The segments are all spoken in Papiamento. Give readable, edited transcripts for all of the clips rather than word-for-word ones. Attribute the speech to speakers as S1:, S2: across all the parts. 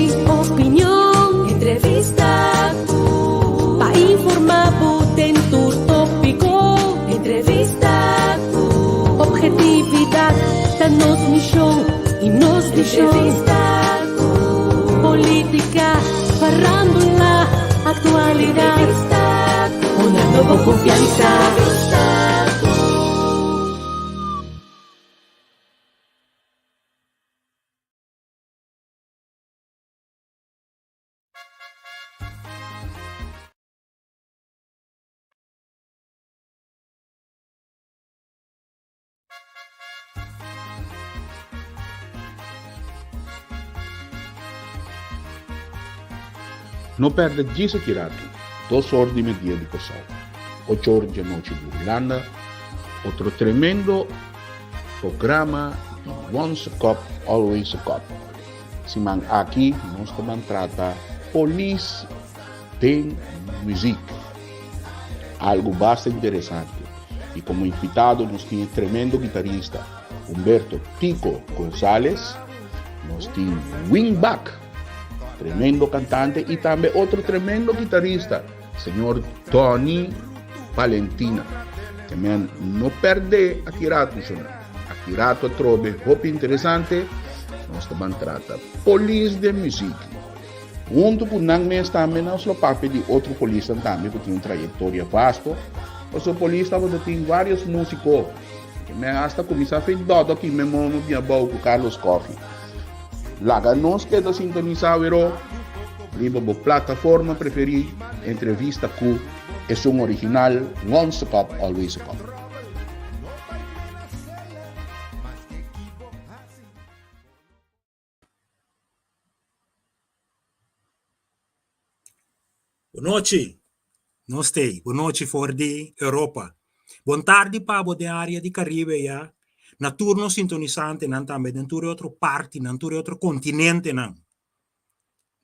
S1: di opinion. Entrevista ku. Pa informa bo den tur tópiko. Entrevista ku. Objetividad ta nos mishon i nos vishon. Entrevista ku. Polítika, farándula, aktualidat. Entrevista ku. Hunando bo konfiansa. Entrevista ku.
S2: No perde djis aki ratu, dos or di media di Kòrsou, ocho or djanochi di Hulanda, otro tremendo programa di Once a Cop, Always a Cop. Siman aki nos ta ban trata polis den muziek. Algo basta interesante. Y como invitado nos tin e tremendo guitarista Humberto Tico Gonzalez, nos tin Wing Bak, tremendo cantante y tambe otro tremendo guitarista, señor Tony Valentina. Ke men no perde aki rato, señor. Aki rato atrobe hopi interesante. Nos ta ban trata polis den muziek. Hunto ku nan mes tambe nos lo papia di otro polisnan tambe ku tin un trayektoria vasto. Pasobra polis tabata tin varios musiko. Ke men hasta kuminsá fe dòdò ki men mono bin abou ku Carlos Coffie. Laga nos keda sintonisá wero riba bo plataforma preferí Entrevista ku esun original Once a Cop Always a Cop.
S3: Bon nochi, nos t'ei. Bon nochi for di Europa. Bon tardi pa bo den área di Caribe ya. Na tur nos sintonisantenan tambe den tur e otro partinan, tur e otro kontinentenan.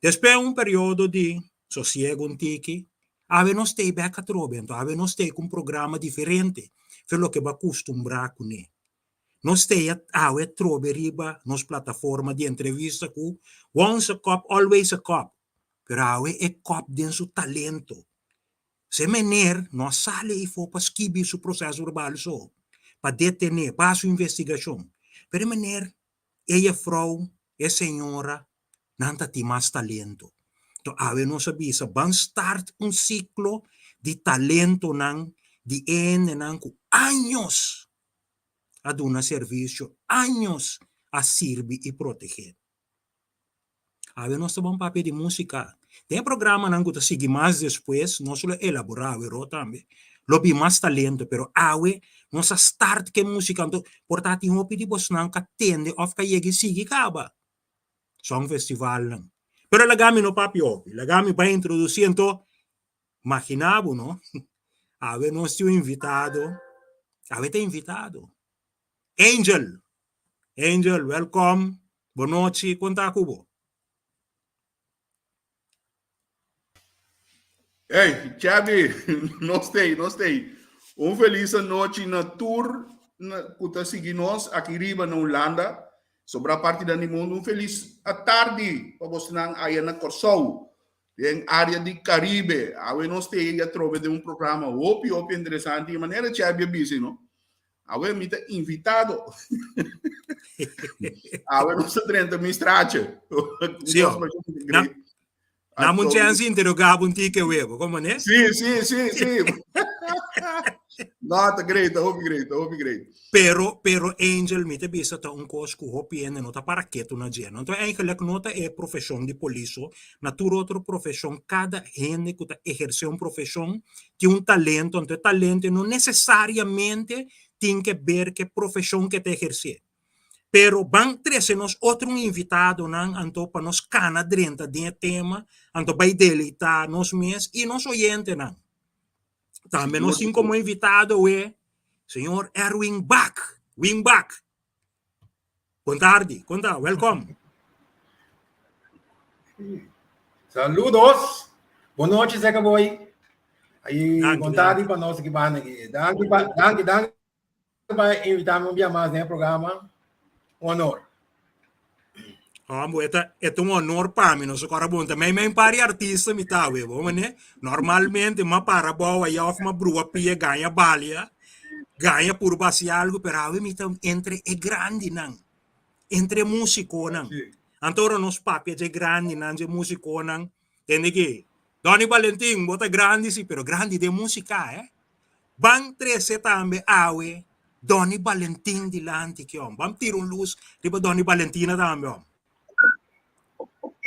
S3: Despues un periodo di sosiego un tiki, awe nos t'ei bèk atrobe. Anto awe nos t'ei ku un programa diferente for loke bo a kustumbrá kuné. Nos ta awe trobe riba nos plataforma di entrevista ku Once a Cop, Always a Cop. Pero awe e cop den su talento. Se meneer no a sali eyfo pa skibi su proceso verbal so, pa detene, pa haci su investigacion. Pero e meneer, e jefrouw, e señora, nan ta tin mas talento. Enton awe nos a bisa ban start un ciclo di talentonan di e hendenan cu años a duna servisio, años a sirbi i protegé. Awe nos ta bon papia di músika. Den e programanan ku ta sigui mas despues, nos lo elaborá aweró tambe. Lo bin mas talento, pero awe nos a start ku e músika. Anto por ta tin hopi di bosnan ku a tende òf ku a yega i sigui kaba songfestivalnan. Pero laga mi no papia hopi, laga mi bai introdusí. Anto Magina bo no, awe nos tin un invitado, awe ta invitado. Angel, Angel, welkom, bon nochi, kon ta ku bo?
S2: Hey, Chabi, nos tei, nos tei. Un feliz anochi na tur ku ta sigui nos aki riba na Hulanda. Sobra parti dan di mundu, un feliz atardi pa bosnan aya na Kòrsou. Den área di Caribe, awe nos ta yega atrobe den un programa hopi hopi interesante i manera Chevy a bisa no, awe mi ta invitado. Awe nos ta drenta mi straatje.
S3: Sí, oh. Na, na un chance interrogar un tike webo, como ne?
S2: Sí, sí, sí, sí. No, ta great, ta hopi great, ta hopi great.
S3: Pero, pero Angel, mi ta bisa ta un kos ku hopi hende no ta para ketu na dje. Anto eigenlijk no ta e profeshon di polis so, na tur otro profeshon kada hende ku ta ehersé un profeshon tin un talento, anto e talento no nesesariamente tin ke ber ku e profeshon ku e ta ehersé. Pero ban trese nos otro un invitadonan anto pa nos kana drenta den e tema, anto bai deleitá nos mes i nos oyentenan. Tambe nos tin como invitado e señor Erwin Bak. Win Bak. Bon tardi, konta, welkom.
S4: Saludos. Bon nochi, Zeca Boy. Aí, bon tardi pa nos aki banda aki. Danki pa, danki, danki pa invitami un bia mas den e programa. Un honor.
S3: Hombo, e ta, e ta un honor pa mi, no so kora bon. Ta mei mei pari artista mi ta we, bo mane. Normalmente ma para bou allá of ma brua pia gaña balia, gaña pur basi algo, pero awe mi ta entre e grandinan, entre e musiconan. Anto ora nos papia dje grandinan, dje musiconan, tende ki, Donny Balentin, bo ta grandi si, pero grandi den musica, eh. Ban trece tambe awe Donny Balentin dilanti ki om. Ban tira un luz riba Donny Balentina tambe om.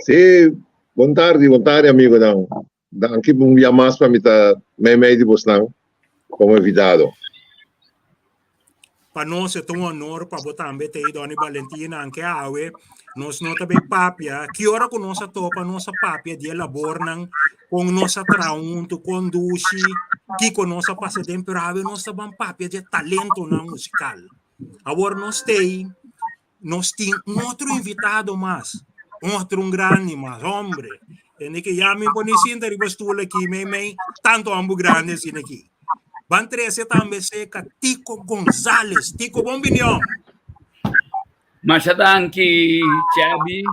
S5: Sí, bon tardi, bon tardi amigonan. Danki un bia mas pa mi ta meimei di bosnan komo invitado.
S3: Pa nos e ta un honor pa bo tambe ta ei Donny Balentina, anke awe nos no ta bay papia. Ki ora ku nos a topa nos a papia di e labornan, kon nos a traha huntu, kon dushi, kiko nos a pasa den, pero awe nos ta ban papia di e talentonan musikal. Awor nos ta ei, nos tin un otro invitado mas, un otro un grandi mas, hombre. Tende ke ya mi pone sinta riba stoel aki, mei mei, tanto ambu grandi asina aki. Ban trece tambe seca Tico Gonzales. Tico, bon bini om.
S6: Masha danki, Chevy.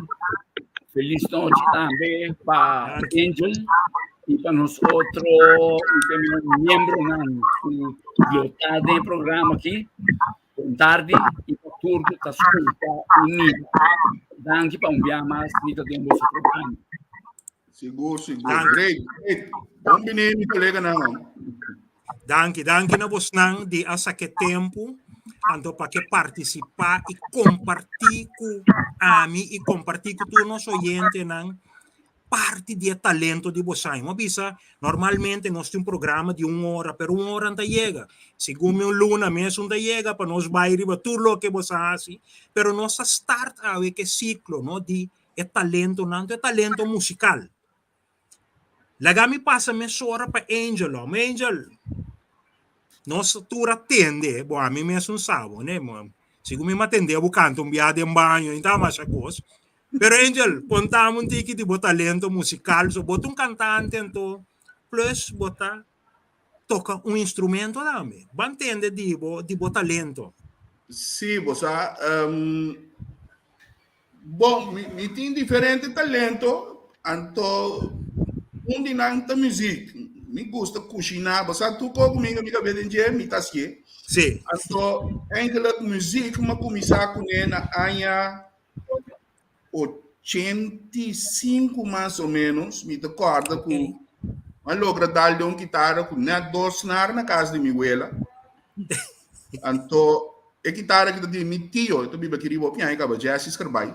S6: Feliz noche tambe pa Angel y pa nos otro miembronan ku lo ta den programa aki. Bon tardi y pa tur ku ta skucha y mira. Danki pa un bia mas mi ta den boso programa.
S2: Sigur, sigur. Great, great. Bon bini, mi koleganan.
S3: Danki, danki na bosnan di a sake tempu anto pa ke partisipá i kompartí ku ami i kompartí ku tur nos oyentenan parti di e talento di bosan. Mi a bisa, normalmente nos tin un programa di un ora, pero un ora no ta yega. Segun mi un luna mes no ta yega pa nos bai riba tur loke bo sa hasi, pero nos a start awe ku e siklo, no, di e talentonan, e talento musikal. Laga mi pasa mesora pa Angel, hom. Angel, nos tur a tende, bo ami mes un sa bo, ne? Segun mi m'atende bo kanta un bia den baño, i ta masha kos. Pero Angel, kontami un tiki di bo talento musikal. So bo ta un kantante anto, plus bo ta toka un instrumento tambe. Ban tende di bo, di bo talento.
S2: Sí, bo sa, bon, mi, mi tin diferente talento, anto un di nan ta muziek. Mi gusta kushiná, bo sa tur kos ku mi mi kabes den dje, mi ta hasié.
S3: Sí.
S2: Anto, eigenlijk muziek mi a kuminsá kuné na aña 85 mas o menos, mi ta kòrda ku a logra dal den un kitara ku nèt dos snaar na kas di mi wela. Anto e kitara ki ta di mi tio, e ta biba aki riba Opian, e kaba Jesse Skerbai.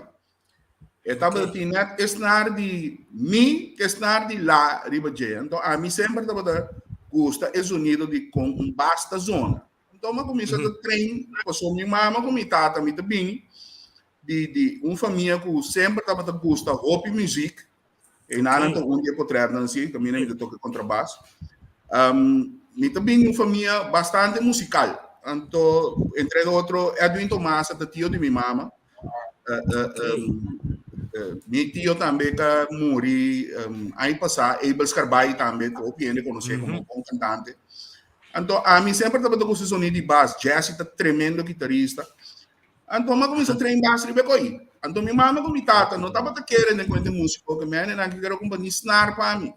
S2: E tabata tin nèt e snaar di mi ku e snaar di la riba dje. Anto ami semper tabata gusta e zonido di kon un bas ta zona. Anto mi a kuminsá ta train, pasobra mi mama ku mi tata mi ta bin di di un famia ku semper tabata gusta hopi muziek. E nan ta un di e potretnan si, kaminda mi ta toka kontrabas. Um, mi ta bin un famia bastante musikal. Anto, entre otro, Edwin Tomasa ta tio di mi mama. Uh, uh, um, uh, mi tio tambe ka muri um, aña pasá, Abel Scarbay tambe, ku hopi hende konosé mm -hmm. komo bon kantante. Anto, ami semper tabata gusta sonido di bas. Jesse ta tremendo gitarista. Anto mi a kuminsá train bas riba e koi. Anto mi mama ku mi tata no tabata kere den kuenta músiko, ke mi nan ke kere kumpa ni snar pa mi.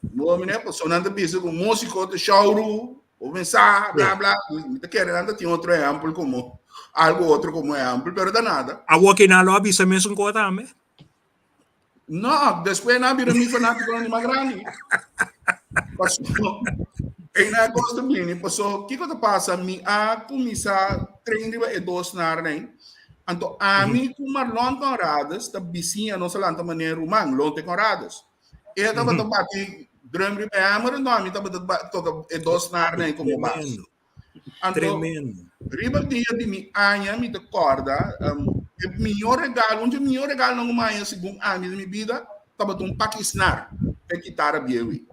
S2: Bo mira, pasobra nan ta bisa ku músiko ta shouru, bo pensa, bla bla. Mi ta kere nan ta tin otro ehèmpel komo algu otro komo ehèmpel, pero ta nada.
S3: Awor ke nan lo a bisa mesun kos tambe?
S2: No, despues nan a bira mi fanátikonan di mas grandi. Paso, ei nan kos ta bini, paso kiko ta pasa, mi a kuminsá train riba e dos snarnan ei. Anto ami ku Marlon Conrades ta bisiña, nos a lanta manera ruman, Lonte Conrades. E tabata bati drum riba e hamer, anto ami tabata toka e dos snarnan ei komo bas. Anto,
S3: Tremendo.
S2: riba dia di mi aña, mi ta kòrda, um, e mihó regalo, un di e mihó regalonan ku mi haña segun ami den mi bida, tabata un paki snar p'e kitara bieu ei.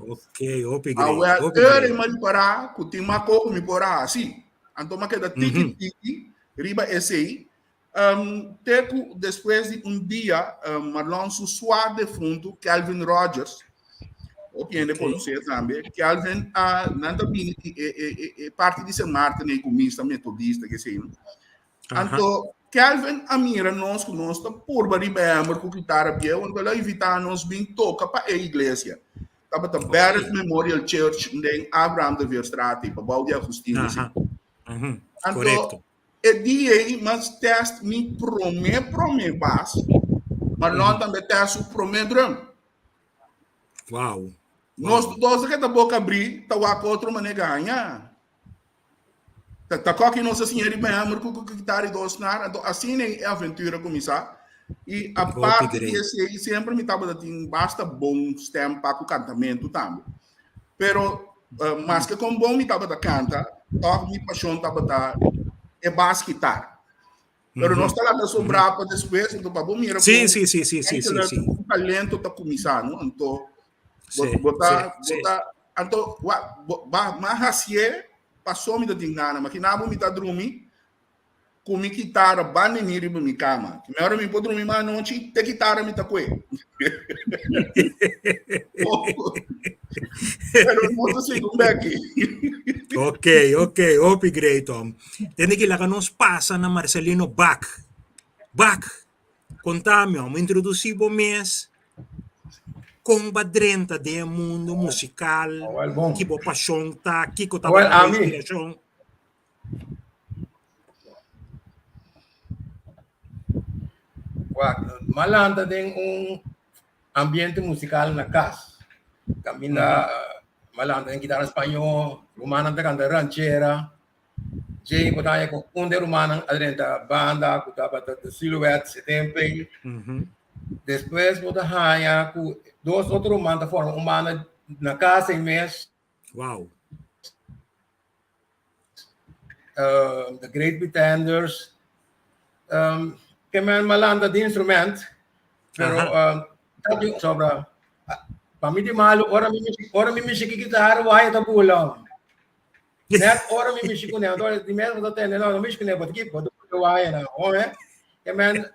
S3: Ok, hopi great,
S2: Awel,
S3: hopi
S2: ora
S3: great.
S2: mi a ripará ku tin mas kos ku mi por a hasi. Anto mi a keda tiki tiki riba esei. Um, te ku despues di un dia, um, Marlon su sua defuntu, Kelvin Rogers, hopi hende konosé tambe, Kelvin a, nan ta bini di e, e, e, e parti di Sint Maarten ei ku misa metodista, ke sei, no? Anto, Kelvin a mira nos ku nos ta purba riba hember ku kitara bieu, anto el a invitá nos bin toka pa e iglesia. Tabata Barrett Memorial Church den Abraham de Veerstraat ei, pabou di Agustinus ei. Anto e dia ei mas test mi promé promé bas, Marlon tambe test su promé drum.
S3: Wow.
S2: Nos dos a keda boka abrí ta wak otro manera gaña. Ta ta koki nos a siña riba hammer ku ku kitara i dos snaar. Anto asina e aventura a kuminsá. I aparte di esei semper mi tabata tin basta bon stem pa ku kantamentu tambe. Pero maske kon bon mi tabata kanta, tòg mi pashon tabata e bas kitar. Pero nos ta laga sobrá pa despues, anto pa bo mira
S3: Sí, sí, sí, sí, sí, sí, sí.
S2: ku talento ta kuminsá, no? Anto bo bo ta bo ta anto wa bo ba m'a hasié paso mi ta tin gana. Makina bo mi ta drumi ku mi kitara banda di mi riba mi kama. Ki mehor mi por drumi mas anochi te kitara mi ta kue. Pero nos ta sigui un beki.
S3: Ok, ok, hopi great Tom. Tende ki laga nos pasa na Marcelino Bak. Bak, konta mi om, introdusi bo mes, kon ba drenta den e mundo musikal, ki bo pashon ta, kiko tabata bo inspirashon.
S4: Wak, m'a lanta den un ambiente musical na cas. Caminda m'a lanta den guitarra spañó, rumannan ta canta ranchera. Djei bo ta haña cu un den rumannan a drenta banda cu tabata The Silhouettes e tempo ei. Despues bo ta haña cu dos otro ruman ta forma un banda na cas ei mes.
S3: Wow.
S4: The Great Pretenders. Um, ke men malanda di instrument, pero um, sobra. Pa mi di malo, ora mi ora mi mishi ki guitarra, waya ta bula. Net ora mi mishi kuné, anto di mes bo ta tende, no, no mishi kuné, bo ki bo ta waya na, oh eh. Ke men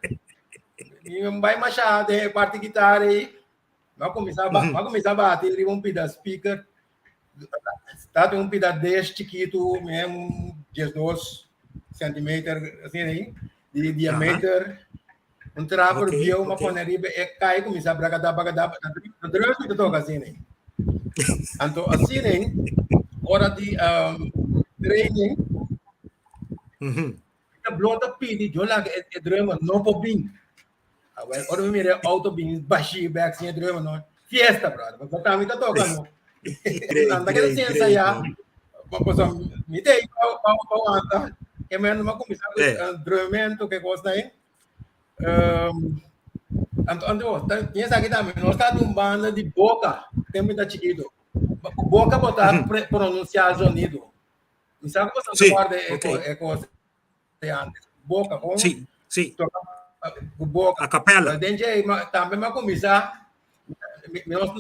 S4: mi bai masha de parti guitarra ei. Ma kuminsá ba, ma kuminsá bati riba un pida speaker. Ta tin un pida dish chikitu, men 12 centimeter, asina ahí, di diameter. Un traper okay, bieu, ma pone riba e kai kuminsá brakadá, brakadá, ta druk mi ta toka asina ahí. Anto asina ahí, ora di um, training, ta blota pidi, yo laga e, e drummer no por bin. Ah, well, ora mi mira auto bin bashi back sin drummer no. Fiesta, brother. Porque kami ta toca no. Anda que sin ensayar. Pues mi te pa pa pa anda. Que me no comienza eh. drumento que cosa ahí. Um, anto anto, piensa que también no está de un banda de boca, tempo está chiquito. Boca botar pronunciar sonido. Mi sabe cosa
S3: sí,
S4: guarda
S3: okay.
S4: e cosa de antes. Boca con
S3: Sí, sí.
S4: Toca ku boca.
S3: A capella.
S4: Den dje tambe m'a kuminsá no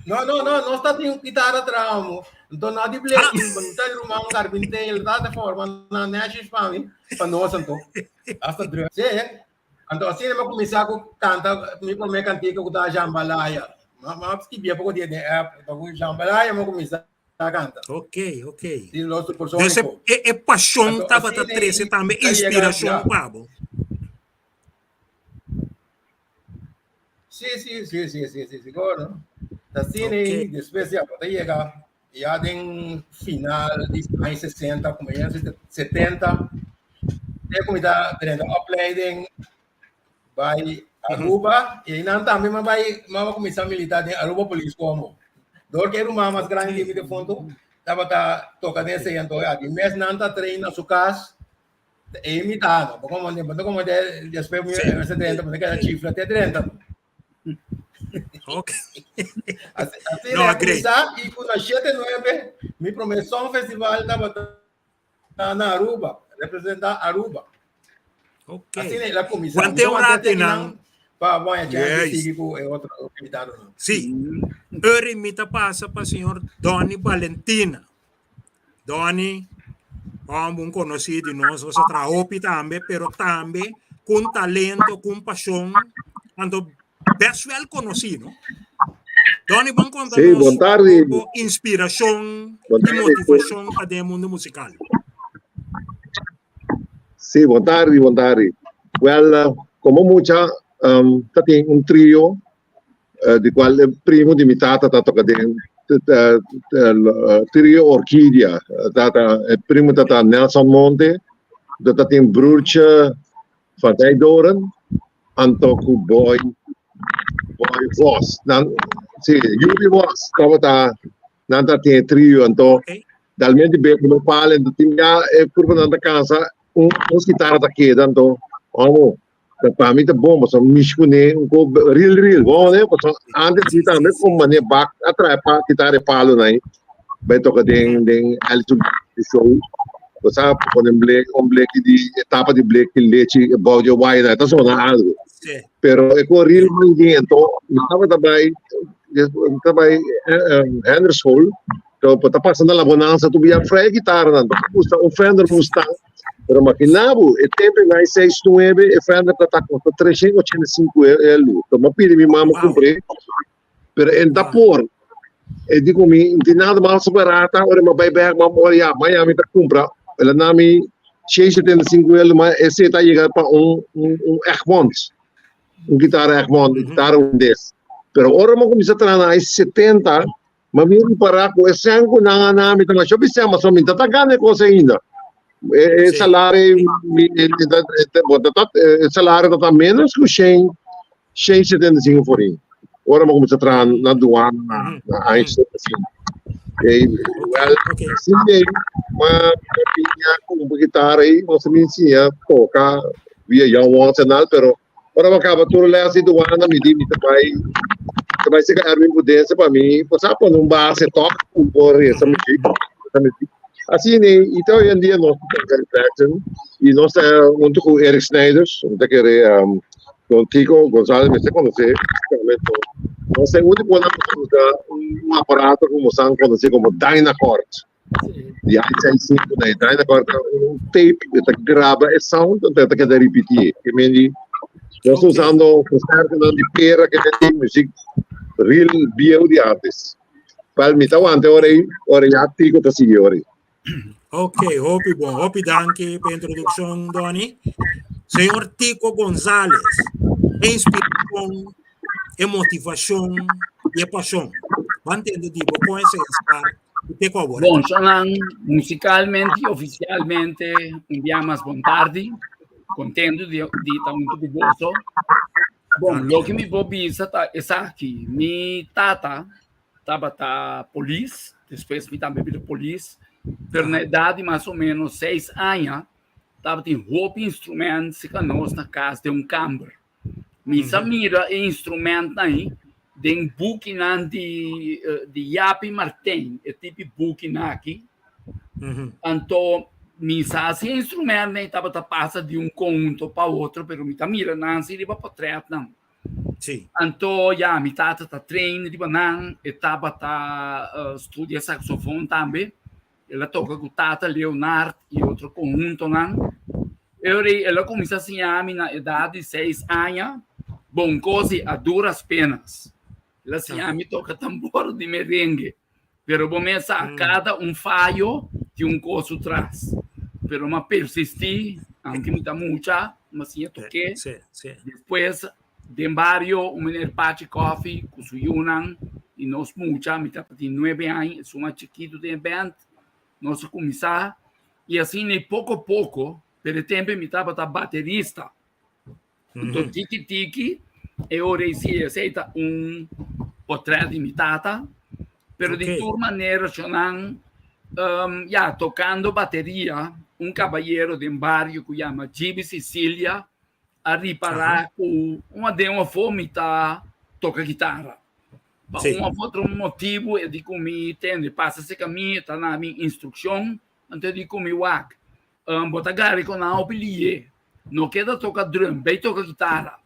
S4: no no no no sta tin guitarra tramo. Enton no di ble, ah. ta ruman carpintero, ta de forma na nashis pa mi, pa nos anto. Hasta drum. Sí. Anto asina m'a kuminsá ku kanta mi promé kantika ku ta Jambalaya. Ma ma skibia poko dia den app, ta ku Jambalaya m'a kuminsá. canta.
S3: Ok, ok.
S4: Sí, los
S3: Entonces, e, e pasión tabata trece tambe inspiración pa bo.
S4: Sí, sí, sí, sí, sí, sí, seguro. Así okay. después ya, cuando llega, ya den final de años 60, como años 70, ya como está teniendo opleiding bai Aruba y nan tambe ma bai ma kuminsá militar den Aruba Police como. Door que ruman mas grandi di mi defunto tabata toka den esei anto ya di mes nan ta train na su kas e imitá no como no como de despues mi mester drenta mi ta keda chifla te drenta.
S3: Ok.
S4: Así, así no, kuminsá y ku na shete nuebe mi promé song festival tabata na Aruba, representa Aruba.
S3: Ok.
S4: Asina el a kuminsá.
S3: Wante un rato nan.
S4: Pa bon a chance yes. sigui ku e otro invitado nan.
S3: Sí. Uri mi ta pasa pa señor Donny Valentina. Donny, hombre un conocido di nos, nos a traha hopi tambe, pero tambe con talento, con pasión, anto best wel conocí, no? Donny, bon conta
S5: Sí, bon tarde.
S3: bo inspiración
S5: Bon
S3: y
S5: tarde.
S3: motivación pa den mundo musical.
S5: Sí, bon tardi, bon tardi. Wel, eh, komo mucha um, ta tin un trio eh, di kual e primo di mi tata ta toka den eh, eh, trio Orquídea. Tata, e primo tata Nelson Monte, dat ta tin broertje van Dijdoren, anto ku Boy Boy Vos. Nan, sí, Yuri Vos tabata nan ta tin e trio anto
S3: Okay.
S5: dalmente be no palen tin ya e kurpa nan ta cansa un ons guitarra ta keda anto amo ta pa mi ta bon pasobra mishi kuné un ko real real bon ne pasobra antes mi tambe kon mane bak a trae pa guitarra e palo nai bai toka den den Alison show bo sa pone un bleki un bleki di e tapa di bleki lechi bou di e waya nai ta sona algo
S3: Sí.
S5: pero e ko real man di anto mi tabata bai mi ta bai Henders School to bo ta pasa na La Bonanza tu bia frei guitarra nan to gusta un Fender Mustang pero makinabu e tempo nai seis nueve e Fender ta ta kosta 385 elu to ma pidi mi mama
S3: Wow.
S5: kumpré pero el ta
S3: Wow.
S5: por e di ku mi di nada mas barata ora mi bai bek ma ora ya Miami ta kumpra el a na mi 675 elu ma ese ta yega pa un un un Egmont un guitarra Egmont un guitarra holandés pero ora mi kuminsá traha na 70 Ma mi ripará ku e sèn ku nan a na mi ta masha bisé, ma so mi ta ta gana e kos ainda. E, e
S3: Sí.
S5: salario, mi, e, e, e, bo ta ta, e salario ta ta menos ku shen, shen setenta i sinku forin. Ora mi a kuminsá traha na duana na, na aña 75. E, well,
S3: Ok.
S5: asina ei, ma mi piña kumpra gitara ei, nos a bin siña toka via Young Ones en al, pero Ora bo kaba tur les di duana mi di mi ta bai ta bai seka Erwin Pudense pa mi por sa pone un base tok un por resa muziek resa muziek. Asina i te hoy en dia nos ta toka reflection i nos ta hunto ku Eric Snijders mi ta kere um, don Tico Gonzalez mester konosé nos ta e último nan ku ta usa un aparato ku nos a konosé komo Dynacord. Di I65 na e Dynacord ta un tape que ta graba e sound entonces ta keda repetí. Ke men di nos ta usando concertonan di pera ke men di muziek real bieu di antes. Wel mi ta wanta ora ei, ora ya Tico ta sigui ora ei.
S3: Ok, hopi bon. Hopi danki pa introduccion, Donny. Señor Tico Gonzalez, e inspiracion, e motivacion y e pasion. Ban tende di bo con esei a start y te cu awor.
S6: Bon, Shonan, musicalmente y oficialmente un dia mas bon tardi. Contento di, di ta hunto cu boso. Bon, loke mi por bisa ta esaki. Mi tata tabata polis, despues mi tambe bira polis, pero na edad di mas o menos seis aña tabatin hopi instrument cerca nos na cas den un kamber. Mi sa mira e instrumentnan ei den bukinan di di Yapi Martijn, e tipi bukinan aki. Anto mi sa si e instrumentnan ei tabata pasa di un konhunto pa otro, pero mi ta mira nan si riba potretnan.
S3: Sí.
S6: Anto ya, mi tata ta train riba nan, e tabata studia saxofon tambe. El a toka ku Tata Leonard i otro konhuntonan. E ora ei el a kuminsá siña mi na edat di seis aña, bon kos di a duras penas. El a siña mi toka tambor di merengue. Pero bo mes sa, kada un fayo tin un kos su tras. Pero mi a persistí, aunke mi ta mucha, mi a siña tok'é. Despues Den bario un meneer Pachi Coffee cu su yunan y nos mucha, mi tabatin nuebe aña, esun mas chikitu den e band, nos a cuminsa y asina y poco poco, pero e tempo mi tabata baterista. Enton tiki tiki e ora ei si esey ta un portret di mi tata, pero di tur manera shonan ya tocando bateria un cabayero den bario cu yama Gibi Cecilia a ripará ku un aden un afó mi ta toka gitara. Pa un òf otro motibu e di ku mi tende pasa serka mi, e ta na mi instrukshon, anto e di ku mi wak, bo ta gari ku nan hopi lié, no keda toka drum, bai toka gitara.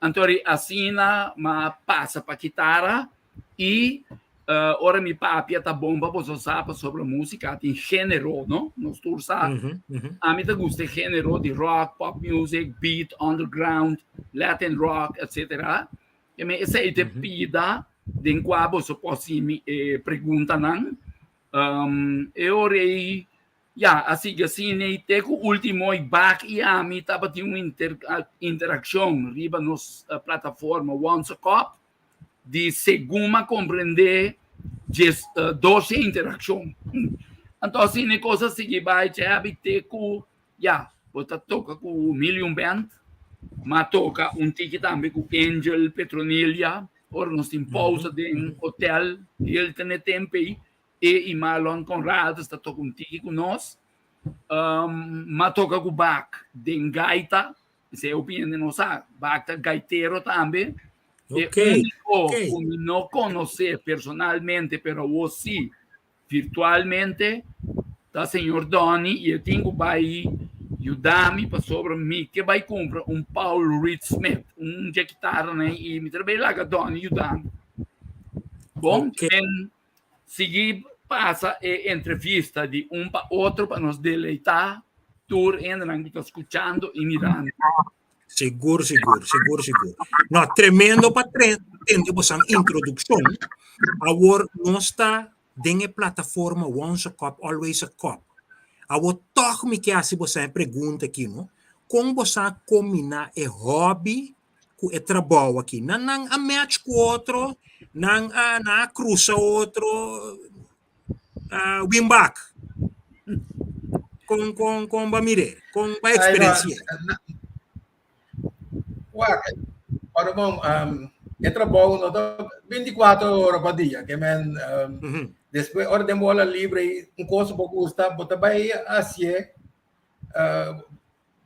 S6: Anto asina m'a pasa pa kitara i ora mi papia ta bon pa boso sa pasobra músika tin género, no? Nos tur sa. Ami ta gusta e género di rock, pop music, beat, underground, latin rock, etcetera. E mi esei ta e pida den kua boso por hasi mi e preguntanan. E ora ei. Ya, a sigui asina i te ku último i Bak i ami tabatin un interakshon riba nos plataforma Once a Cup di segun m'a komprendé djes dos e interakshon. Anto asina e kos a sigui bai Chevy te ku ya bo ta toka ku Million Band, m'a toka un tiki tambe ku Angel Petronilia ora nos tin pousa den hotel Hilton e tempu ei E i Marlon Conrades ta toka un tiki ku nos. Um, m'a toka ku Bak den gaita. Esei hopi hende no sa. Bak ta gaitero tambe. E úniko ku mi no konosé personalmente, pero awor sí virtualmente, ta señor Donny i e tin ku bai yuda mi pasobra mi ke bai kumpra un Paul Reed Smith, un dje kitaranan i mi ta bai laga Donny yuda mi. Bon, en Sigui pasa e entrevista di un pa otro pa nos deleitá tur hendenan ku ta skuchando i mirando.
S3: Sigur, sigur, sigur, sigur. No, tremendo pa tende bosan introdukshon. Awor nos ta den e plataforma Once a Cup, Always a Cup. Awor tòg mi ke hasi bosan e pregunta aki, no? Kon bosan a kombiná e hòbi ku e trabou aki. Nan nan a match ku otro, nan a nan a krusa otro, uh, win back. Kon kon kon ba mire, kon ba eksperensia.
S4: Wak, ora bom, um, e trabou no ta 24 ora pa dia, ke men um, mm -hmm. después ora den bola libre un cosa bo gusta, bo ta bai hacie, uh,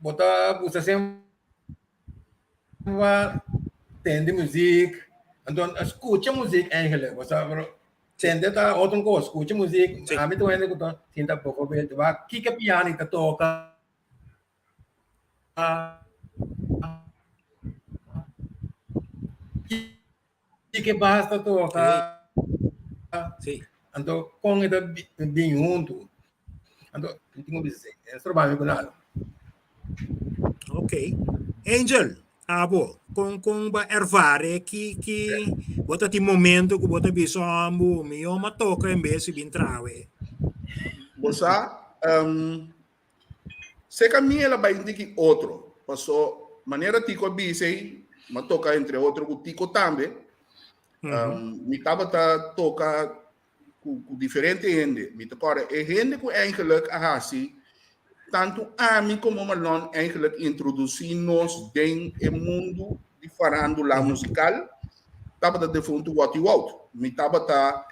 S4: bo ta gusta sem tende muziek. Anto skucha muziek eigenlijk. Bo sa, pero tende ta otro kos. Skucha muziek.
S3: Sí.
S4: Ami ta un hende ku ta sinta bijvoorbeeld wak kiko piano ta toka. Kiko bas ta toka.
S3: Sí.
S4: Anto kon e ta bin huntu. Anto mi tin ku bisa esei. E stroba mi ku nada.
S3: Ok. Angel, abo, kon kon ba ervare ki ki bo ta tin momento ku bo ta bisa ambu mi yo ma toka en bes di bin trawe.
S2: Bo sa, um, seka mi el a bai un tiki otro, paso manera Tico a bisa ei, m'a toka entre otro ku Tico tambe, um, mi tabata toka ku ku diferente hende. Mi ta kòrda e hende ku eigenlijk a hasi tantu ami komo Marlon eigenlijk introdusí nos den e mundu di farándula musikal tabata defuntu Watty Wout. Mi tabata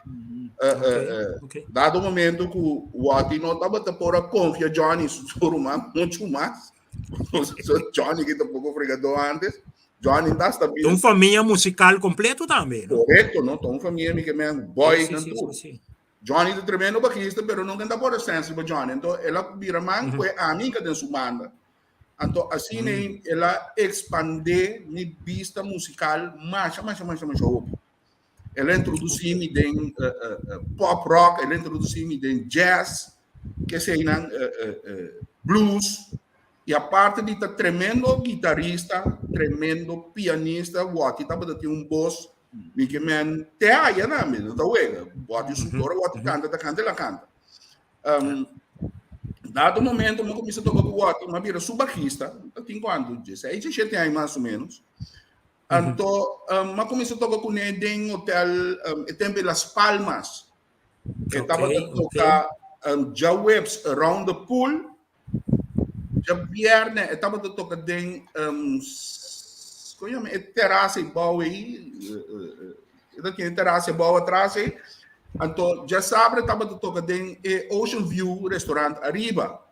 S2: dado momento ku Watty no tabata por a konfia Johnny su ruman muchu mas. Johnny ki ta poko fregadó antes. Johnny ta hasta
S3: Ta un famia musical completo tambe,
S2: no? Correcto, no? Ta un famia mi ke men boy nan tur. Johnny ta tremendo bajista, pero nunca ta por sense pa Johnny. Anto el a bira man kue ami ka den su banda. Anto asina el a expande mi bista musical masha, masha, masha, masha hopi. El a introducí mi den pop rock, el a introducí mi den jazz, keseinan, blues. I aparte di ta tremendo guitarista, tremendo pianista, Watty tabata tin un bos, mi ke men te haya nan, mi no ta wega. Watty su ora Watty kanta ta kanta el a kanta. Um, dado momento mi kuminsa toka ku Watty, mi a bira su bajista, ta tin kuantu, dieseis, diesshete aña mas o menos. Anto, um, mi a kuminsa toka kuné den hotel, um, e tempo Las Palmas. E tabata toka um, djaweps around the pool, Djabièrnè e tabata toka den um, kon yama e terasa ei bou ei, e ta tin e terasa ei bou atras ei. Anto djasabra e tabata toka den e Ocean View restaurant ariba.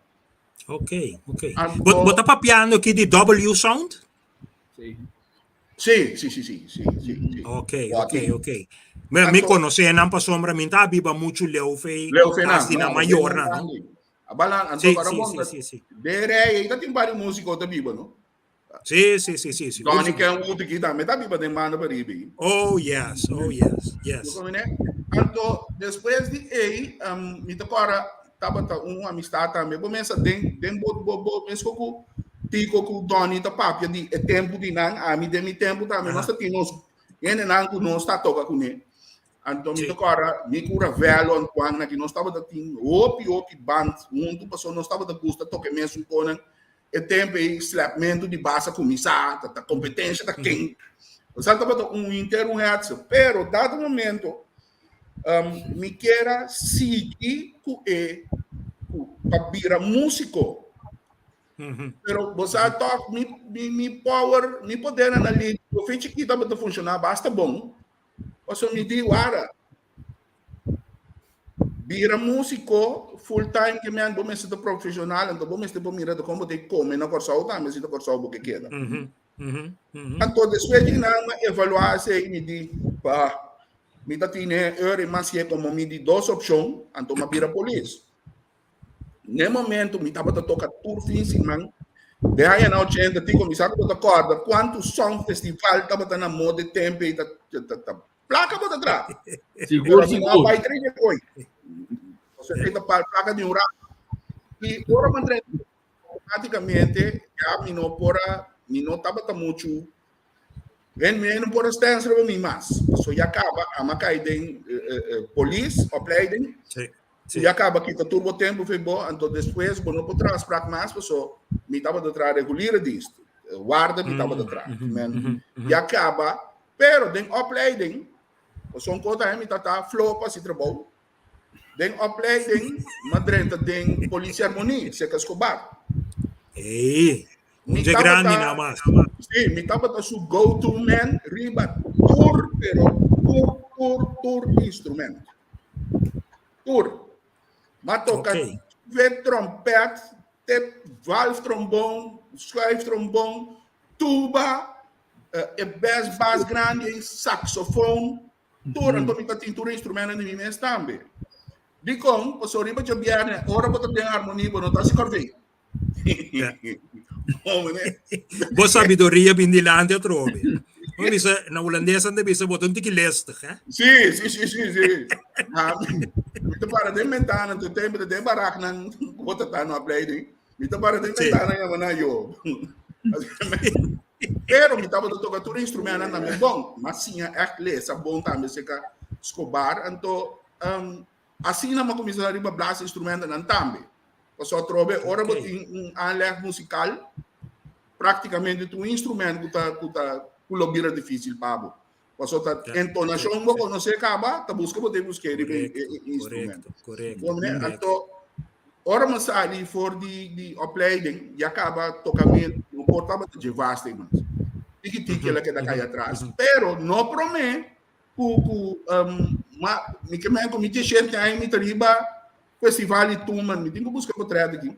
S3: Ok, ok.
S2: Anto
S3: Bo, bo ta papiando aki di W Sound?
S6: Sí.
S2: Sí, sí, sí, sí, sí, sí, sí.
S3: Ok,
S2: Bo
S3: ok,
S2: aki.
S3: ok. Me, mi
S2: Anto
S3: konosé nan pasobra mi ta biba muchu leu fei
S2: leu fei nan,
S3: kasi na
S2: no,
S3: mayor
S2: den
S3: nan, no?
S2: grandi. Abala, anto
S3: Sí,
S2: para
S3: sí,
S2: bon,
S3: sí, sí, sí.
S2: de rei, aí tem vários músicos ta biba, no?
S3: Sí, sí, sí, sí, sigur,
S2: Donny
S3: sigur.
S2: Kenwood aqui também tá biba den banda para riba.
S3: Oh, yes, oh, yes, yes.
S2: Anto, después de ei, um, mi ta cora tabata un amistad tambe. Bo mesa den den bo bo bo mes ku Tico ku Donny ta papia di e tempo di nan, ami den mi tempo tambe, nos ta tin nos hende nan ku nos ta toka kuné. Anto mi ta kòrda mi ku Ravello Antoine aki nos tabata tin hopi hopi band huntu pasobra nos tabata gusta toka e mesun konan. E tempu ei slèpmentu di bas a kuminsá, ta ta kompetensha ta ken. Osea tabata un inter un hetze. Pero dado momento mi kier a sigui ku e ku pa bira músiko. Pero bo sa tòg mi mi mi power, mi podernan analítiko fin chikito tabata funshoná basta bon. Pasobra mi di wara bira músiko full time ke men bo mester ta profeshonal anto bo mester por mira kon bo ta kome na Kòrsou tambe si ta Kòrsou bo ke keda. Anto despues di nan a evaluá esei mi di pa mi ta tine ora i mas ye komo mi di dos opshon anto mi a bira polis. N'e momento mi tabata toka tur fin siman den añanan ochenta tin kuminsá ku bo ta kòrda kuantu song festival tabata na moda e tempu ei ta ta plaka bo ta traha.
S6: Sigur
S2: Pero mi no a
S6: sigur.
S2: bai trece koe. Osea ei ta plaka di un rato. I ora mi a drenta automáticamente ya mi no por a mi no tabata muchu en mi no por a stens riba mi mas. Paso ya kaba ama kai den polis opleiding.
S3: Sí.
S2: Si ya kaba kita tur bo tempu fe bo, anto despues bo no por traha sprak mas paso mi tabata traha reguliere dienst. Warda mi tabata traha. Men ya kaba, pero den opleiding, paso un kos ta mi tata flow pa hasi trabou. Den opleiding mi a drenta den Politie Harmonie, Seka Escobar.
S3: Ey,
S2: Mi
S3: un dje grandi
S2: tabata,
S3: na mas.
S2: sí, mi tabata su go-to man riba tur, pero tur, tur, tur instrument. Tur. Ma toka
S3: Ok.
S2: ve trompet, te valve trombon, schuif trombon, tuba, eh, e best bas grandi, saxofoon, tur. Anto mi ta tin tur instrumenten di mi mes tambe. Dikon? Pasobra riba djabièrnè, ora bo ta den harmonie, bo no ta hasi kòrvei.
S3: Bo sabiduria bin dilanti atrobe. Bo bisa, na hulandes nan ta bisa bo ta un tiki lestig, hè?
S2: Sí, sí, sí, sí, sí. Ma, mi ta para den bentana, te tempo den baraknan, bo ta ta no opleiding. Mi ta para den bentana yama na yo. Pero mi tabata toka tur instrumentonan tambe bon. Ma siña echt lesa bon tambe seka Scobar. Anto, um, asina mi a kuminsá riba blaas instrumentonan tambe. Pasobra atrobe ora bo tin un aanleg musikal, práktikamente tur instrument ku ta ku ta ku lo bira difísil pa bo. Pasobra ta entonashon bo konosé kaba, ta buska bo tin busk'é riba e instrument. Anto ora mi sali for di di opleiding ya kaba tokamentu no por tabata dje vaste mas. Tiki tiki el a keda kai atras. Pero no promé ku ku ma mi ke men ku mi diesshete aña mi ta riba Festival di Tumba, mi tin ku buska potret aki.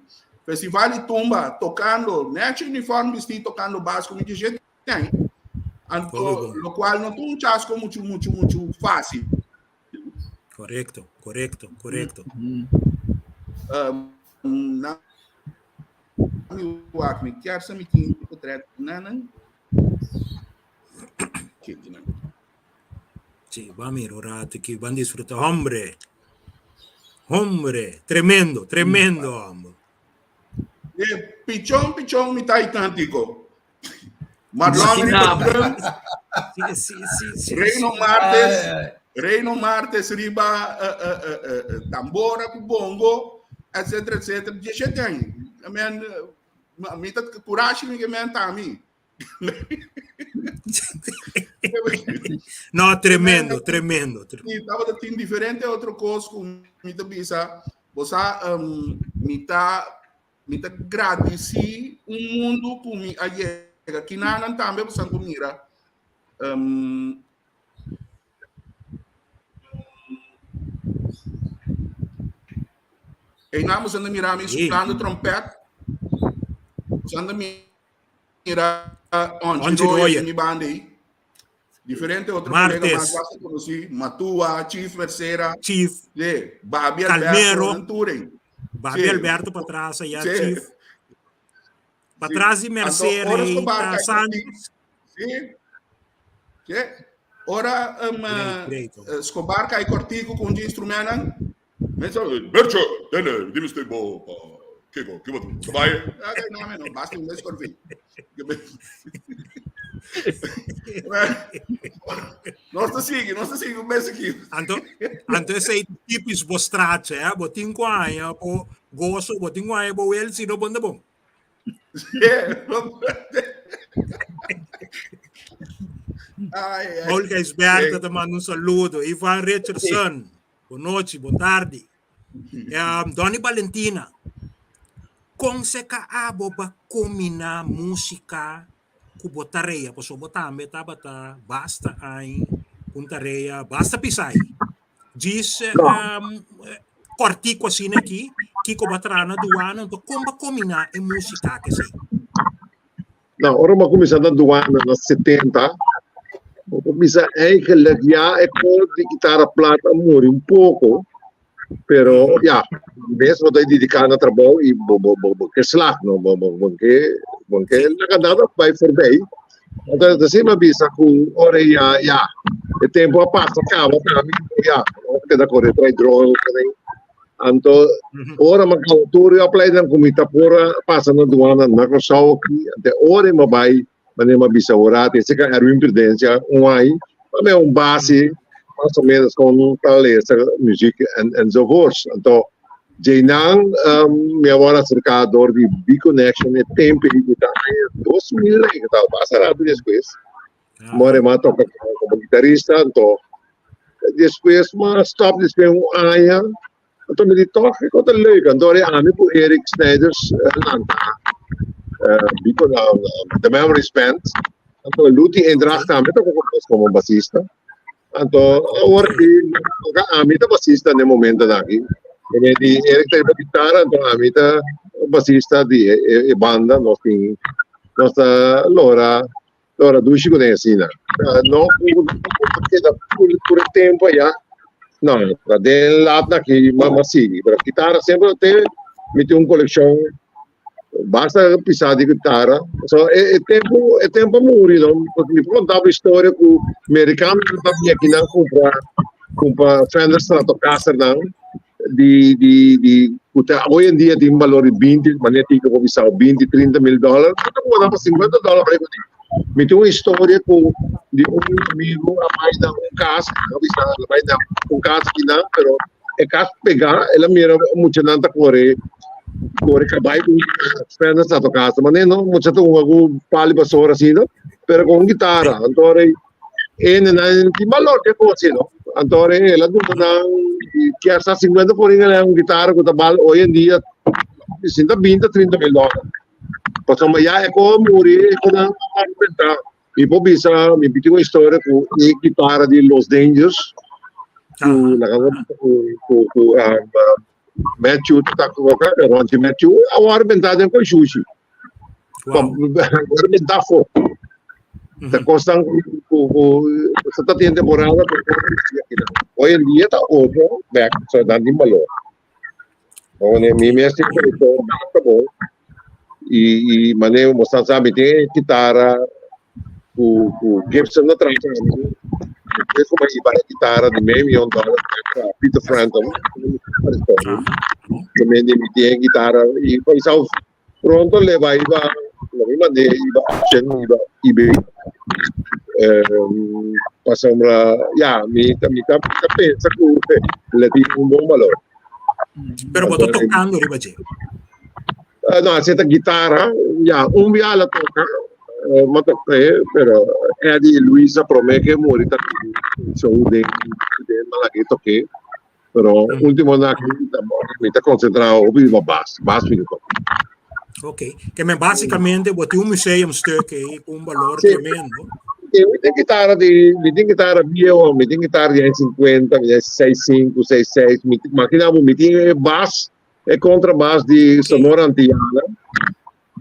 S2: Festival di Tumba, tokando, nechi uniform bisti, tokando bas ku mi diesshete aña. Anto, lokual no ta un chasko muchu, muchu, muchu fásil.
S3: Korekto, korekto, korekto.
S2: Na mi wak, mi kier sa mi tin potret nan. Kikinan.
S3: Sí, ban mira un rato aquí, ban disfruta. Hombre, hombre, tremendo, tremendo, hombre.
S2: Eh, pichón, pichón, mi tai tantico. Marlon riba drum.
S3: Sí, sí, sí, sí,
S2: Reino
S3: sí.
S2: Martes, Reino Martes riba uh, uh, uh, tambora ku bongo, etc, etc. 17 años. I mean, mi ta coraje mi que men ta mi.
S3: No, tremendo, tremendo.
S2: Mi tabata tin diferente otro kos ku mi ta bisa, bo sa, um, mi ta mi ta gradisí un mundu ku mi a yega. Kinanan tambe bo san ku mira. Um, Einan bo san ta mira mi soplando trompet. Bo san ta mira Onchi Royer mi banda ahí. Diferente otro
S3: Martes.
S2: colega más basta conocí. Matua, Chief Mercera.
S3: Chief.
S2: Sí, Babi
S3: Calmero.
S2: Alberto, Turing.
S3: Babi
S2: sí.
S3: Alberto para atrás allá,
S2: sí.
S3: Chief. Para atrás de Mercera
S2: Anto,
S3: y Santos.
S2: Sí. Sí. Ora um,
S3: Great, great.
S2: Uh, Escobar cai cortico com um instrumento. Mensen, Bertje, denne, die miste bo, kiko, kiko, sabai. Ah, no, no, basta un mes corvi.
S7: Nos ta sigui, nos ta sigui un mes aki.
S3: Anto, anto esei typisch bo straatje, hè? Bo tin ku haña bo goso, bo tin ku haña bo wel, si no bon ta bon.
S7: Ai, ai.
S3: Paul Gijsberta ta manda un saludo. Ivan Richardson, bon nochi, bon tardi. Um, Donny Valentina, kon se ka abo ba kombiná músika ku bo tarea? Pasobra bo tambe tabata basta aña ku un tarea basta pisai. Djis um, kòrtiku asina aki, kiko bo a traha na duana, anto kon bo a kombiná e músika ku esei?
S5: Nou, ora mi a kuminsá na duana na setenta, mi por bisa eigenlijk ya e kos di kitara plat a muri un poko, pero ya, mes bo ta dediká na trabou i bo bo bo bo ke slag, no, bo bo bo ke bo ke laga nada bai forbij. Anto asina mi a bisa ku ora ya ya e tempu a pasa kaba tambe ya, no keda kore trai droga. Anto ora mi a kaba tur e opleiding ku mi ta por a pasa na duana na Kòrsou aki, ante ora mi a bai manera mi a bisa ora te esei ka Erwin Prudencia un ai pa mi un base mas o menos kon ta lesa muziek en enzovoorts. Anto djeinan mi a wòrdu aserká dor di B-Connection e tempu ei ku ta aña 2000 ei ku tabata basta rato despues. More mi a toka komo gitarista anto despues mi a stop despues un aña anto mi di tòg e kos ta leuk anto ora ami ku Eric Snijders a lanta biko na The Memories Band anto Luti Eendracht tambe toka ku nos komo basista anto awor aki ami ta basista na e momentonan aki di Eric ta riba gitara anto ami ta basista di e banda nos tin nos ta lora Ora dushi ku den asina. No ku ta keda tur e tempu allá. No, ta den lat na ki ma ma sigui. Pero kitara semper te mi tin un kolekshon basta pisá di kitara. So e e tempu e tempu a muri no. Mi por konta bo historia ku merikano ta bini akinan kumpra kumpra Fender Stratocaster nan. di di di ku ta hoy en dia tin balor di 20 manera tin ku bisa 20 30 mil dólar ta kuma pa 50 dólar por ahí mi tin un historia ku di un amigo a bai na un kas a bisa a bai na un kas kinan pero e kas pegá el a mira muchanan ta kore kore kabai ku Fender Stratocaster manera no mucha ta hunga ku palo di basora asina pero ku un gitara anto E nan tin balor ke kos no. Anto el a duna nan kier sa 50 florin el un guitarra ku ta bal hoy en dia sinta 20 30 mil dólar. Pasobra ya e ko muri e ko nan a benta. Mi por bisa mi tin un historia ku e guitarra di Los Dangers ku laga ku ku ku Matthew ta toka Ronchi Matthew awor benta den koi shushi. Wow. Benta afó. Ta kosnan ku ku ku ta tin temporada hoy en dia ta otro bek so dan tin balor. Bon, mi mes tin kolekshon basta bon i i manera bo sa sa mi tin e kitara ku ku Gibson a traha pa mi. Despues ku mi a hiba e kitara di medio miyon dòler pa Peter Frampton. Mi tin e kitara i Pronto le bai iba, lo mi mand'é iba auction, iba eBay. Pasobra, ya, mi ta, mi ta, mi ta pensa ku le tin un bon balor.
S3: Pero bo ta tokando riba dje?
S5: No, así ta guitarra, ya, un bia la toka, mi a toka e, pero Eddie Luisa promé ke muri ta tin show den, den Malagueta toke. Pero último na mi ta concentrado hopi riba bas, bas mi ta toca.
S3: Ok, ke men básicamente bo tin un museumstuk ei ku un balor
S5: Sí.
S3: tremendo.
S5: Sí, mi tin guitarra di, mi tin guitarra viejo, mi tin guitarra di aña 50, mi tin 65, 66, mi tin, imagina bo, mi tin e bas, e contrabas di Sonora Antillana,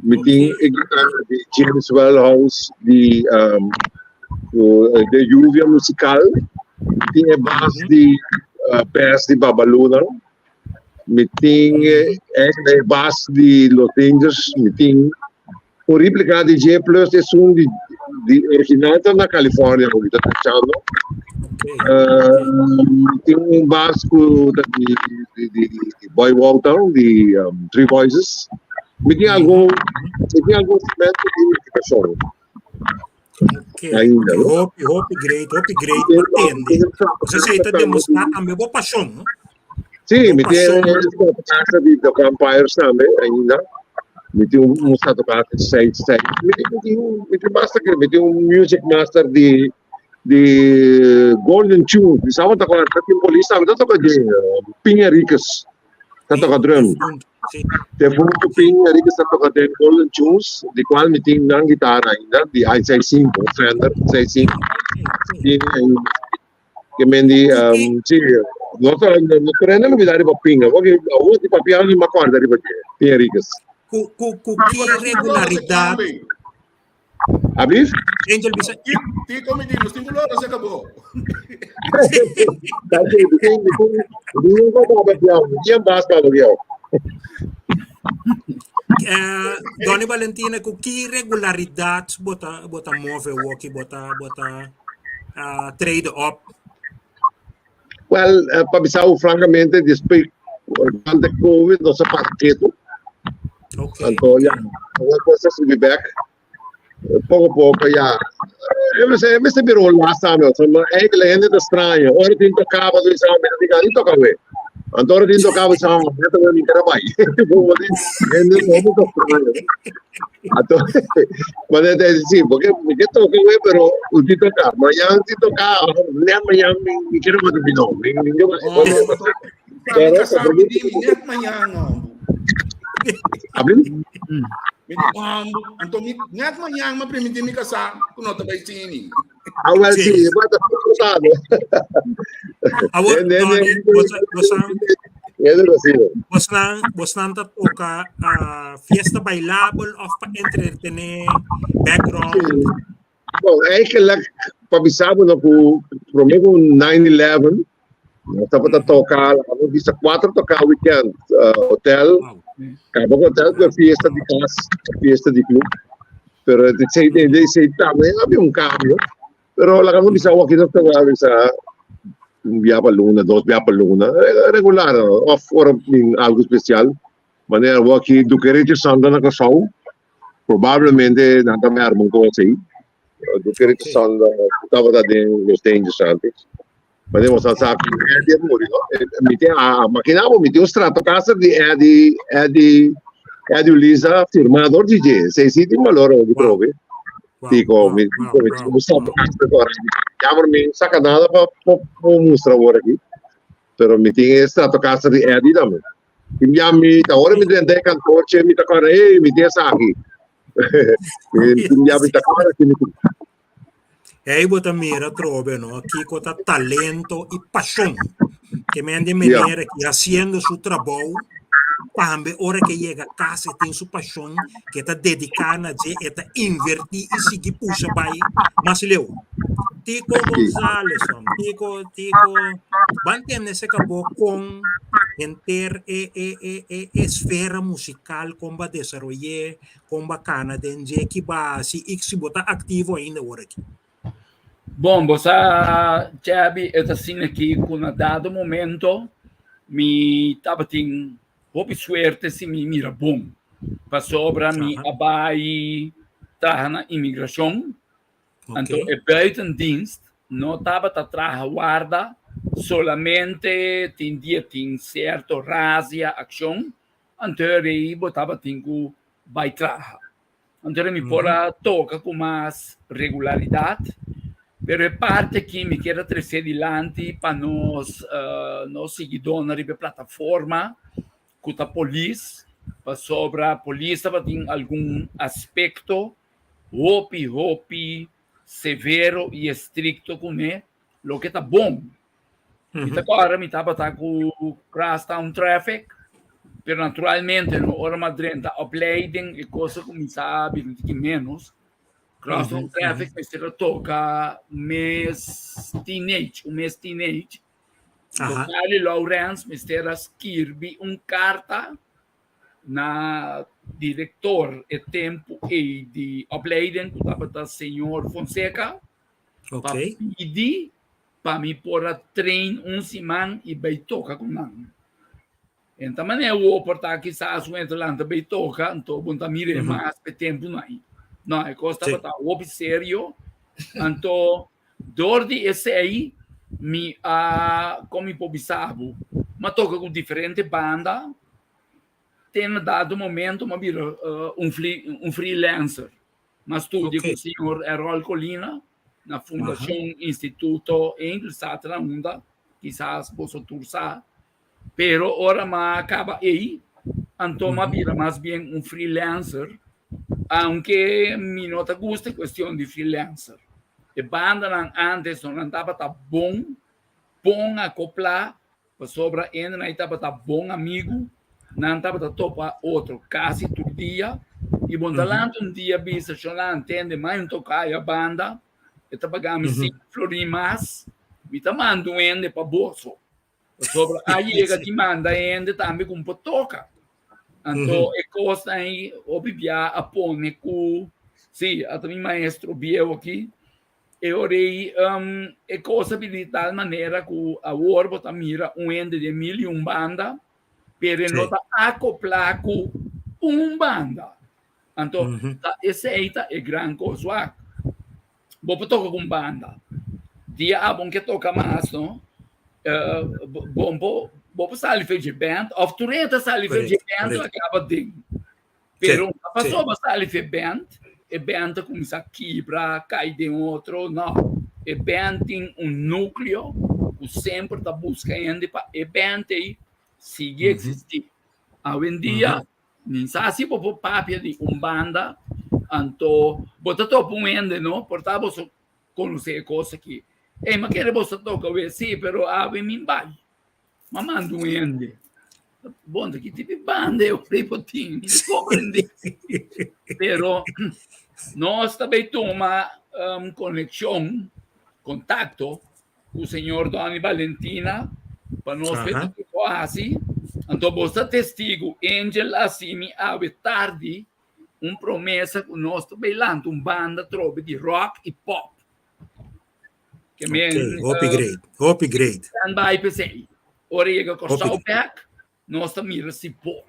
S5: mi tin e guitarra di James Wellhouse di um, ku, eh, de Lluvia Musical, mi tin e bas di uh, Bess di Babaluna, mi tin e, e bas di Los Dangers, mi tin un réplica di J Plus esun di di original ta na California ku mi ta pensando. Uh, mi tin un bas ku ta di di di, di Boy Walter di um, Three Voices. Mi tin algun mi tin algun instrumento di identificacion.
S3: Okay.
S5: Ainda, no?
S3: Hopi, hopi great, hopi great pa tende. Você sei ta demostrar tambe bo paixão, no?
S5: Sí, mi
S3: Bo
S5: tin
S3: paixão.
S5: casa di The Vampires tambe ainda. Mi tin un un stato casa seis seis. Mi tin mi tin mi tin basta que mi tin un music master di di Golden Tunes. Mi sabe ta con tin polis tambe ta toca di Pin Enriquez. Ta toca drum.
S3: Sí.
S5: Defunto Pin Enriquez ta toca den Golden Tunes, di cual mi tin nan guitarra ainda, di I65, Fender 65. Tin ainda. Ke men di, um, sí, no ta, no ta rende lubida riba Pin, porque awor di papia ni me acorda riba dje, Pin Enriquez.
S3: Ku ku ku ki regularidad
S5: Ablis?
S3: Angel bisa
S7: Tiko mi di, nos tin ku lora se acabó.
S3: Eh, Donny Valentina, ku ki regularidad bota bota move woki bota bota uh, trade up?
S5: Well, uh, pa bisau francamente, después durante COVID, no se pasa quieto.
S3: Okay.
S5: Anto, ya, awor cosa subi back. Poco poco, ya. Eu não sei, me biro lá, sabe? Maar eigenlijk hende ta extraño. Ora tin tocaba, do sabe, me diga, ni toca we. Anto ora tin tocaba, sabe, me ta mi quero bai. Hende no ta extraño. Anto, maar net is sí, porque mi ke toca we, pero un ti toca. Mañana ti toca, net mañana mi mi quiero matar mi no. Mi mi yo
S7: Oh,
S5: Pero,
S7: Pero, mi di mi net mañana, hombre.
S5: Abri?
S7: Mi di, hombre, anto mi net mañana ma permití mi casar, ku no te bai sini.
S5: Ah, wel,
S3: Sí.
S5: sí, maar dat is cruzado.
S3: Awor,
S5: Nee, nee,
S3: Donny,
S5: nee.
S3: bosa bosa
S5: Eso es así.
S3: bosnan bosnan ta toca uh, fiesta bailable of pa entretener background.
S5: Bom, eigenlijk, pa bisa bo no ku promé ku 9-11, nos tabata toka, laga bisa cuatro toka weekend, hotel,
S3: Wow.
S5: kaba ku hotel ku fiesta di kas, fiesta di club. Pero di sei de de sei tambe había un cambio. Pero laga nos bisa aki nos ta bisa un bia pa luna, dos bia pa luna, regular, of ora tin algo especial. Manera awor aki Duque Richard Santa na Kòrsou, probablemente nan ta arma un kos ei. Duque Richard Santa tabata den Los Dangers antes. Manera bo sa sa ku Eddie a muri, no? Mi tin a makina bo, mi tin un Stratocaster di Eddie, Eddie, Eddie Uliza firmá dor di dje. Esei sí tin balor hopi
S3: Wow.
S5: trobe.
S3: Wow,
S5: Dico,
S3: wow,
S5: mi,
S3: wow,
S5: mi
S3: wow,
S5: un
S3: wow.
S5: Stratocaster kor. Jammer mi saka nada pa pa pa mustra awor aki. Pero mi tin e Stratocaster di Eddie tambe. Tin bia mi, ta ora mi drenta e kantoortje, mi ta kòrda, hey, mi tin esaki. Tin bia mi ta kòrda ki mi tin.
S3: Hey, bo ta mira trobe, no? Kiko ta talento i pashon. Ke men di
S5: Ja.
S3: manera ki haciendo su trabou, tambe ora ke yega kas e tin su pashon, ke ta dediká na dje, e ta invertí i sigui pusha bai mas leu. Tico Gonzales, hom. Tico, Tico, ban tende se kabo kon henter e, e, e, e esfera musical kon ba desaroyé, kon ba kana den dje, ki ba hasi i si bo ta aktivo ainda ora aki.
S6: Bon, bo sa, Chabi, e ta asina aki ku na dado momento mi tabatin hopi suerte si mi mira bon, pasobra mi
S3: Aha.
S6: a bai traha na imigrashon. Anto
S3: Oké.
S6: e buitendienst no tabata traha warda, solamente tin dia tin sierto razia, akshon, anto rei bo tabatin ku bai traha. Anto mi por a toka ku mas regularidat, pero e parti aki mi kier a trese dilanti pa nos nos siguidónan riba e plataforma ku ta polis, pasobra polis tabatin algun aspekto hopi hopi severo i estrikto kuné, loke ta bon. Mi ta kòrda mi tabata ku Crosstown Traffic, pero naturalmente no ora mi a drenta opleiding e kos a kuminsá bira un tiki ménos. Crosstown Traffic mester a toka mes teenage, un mes teenage. Charlie Lawrence mester a skirbi un karta na direktor e tempu ei di opleiding ku tabata señor Fonseca pa pidi pa mi por a train un siman i bai toka ku nan. En ta manera awor por ta kisas un hende lanta bai toka, anto bo ta mira e mas p'e tempu nan. No, e kos tabata hopi serio. Anto dor di esei mi a kon mi por bisa bo, mi a toka ku diferente banda te na dado momento mi a bira un un freelancer. Mi a studia ku señor Errol Colina na Fundashon Instituto Angel sa ta na unda, kisas boso tur sa. Pero ora mi a kaba ei, anto mi a bira mas bien un freelancer, aunke mi no ta gusta e kuestion di freelancer. E bandanan antes no nan tabata bon, bon akoplá, pasobra hende nan tabata bon amigu, nan tabata topa otro kasi tur dia, i bo ta lanta un dia bisa, Shona, tende, mai un toka e banda, e ta paga mi sinku florin mas, mi ta manda un hende pa boso. Pasobra a yega di manda hende tambe ku por toka. Anto e kosnan ei hopi bia a pone ku, sí, ata mi maestro bieu aki, e ora ei e kos a bini di tal manera ku awor bo ta mira un hende den mil i un banda, pero e no ta akoplá ku un banda. Anto ta esei ta e gran kos. Wak, bo por toka ku un banda. Dia abo ke toka mas no, bo bo bo por sali for dje band of tur hende ta sali for dje band a kaba den. Pero a pasobra sali for e band, e band ta kuminsá kibra, kai den otro. No, e band tin un núkleo ku semper ta buska hende pa e band ei sigui eksistí. Awendia Mi sa si bo por papia di un banda, anto bo ta topa un hende, no? Por ta boso konosé e kos aki. Ey, mi a kere boso toka awe, sí, pero awe mi bai. Mi a manda un hende. Bon, ta ki tipo di banda e ora bo tin? Mi no komprendé. Pero nos ta bay tuma konekshon, kontakto ku señor Donny Valentina pa nos wet kiko a hasi. Anto bo ta testigu, Angel a hasi mi awe tardi un promesa ku nos ta bai lanta un banda trobe di rock i pop. Ke men,
S3: Ok, hopi great, hopi great.
S6: Stand by p'esei. Ora yega Kòrsou bèk, Nos ta mira si por.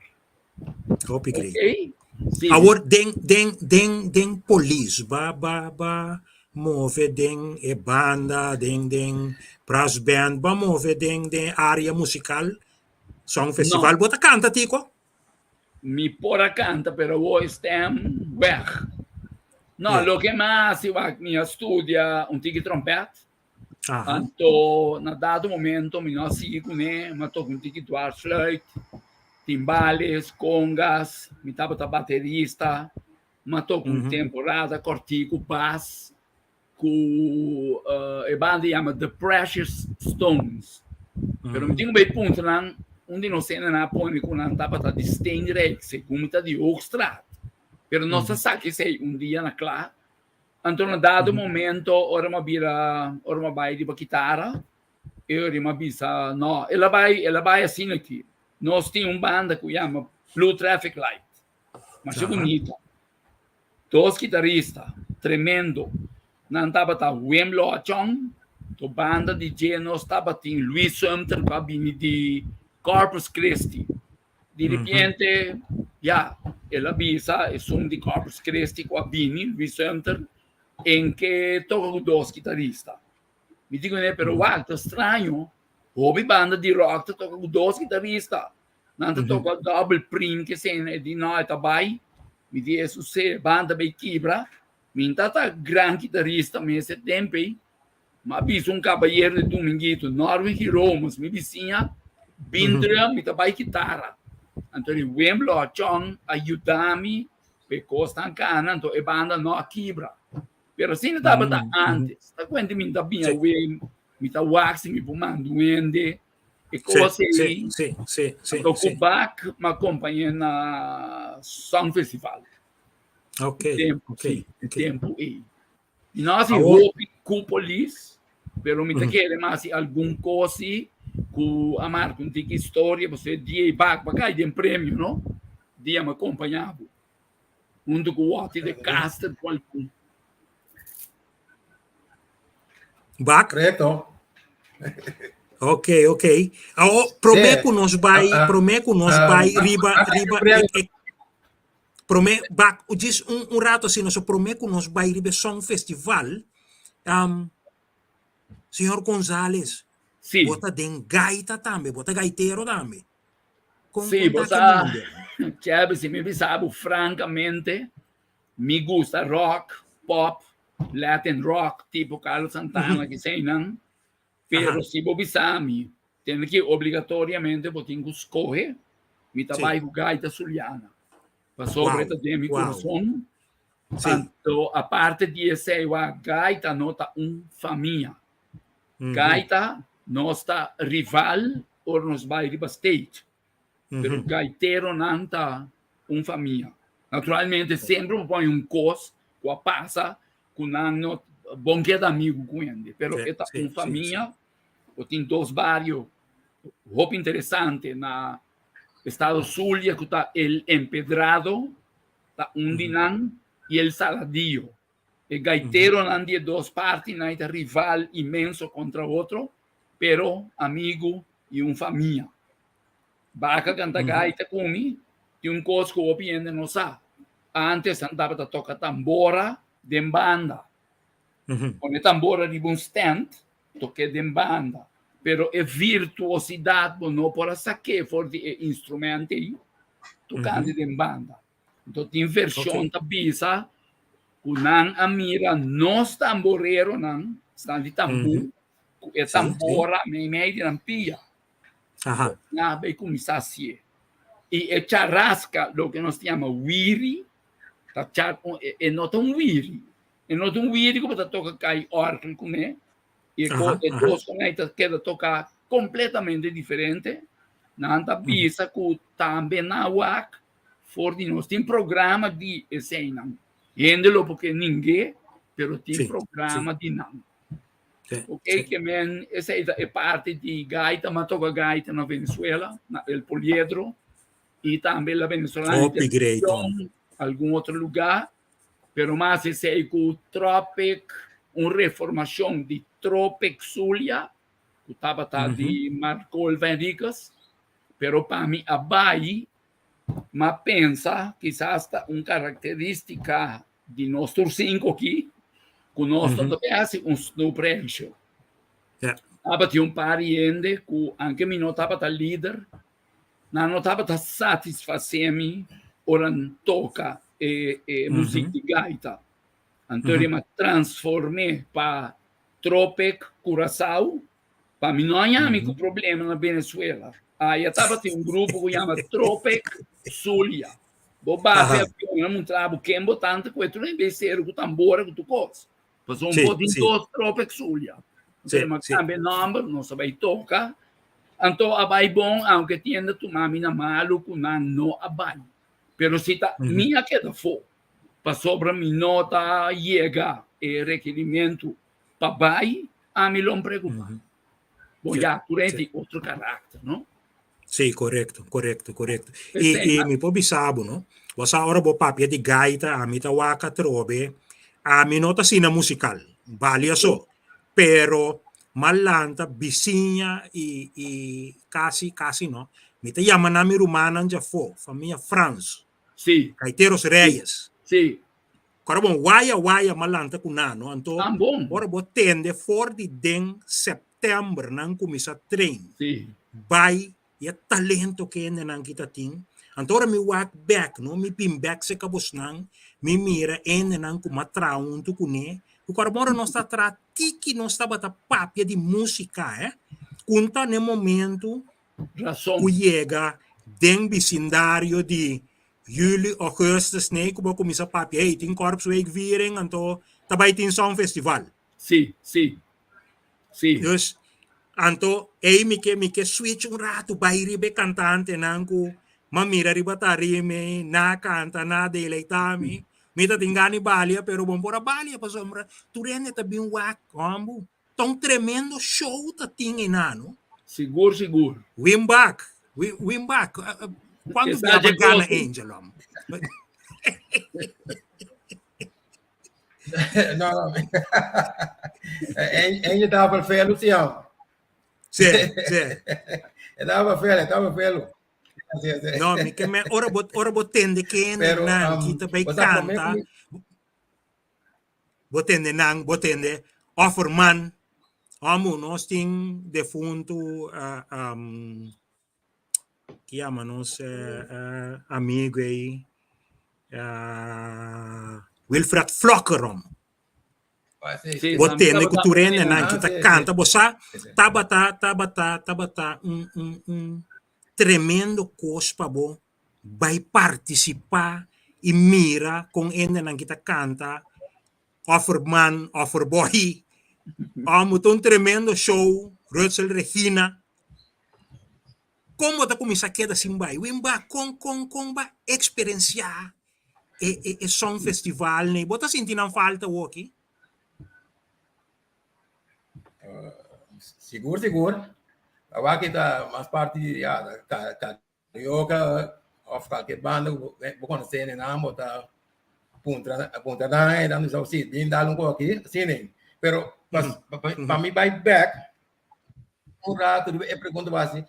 S3: Hopi great. Okay? Sí. Awor den den den den polis ba ba ba move den e banda den den brass band ba move den den area musical song festival no. Bo ta canta Tico?
S6: Mi por a canta pero awor e stem weg. No, yeah. Loke mi a hasi wak mi a studia un tiki trompet. Anto na dado momento mi no a sigui kuné, mi a toka un tiki dwarsfluit, timbales, congas, mi tabata baterista, mi a toka un temporada kòrtiku bas ku e banda yama The Precious Stones. Pero mi tin ku bai puntra nan, un di nos hendenan a pone ku nan tabata di Steenrijk, segun mi ta di Hoogstraat. Pero nos a saka esei un dia na kla. Anto na dado momento ora mi a bira, ora mi a bai riba kitara, e ora mi a bisa no, el a bai, el a bai asina aki. Nos tin un banda ku yama Blue Traffic Light, masha bunita. Dos kitarista tremendo, nan tabata Wim Loachon, to banda di dje nos tabatin Luis Sumter ku a bini di Corpus Christi. Di ripiente, ya, el a bisa esun di Corpus Christi ku a bini, Luis Sumter, en ke toka ku dos kitarista. Mi di kuné, pero wak, ta straño, hopi banda di rock ta toka ku dos kitarista. Nan ta toka double prim ke esena, e di no, e ta bai. Mi di esun se banda bai kibra. Mi no ta ta gran kitarista mes e tempo ei. M'a bisa un kabayero di Dominguito, Norwin Giromus, mi bisiña, bin drum, mi ta bai kitara. Anto di Wim Lochon a yuda mi pa e kosnan kana, anto e banda no a kibra. Pero asina tabata antes. Ta kuenta mi ta bin awe, mi ta wak si mi por manda un hende. E kos ei, anto ku Bak m'a kompañ'é na Song Festival. E tempu ei. Mi no hasi hopi ku polis, pero mi ta kere mi hasi algun kos si ku a marka un tiki historia, pasobra e dia ei bak pa kai den premio, no? Dia mi a kompañá bo huntu ku Watty de Caster ku algun.
S3: Bak?
S4: Korekto.
S3: Ok, ok. Awo, promé ku nos bai, promé ku nos bai riba, riba e, Promé, bak, djis un, un rato asina, so promé ku nos bai riba e Song Festival. Um, señor Gonzales,
S6: Sí.
S3: bo ta den gaita tambe, bo ta gaitero tambe. Kon,
S6: Sí,
S3: kon
S6: bo
S3: ta
S6: sa,
S3: mundo?
S6: Chevy, si mi bisa bo francamente, mi gusta rock, pop, Latin rock, tipo Carlos Santana, que sei nan. Pero
S3: Aha.
S6: si bo bisa mi, tende que obligatoriamente bo tin ku scoge, mi ta
S3: Sí.
S6: bai ku gaita Zuliana. Pasobra
S3: Wow,
S6: e ta den mi
S3: wow.
S6: corazón.
S3: Sí.
S6: Anto, aparte di esei, wa gaita no ta un famia.
S3: Mhm.
S6: Gaita nos ta rival ora nos bai riba stage. Pero
S3: Mhm.
S6: gaiteronan ta un famia. Naturalmente, semper bo pone un kos ku a pasa ku nan no bon keda amigu ku hende, pero
S3: Sí,
S6: e ta
S3: sí,
S6: un
S3: sí, sí.
S6: famia. Bo tin dos bario hopi interesante na estado Zulia ku ta El Empedrado, ta un di nan, i El Saladillo. E gaiteronan di e dos partinan ta rival inmenso kontra otro, pero amigu i un famia. Baka kanta gaita ku mi, tin un kos ku hopi hende no sa. Antes nan tabata toka tambora den banda. Pone tambora riba un stand, tok'é den banda. Pero e virtuosidat bo no por a sak'é for di e instrument ei tokante den banda. Anto tin vershon ta bisa ku nan a mira nos tamboreronan, esnan di tambú, ku e tambora meimei di nan pia. Nan a bai kuminsá hasié. I e charasca, loke nos ta yama wiri, ta char, e no ta un wiri. E no ta un wiri ku bo ta toka kai òrgel kuné. I e ko, e dos kon ei ta keda toka kompletamente diferente. Nan ta bisa ku tambe nan wak for di nos. Tin programa di eseinan. Hende lo por ke ningué, pero tin programa di nan. Ok, ke men esei ta e parti di gaita, m'a toka gaita na Venezuela, na El Poliedro, i tambe la Venezolana
S3: Hopi great,
S6: Televisión, algun otro lugá, pero mas esei ku Tropic, un reformashon di Tropic Zulia, ku tabata di Marcolva Henriquez, pero pa mi a bai, m'a pensa kisas ta un karakterístika di nos tur sinku aki, ku nos no ta bin hasi un snoepreisje. Tabatin un par di hende ku anke mi no tabata lider, nan no tabata satisfasé mi ora nan toka e e muzik di gaita. Anto mi a transform'é pa Tropic Curaçao, pa mi no haña mi ku problema na Venezuela. Aya tabatin un grupo ku yama Tropic Zulia. Bo bate avion, nan muntra bo ken bo tanta ku e tur hende seru ku tambora ku tur kos. Pasobra un por tin dos Tropic Zulia. Anto mi a kambia e nòmber, nos a bai toka. Anto a bai bon, aunke tienda tuma mi na malu ku nan no a bai. Pero si ta mi a keda afó, pasobra mi no ta yega e rekerimentu pa bai, ami lo preocupa. Bon, ya, tur hende tin otro karakter, no?
S3: Sí, korekto, korekto, korekto. I, i mi por bisa bo, no? Bo sa ora bo papia di gaita, ami ta wak atrobe, ami no ta asina musikal, balia so, pero m'a lanta bisiña i, i kasi, kasi no, mi ta yama nan mi rumannan djafó, famia Frans,
S6: Sí.
S3: Gaiteros Reyes.
S6: Sí.
S3: Kora bon, waya waya m'a lanta ku nan, no? Anto,
S6: Ah, bon.
S3: ora bo tende for di den sèptèmber nan kuminsá train,
S6: Sí.
S3: bai i e talento ku hendenan ki ta tin. Anto ora mi wak bèk, no, mi bin bèk serka bosnan, mi mira hendenan ku m'a traha huntu kuné, ku kora bon ora nos ta traha tiki nos tabata papia di músika, eh, kun ta n'e momentu
S6: Rason.
S3: ku yega den bisindario di juli, augustus, nee, ku bo kuminsá papia, hey, tin Korpsweekviering, anto ta bai tin Songfestival.
S6: Sí, sí, sí.
S3: Dus, anto, ei mi ke, mi ke switch un ratu bai riba e kantantenan ku m'a mira riba tarima, na kanta, na deleitá mi. Mi ta tin gana di balia, pero bo no por a balia pasobra tur hende ta bin wak, hòmbu. Ta un tremendo show ta tin einan, no?
S6: Sigur, sigur.
S3: Wim Bak, Wim Bak, cuanto bia bo gana Angel, hom?
S4: No, no. Angel tava vervelu, sí, hom.
S3: Sí, sí.
S4: E tava vervelu, e tava vervelu.
S3: No, mi ke men, ora bo, ora bo tende kende nan, kita bay canta, Bo tende nan, bo tende. Offerman, amo nos tin defuntu ki yama nos amigo ei Wilfred Flokker rom.
S6: Sí,
S3: Bo
S6: tambe
S3: tende ku
S6: tabata
S3: tur hendenan
S4: Ah,
S3: ki ta
S4: sí,
S3: kanta,
S4: sí.
S3: bo sa
S4: Sí, sí.
S3: tabata tabata tabata un un un tremendo kos pa bo bai partisipá i mira kon hendenan ki ta kanta Offerman, Offerboy. Amo ta un tremendo show, Rutsel Regina. Kon bo ta kuminsá keda sin bai? Wimba, kon kon kon ba eksperensiá e e e Song Festival nei? Bo ta sinti nan falta awoki?
S4: Sigur sigur. Awaki ta mas parti di ya Carioca of cualke banda ku bo konosé nan bo ta puntra puntra nan e nan bisa si bin dal un koki asina nei. Pero pa pa mi bai bek un rato riba e pregunta bo hasi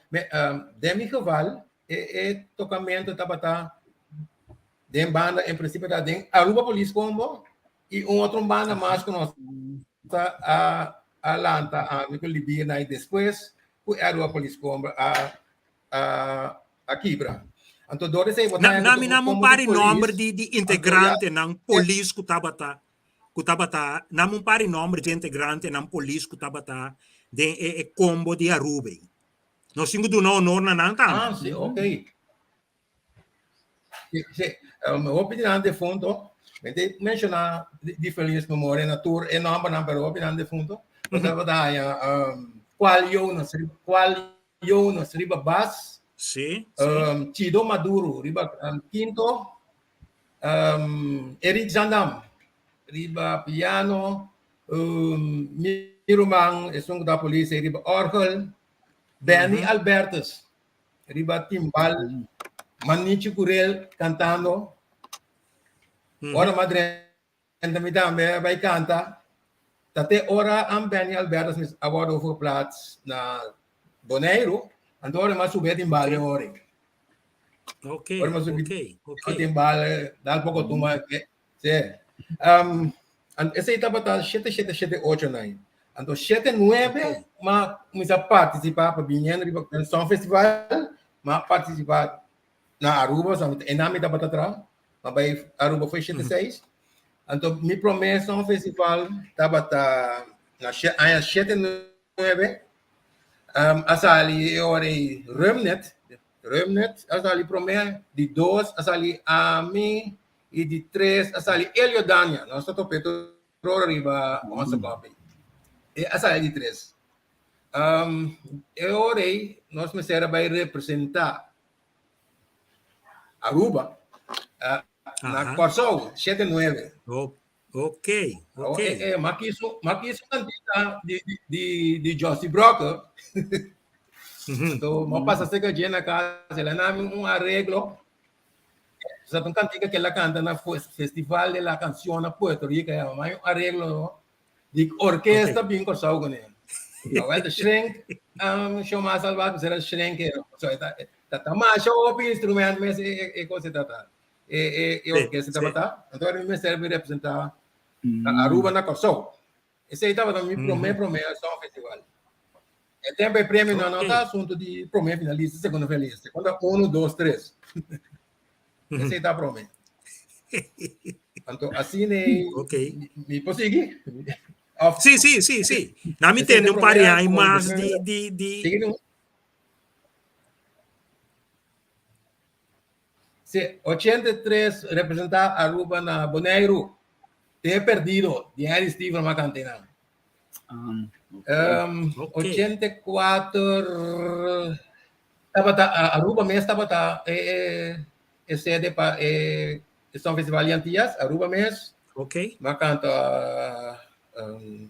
S4: den mi geval e e tokamento tabata den banda en prinsipio ta den Aruba Police Combo i un otro banda mas ku nos ta a a lanta ami ku Libirna i despues ku e Aruba Police Combo a a a kibra. Anto dor esei bo ta
S3: Na
S4: haña
S3: na
S4: ku
S3: mi
S4: un
S3: nan un
S4: combo
S3: par
S4: di
S3: di nomber
S4: polis
S3: di di
S4: anto ya
S3: integrantenan polis ku tabata ku tabata nan un par di nomber di integrantenan polis ku tabata den e e combo di Aruba ei. Nos tin ku duna honor na nan tambe.
S4: Ah, sí, ok. Sí, sí. Hopi di nan defunto. Mi te menciona di, di feliz memoria na tur e nombernan, pero hopi nan defunto. Nos tabata haña um, Cual Jonas, Cual Jonas riba bas,
S3: Sí, sí.
S4: Chido Maduro riba quinto, Eric Zandam riba piano, mi ruman esun ku ta polis riba orgel, Benny Albertus riba timbal, Manichi Curel cantando. Ora m'a drenta mi tambe a bai canta. Ta te ora am Benny Albertus mis a wòrdu overgeplaatst na Boneiru, anto ora m'a subi e timbal den ora.
S3: Ok,
S4: Ora m'a subi
S3: ok, ok.
S4: timbal, dal poko tuma, sí. Esei tabata shete shete shete ocho nine. Anto shete nuebe m'a kuminsá partisipá pa biniendo riba den Song Festival, m'a partisipá na Aruba, so e nan mi tabata tra, m'a bai Aruba foi shete seis. Anto mi promé Song Festival tabata na aña shete nuebe, a sali e ora ei Rumnet, Rumnet a sali promé, di dos a sali ami, i di tres a sali Elio Dania, nos ta top'é tur ora riba Once Coffee. E a sali di tres. E ora ei nos mester a bai representá Aruba na Kòrsou, shete nuebe.
S3: Ok, ok.
S4: M'a kiso, m'a kiso tantita di di di Jossie Brokke. Anto m'a pasa serka dje na kas, el a nami un areglo. Sa ta un kantika ke el a kanta na Festival de la Canción na Puerto Rico, ya. M'a haña un areglo di orkesta bin Kòrsou kuné. Awel ta shrink, Show Mas Salvaje ku sera shrink e. So e ta ta masha hopi instrument mes e e kos e ta ta. E e e orkesta tabata. Anto mi mester bin representá Aruba na Kòrsou. Esei tabata mi promé promé Song Festival. E tempo e premio no no ta asunto di promé finalista, segundo finalista. Konta uno, dos, tres. Esei ta promé. Anto asina e mi por sigui?
S3: Of Sí, sí, sí, sí. Na mi tende un par di aña mas di di di
S4: Sigui no. Sí, 83 representa Aruba na Boneiru. Te perdido di Harry Steven m'a canta einan. Um, 84 tabata Aruba mes tabata e e e sede pa e e Song Festival di Antillas, Aruba mes.
S3: Ok.
S4: M'a canta um,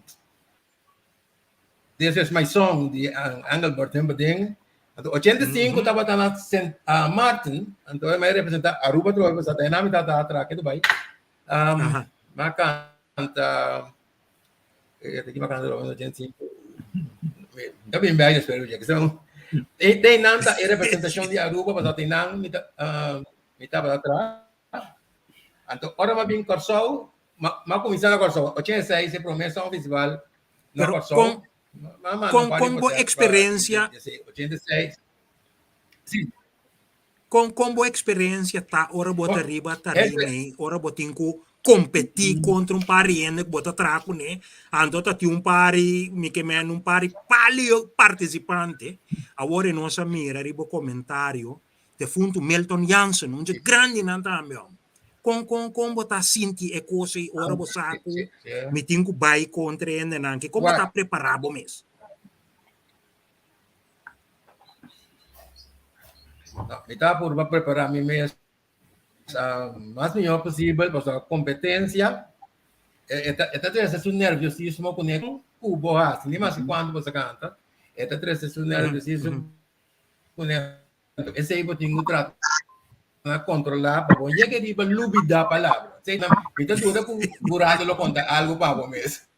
S4: This is my song di Engelbert Humperdinck. Anto 85 tabata na Sint Maarten, anto e mai representa Aruba trobe pasá ta enami tata atra ke bai. Um, m'a canta eh, ki m'a canta 85. Ta bin bij espero je. So, e te nan ta e representacion di Aruba pasá te nan mi ta mi tabata atra. Anto ora m'a bin Kòrsou, m'a kuminsá na Kòrsou, 86 e promé Song Festival. Na
S3: Pero
S4: Kòrsou.
S3: kon
S4: M'a manda un
S3: kon
S4: par di
S3: kon bo
S4: portrèt pa
S3: eksperensia
S4: 86. Sí.
S3: Kon kon bo eksperensia ta ora bo ta riba tarima
S4: Ese
S3: ei, ora bo tin ku kompetí kontra un par di hende ku bo ta traha kuné, anto ta tin un par di, mi ke men un par di palio partisipante. Awor e nos a mira riba komentario defuntu Milton Jansen, un dje grandinan tambe hòmber. Kon kon kon bo ta sinti e kos ei ora bo sa ku mi tin ku bai kontra e hendenan aki? Kon bo ta prepará bo mes?
S4: No, mi ta purba prepará mi mes uh, mas mihó posibel, pasobra kompetensia e, e, ta, e ta trese su nerviosismo kuné ku bo hasi, ni mas kuantu bo sa kanta, e ta trese su nerviosismo kuné. Esei bo tin ku trata na kontrolá pa bo yega riba lubidá palabra. Esei na, mi ta duda ku Burado lo konta algu pa bo mes.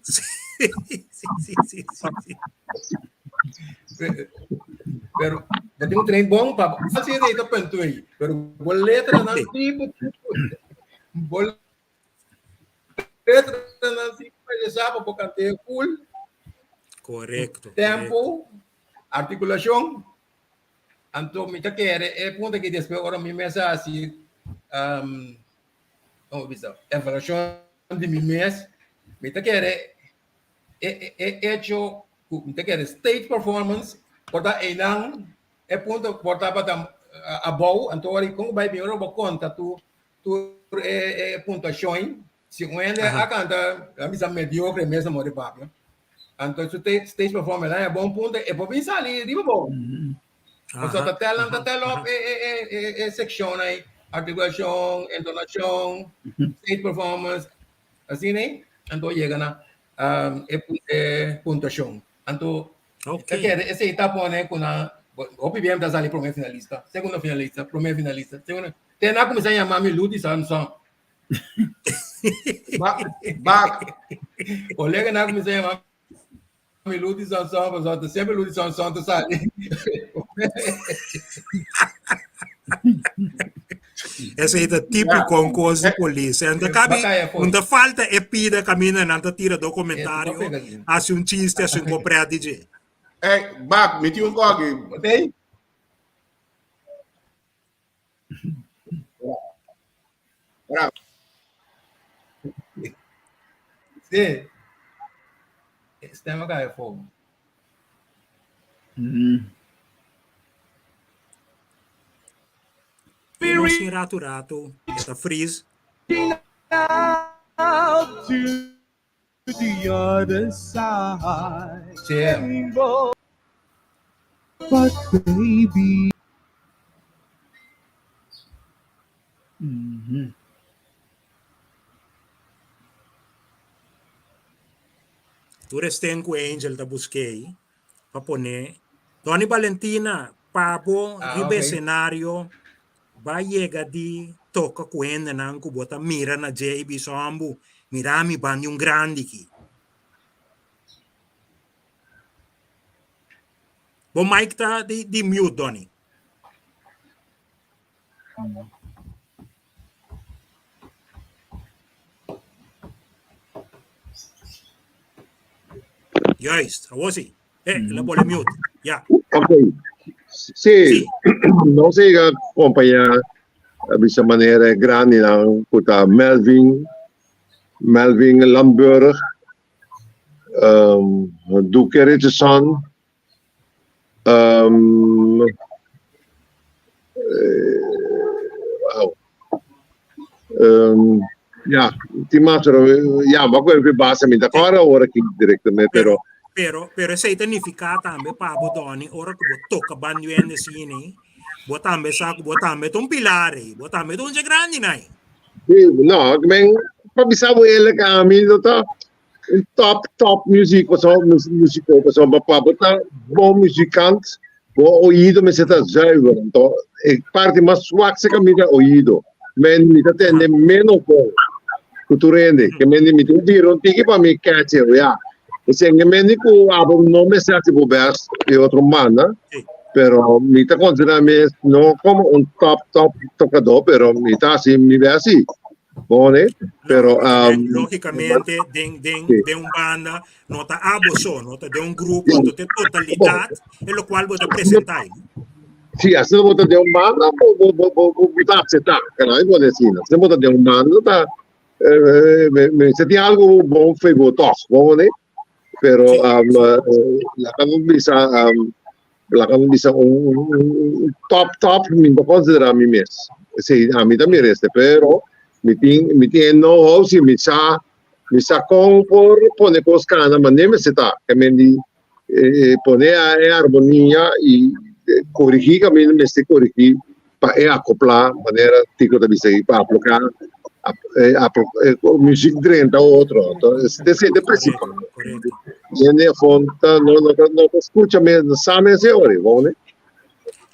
S3: Sí, sí, sí, sí, sí.
S4: Pero bo tin un train bon pa bo. Así es ta punto ahí. Pero bo letra nan sí, bo, bo letra nan sí, pa sa pa bo kante full.
S3: Correcto.
S4: Tempo, articulacion. Anto mi ta kere e punto aki despues ora mi mes a hasi um, como bisa, evaluacion di mi mes, mi ta kere e, e, e hecho ku mi ta kere stage performance por ta einan e punto por tabata abou, anto ora kon bai bin ora bo konta tu tur e, e puntuacion Si un hende a canta, a bisa mediocre mes amor di papia. Anto su stage performance e bon punto e por bin sali riba bo. Pasobra ta tel nan ta tel op e e e e e seccion ei, articulacion, entonacion, stage performance, asina ei, anto yega na e e puntuacion. Anto ta kere esei ta pone ku nan hopi bien ta sali prome finalista, segundo finalista, prome finalista, segundo, te nan a kuminsá yama mi Ludy Samson.
S7: Bak.
S4: Colega na kuminsá yama mi Ludy Samson, pasobra ta semper Ludy Samson ta sali.
S3: Esei ta típiko un kos di polis. En ta kabi, un ta falta e pida kaminda nan ta tira do komentario, hasi un chiste, hasi un kopret di dje.
S7: Ey, Bak, mi tin un koki.
S4: Otey?
S7: Bravo.
S4: Sí. Stem a cae fogo.
S3: No sin rato rato, e ta freeze.
S8: the other side.
S4: Sí.
S8: But baby.
S3: Tur esten ku Angel ta busk'ei pa pone Donny Balentina pa bo
S4: Ah,
S3: riba
S4: ok.
S3: esenario ba yega di toka ku hendenan ku bo ta mira na dje i bisa hombu mira mi ban di un grandi ki. Bo mic ta di di mute Donny. Juist, awor si. Eh, el a pone mute. Ya.
S5: Ok. Sí,
S3: Sí.
S5: nos llega acompañar a bisa manera grande nan ku ta Melvin, Melvin Lamburg, um, Duke Richardson, um, eh, wow. Um, ja, tin mas, pero ja, maar ku base mi ta kòrda ora aki directamente, pero
S3: Pero, pero esei ta nifiká tambe pa bo, Donny, ora ku bo toka ban di hende asina, bo tambe sa ku bo tambe ta un pilar ei, bo tambe ta un dje grandi nai.
S5: Sí, no, ik men, pa bisa bo eerlijk, ami no ta un top, top music, paso, musico, paso, pa bo ta bon muzikant, bo oído mester ta zuiver. Anto, e parti mas zwak se mi ta oído. Men mi ta tende menos bon ku tur hende. Ke men mi tin bira un tiki pa mi catch e, ja. Ese ke men ku abo no mester hasi bo best e otro banda. Pero mi ta considera mi no como un top, top tocador, pero mi ta hasi mi best sí. Bon, eh? Pero
S3: um, lógicamente den den sí. den un banda no ta abo so, no ta de un grupo, sí. te totalidad, en lo cual bo ta presentar.
S5: Sí, así bo ta de un banda, bo bo bo bo bo ta aceptar, caray, bo decir. Si bo ta de un banda, ta eh, me, me se tiene algo bon fe bo toch, bon, eh? Pero um, eh, la kan bisa um, Laga mi bisa un, un top top mi no considera mi mes. Sí, a mi ta merece, pero mi tin mi tin e know-how si mi sa mi sa con por pone cos cana mane mester ta. Ke men di eh, pone a e armonia y eh, corrigi caminda mester corrigi pa e acopla manera Tico ta bisa ahí, pa aploca eh, eh, muziek drenta otro. Entonces, ese es el principal. Hende afon ta no no no ta escucha mes, no sa mes e ori, bon ne?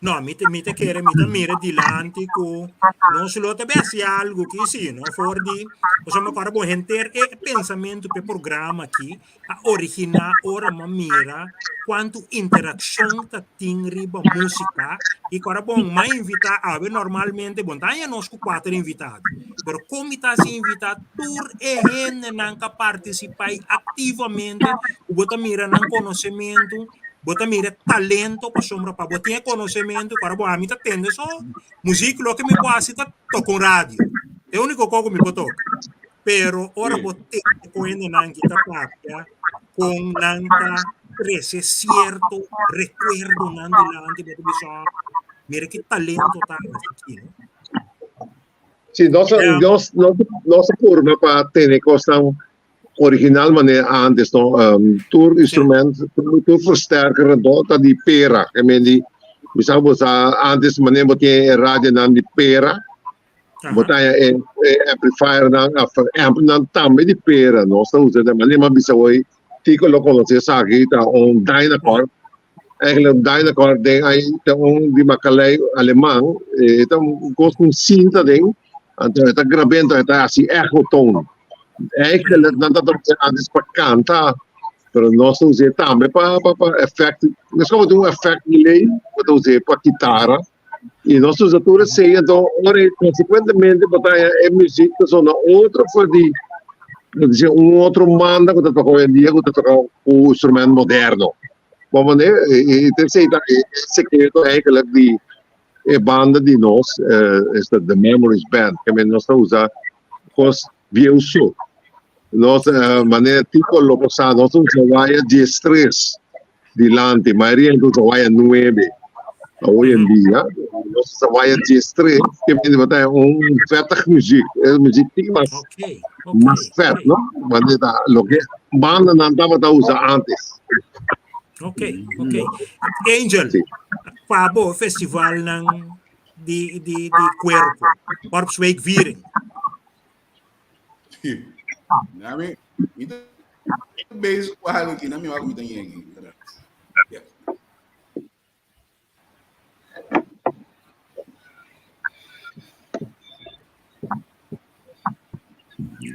S3: No, mi te, mi te kere, mi te mira dilanti ku nos lo te besi algo ki si, no? For di, o sea, me acuerdo bon henter e pensamiento pe programa aki a originá ora mi a mira kuantu interakshon ta tin riba músika i ku ora bon mi a invitá awe normalmente bon ta haña nos ku kuater invitado pero kon mi ta hasi invitá tur e hendenan ku a partisipá aktivamente ku bo ta mira nan konosementu bo ta mira talento pasobra pa bo tin e konosementu ku ora bo ami ta tende so muzik loke mi por hasi ta toka un radio e úniko kos ku mi por toka. Pero ora bo tende con hendenan ki ta papia, con nan ta trece cierto recuerdonan dilanti, bo ta bisa, oh, mira ki talento ta aki, no?
S5: Sí, nos, yeah. nos, nos, nos forma pa tene cosnan original manera antes, no? Um, tur instrument, sí. tur, tur versterker, no, ta di pera. Ik meen di, bisa bo sa antes manera bo tiene radio nan di pera, Bo ta haña e amplifiernan of ampnan tambe di pera. Nos ta usa den manera mi a bisa hoy, Tico lo conoce esaki, ta un Dynacord. Eigenlijk un Dynacord den ay ta un di makalei aleman. E ta un cos cu un cinta den, anto e ta grab'é anto e ta haci echo tone. Eigenlijk nan ta usa antes pa canta, pero nos ta us'é tambe pa pa effect. Mescos bo tin un effect delay, bo ta us'é pa kitara. Y nos usa tur esey, enton ora y consecuentemente bo ta haña e muziek ta sona otro for di, lo dice un otro manda cu ta toca hoy en dia cu ta toca cu instrument moderno. Bo mane, y ta esey ta e secreto eigenlijk di e banda di nos, esta The Memories Band, ke men nos ta usa cos bieu so. Nos manera tipo lo bo sa, nos ta usa waya diestres. dilanti, mayoria hende usa waya nuebe. Hoy en dia, nos usa waya diestres, ke mende bo ta un vettig muziek. E muziek tin mas, okay, okay, mas vet, okay. no? Manera loke bandanan tabata usa antes.
S3: Ok, ok. Angel, sí. pa bo festivalnan di, di, di cuerpo, Korpsweek viering.
S7: Nami, mi ta bezig ku algo aki, nami wak mi ta yegi. Yeah.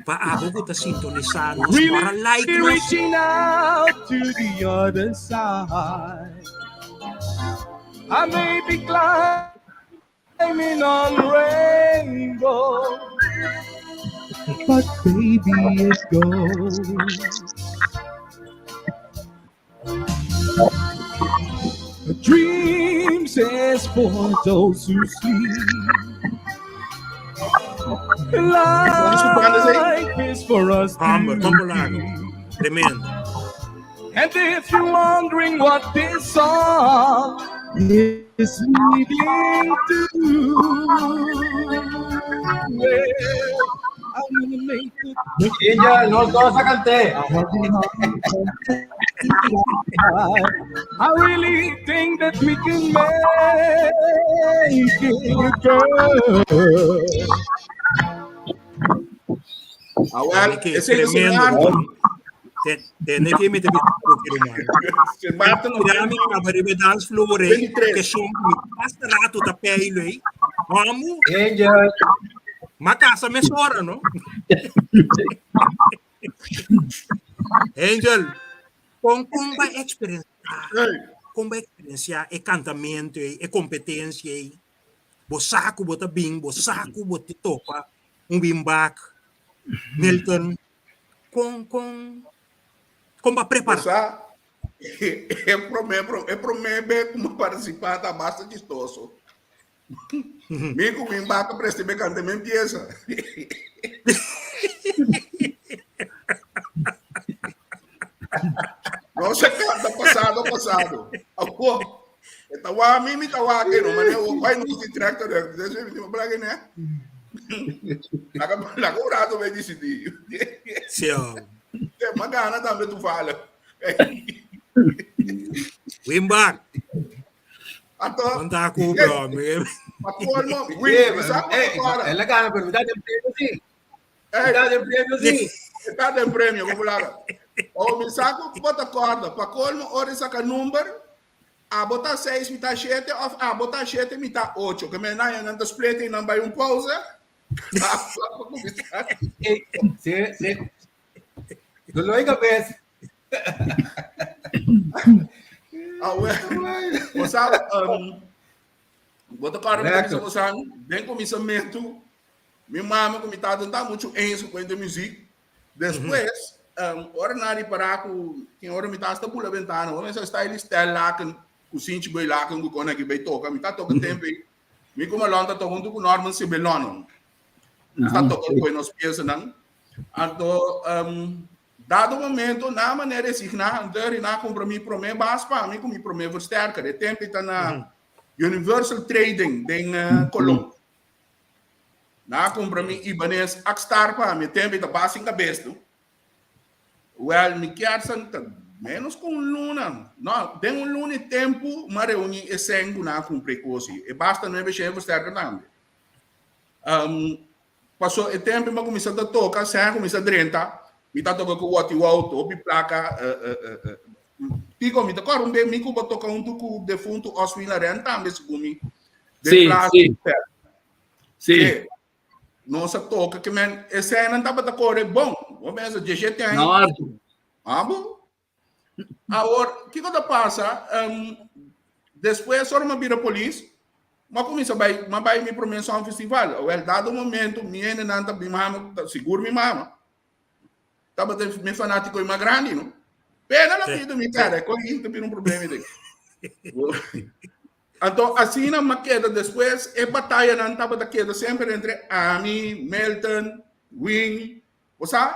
S3: Pa abo ku ta sintonisá nos, ora like nos.
S8: Reaching out to the other side. I may be climbing on rainbow. But baby it goes. Dreams is for those who sleep. Life is for us to
S3: Homber, kom polaco. Tremendo.
S8: And if you're wondering what this song is leading to, well, I'm gonna make it.
S4: Angel, nos dos a canté.
S8: I really think that we can make it, girl.
S7: Ah, wel,
S3: Ke
S7: esei ta Sint
S3: tremendo.
S7: Maarten.
S3: Tende ke mi te bisa bo ki ruman.
S7: Sint Maarten
S3: Mira mi kaba riba e dance floor ei,
S7: 23.
S3: ke shon mi basta rato ta peilo ei. Homo,
S4: Angel.
S3: ma casa mesora, no? Angel, kon kon ba experiencia, kon ba experiencia e cantamento ei, e competencia ei? Bo sa ku bo ta bin, bo sa ku bo te topa. Un Wim Bak, Milton, kon kon kon ba prepara?
S7: Sa, e prome e prome be ku mi partisipá ta basta chistoso. Mi ku Wim Bak a presta mi kanta men piesa. Nos a kanta pasado pasado. Awor, e ta wak mi, mi ta wak e no, mane awor bai nos di tractor, despues mi tin bla kene. Laga laga un rato bai disidí.
S3: Sí, oh.
S7: E ma gana tambe tu fala.
S3: Wim Bak.
S7: Anto,
S3: Konta ku bro. mi-
S7: pa colmo, Wim, mi sa
S4: Eh,
S7: ku agora.
S4: el a gana, pero mi ta den premio sí.
S7: Ei,
S4: Mi ta den premio sí.
S7: Ta den premio, como laga. O mi sa ku bo ta korda, pa colmo ora e saka number, abo ta seis, mi ta shete, of abo ta shete, mi ta ocho. Ke men nan nan ta split i nan bai un pausa. Pa kuminsá.
S4: Eh, sí, sí. Dolor de cabeza.
S7: Ah, well. Bo sa, um, bo ta korda mi ta bisa
S4: Correcto.
S7: bo san, den kuminsamentu, Mi mama ku mi tata no ta muchu eens ku kuenta muzik. Despues, ora nan a ripará ku tin ora mi ta hasta bula bentana, bo mester sta e stel laken ku sinchi bai laken ku kon aki bai toka. Mi ta toka tempu ei. Mi ku Malon ta toka huntu ku Norman Sibelono. Nos ta toka ku nos piesanan. Anto, dado momento, nan a manera resigná, anto nan a kumpra mi promé bas pa mi ku mi promé versterker. E tempu ei ta na Universal Trading den Colon. Nan a kumpra mi Ibanez Axstar pa mi tempu i ta bas sin kabes tu. Wèl, mi kier san ta ménos ku un luna. No, den un luna i tempu mi a reuní e sèn ku nan a kumpra e kos ei. E bas ta nuebe shen versterker tambe. Paso e tempu mi a kuminsá ta toka, sèn a kuminsá drenta, mi ta toka ku wòti wou, hopi plaka. Kiko mi ta kòrda un bes mi ku bo toka huntu ku defuntu Oswin Laren tambe segun mi. Den
S6: Sí,
S7: plaza
S6: sí.
S7: Hotel.
S6: Sí.
S7: Sí. Nos a toca que men e scèna tabata corre bon. Bo pensa 17 aña.
S6: No, Arthur.
S7: Ah, bo? Awor, kiko ta pasa? Um, despues ora mi a bira polis, mi a kuminsá bai, mi a bai mi promé Song Festival. Wel, dado momento, mi hendenan ta, mi mama, ta, sigur mi mama, tabata mi fanátiko mas grandi, no? Pena la vida mi cara, ko ta bira un problema den. Anto asina m'a keda despues e batayanan tabata keda semper entre ami, Milton, Wing, bo sa?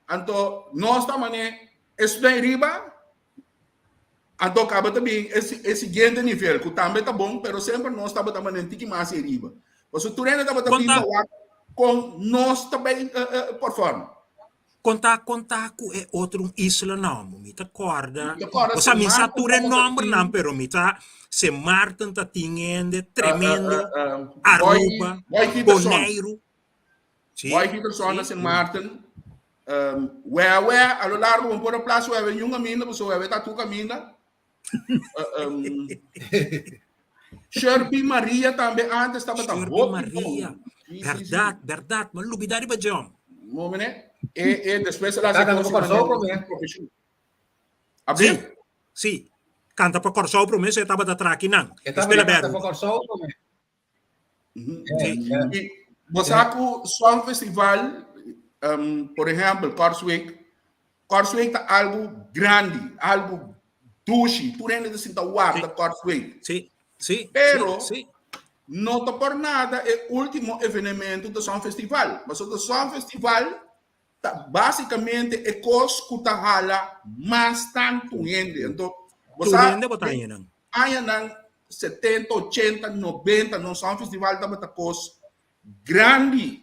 S7: Anto nos ta mane esnan riba, anto kaba ta bin e e siguiente nivel ku tambe ta bon, pero semper nos tabata mane un tiki mas ariba. Pasobra tur hende tabata bin pa wak kon nos ta bai perform.
S3: Konta konta ku e otro un isla no, mi ta kòrda.
S7: Mi ta kòrda
S3: Osea,
S7: Sint
S3: mi sa
S7: Maarten
S3: tur e
S7: tabata
S3: nòmbernan,
S7: tin
S3: pero mi ta Sint Maarten ta tin hende tremendo,
S7: Boy
S3: Aruba,
S7: Boy Giterson.
S3: Boneiru. Sí,
S7: Boy Giterson na
S3: sí.
S7: Sint Maarten. Um, Wèwè, a lo largo bo por a plasa Wèwè niun kaminda, pasobra Wèwè ta tur kaminda. Um, Sherby Maria tambe antes tabata
S3: Sherby
S7: hopi
S3: Maria.
S7: bon. Sí, sí, sí.
S3: Berdad, berdad. Ma lubida riba djom.
S7: Momene. E, e despues el hace
S4: Canta
S7: cosas
S4: pa Kòrsou
S7: manera
S4: promé.
S7: profesional. A
S3: Sí,
S7: ver?
S3: sí. Canta pa Kòrsou promé, so e tabata traki nan.
S4: E
S3: Despues
S4: tabata
S3: la
S4: canta pa
S3: Aruba.
S4: Kòrsou promé.
S3: Sí.
S7: I bo sa ku Song Festival, um, por ehèmpel, Kòrsweek, Kòrsweek ta algu grandi, algu dushi. Tur hende ta sinta warda Kòrsweek.
S3: Sí, sí,
S7: Pero
S3: sí, sí.
S7: no ta por nada e último evenemento ta Song Festival. Pasobra Song Festival ta básikamente e kos ku ta hala mas tantu hende. Anto, bo
S3: Tur
S7: sa,
S3: hende bo ta haña nan.
S7: añanan 70, 80, 90, nos Song Festival tabata kos grandi.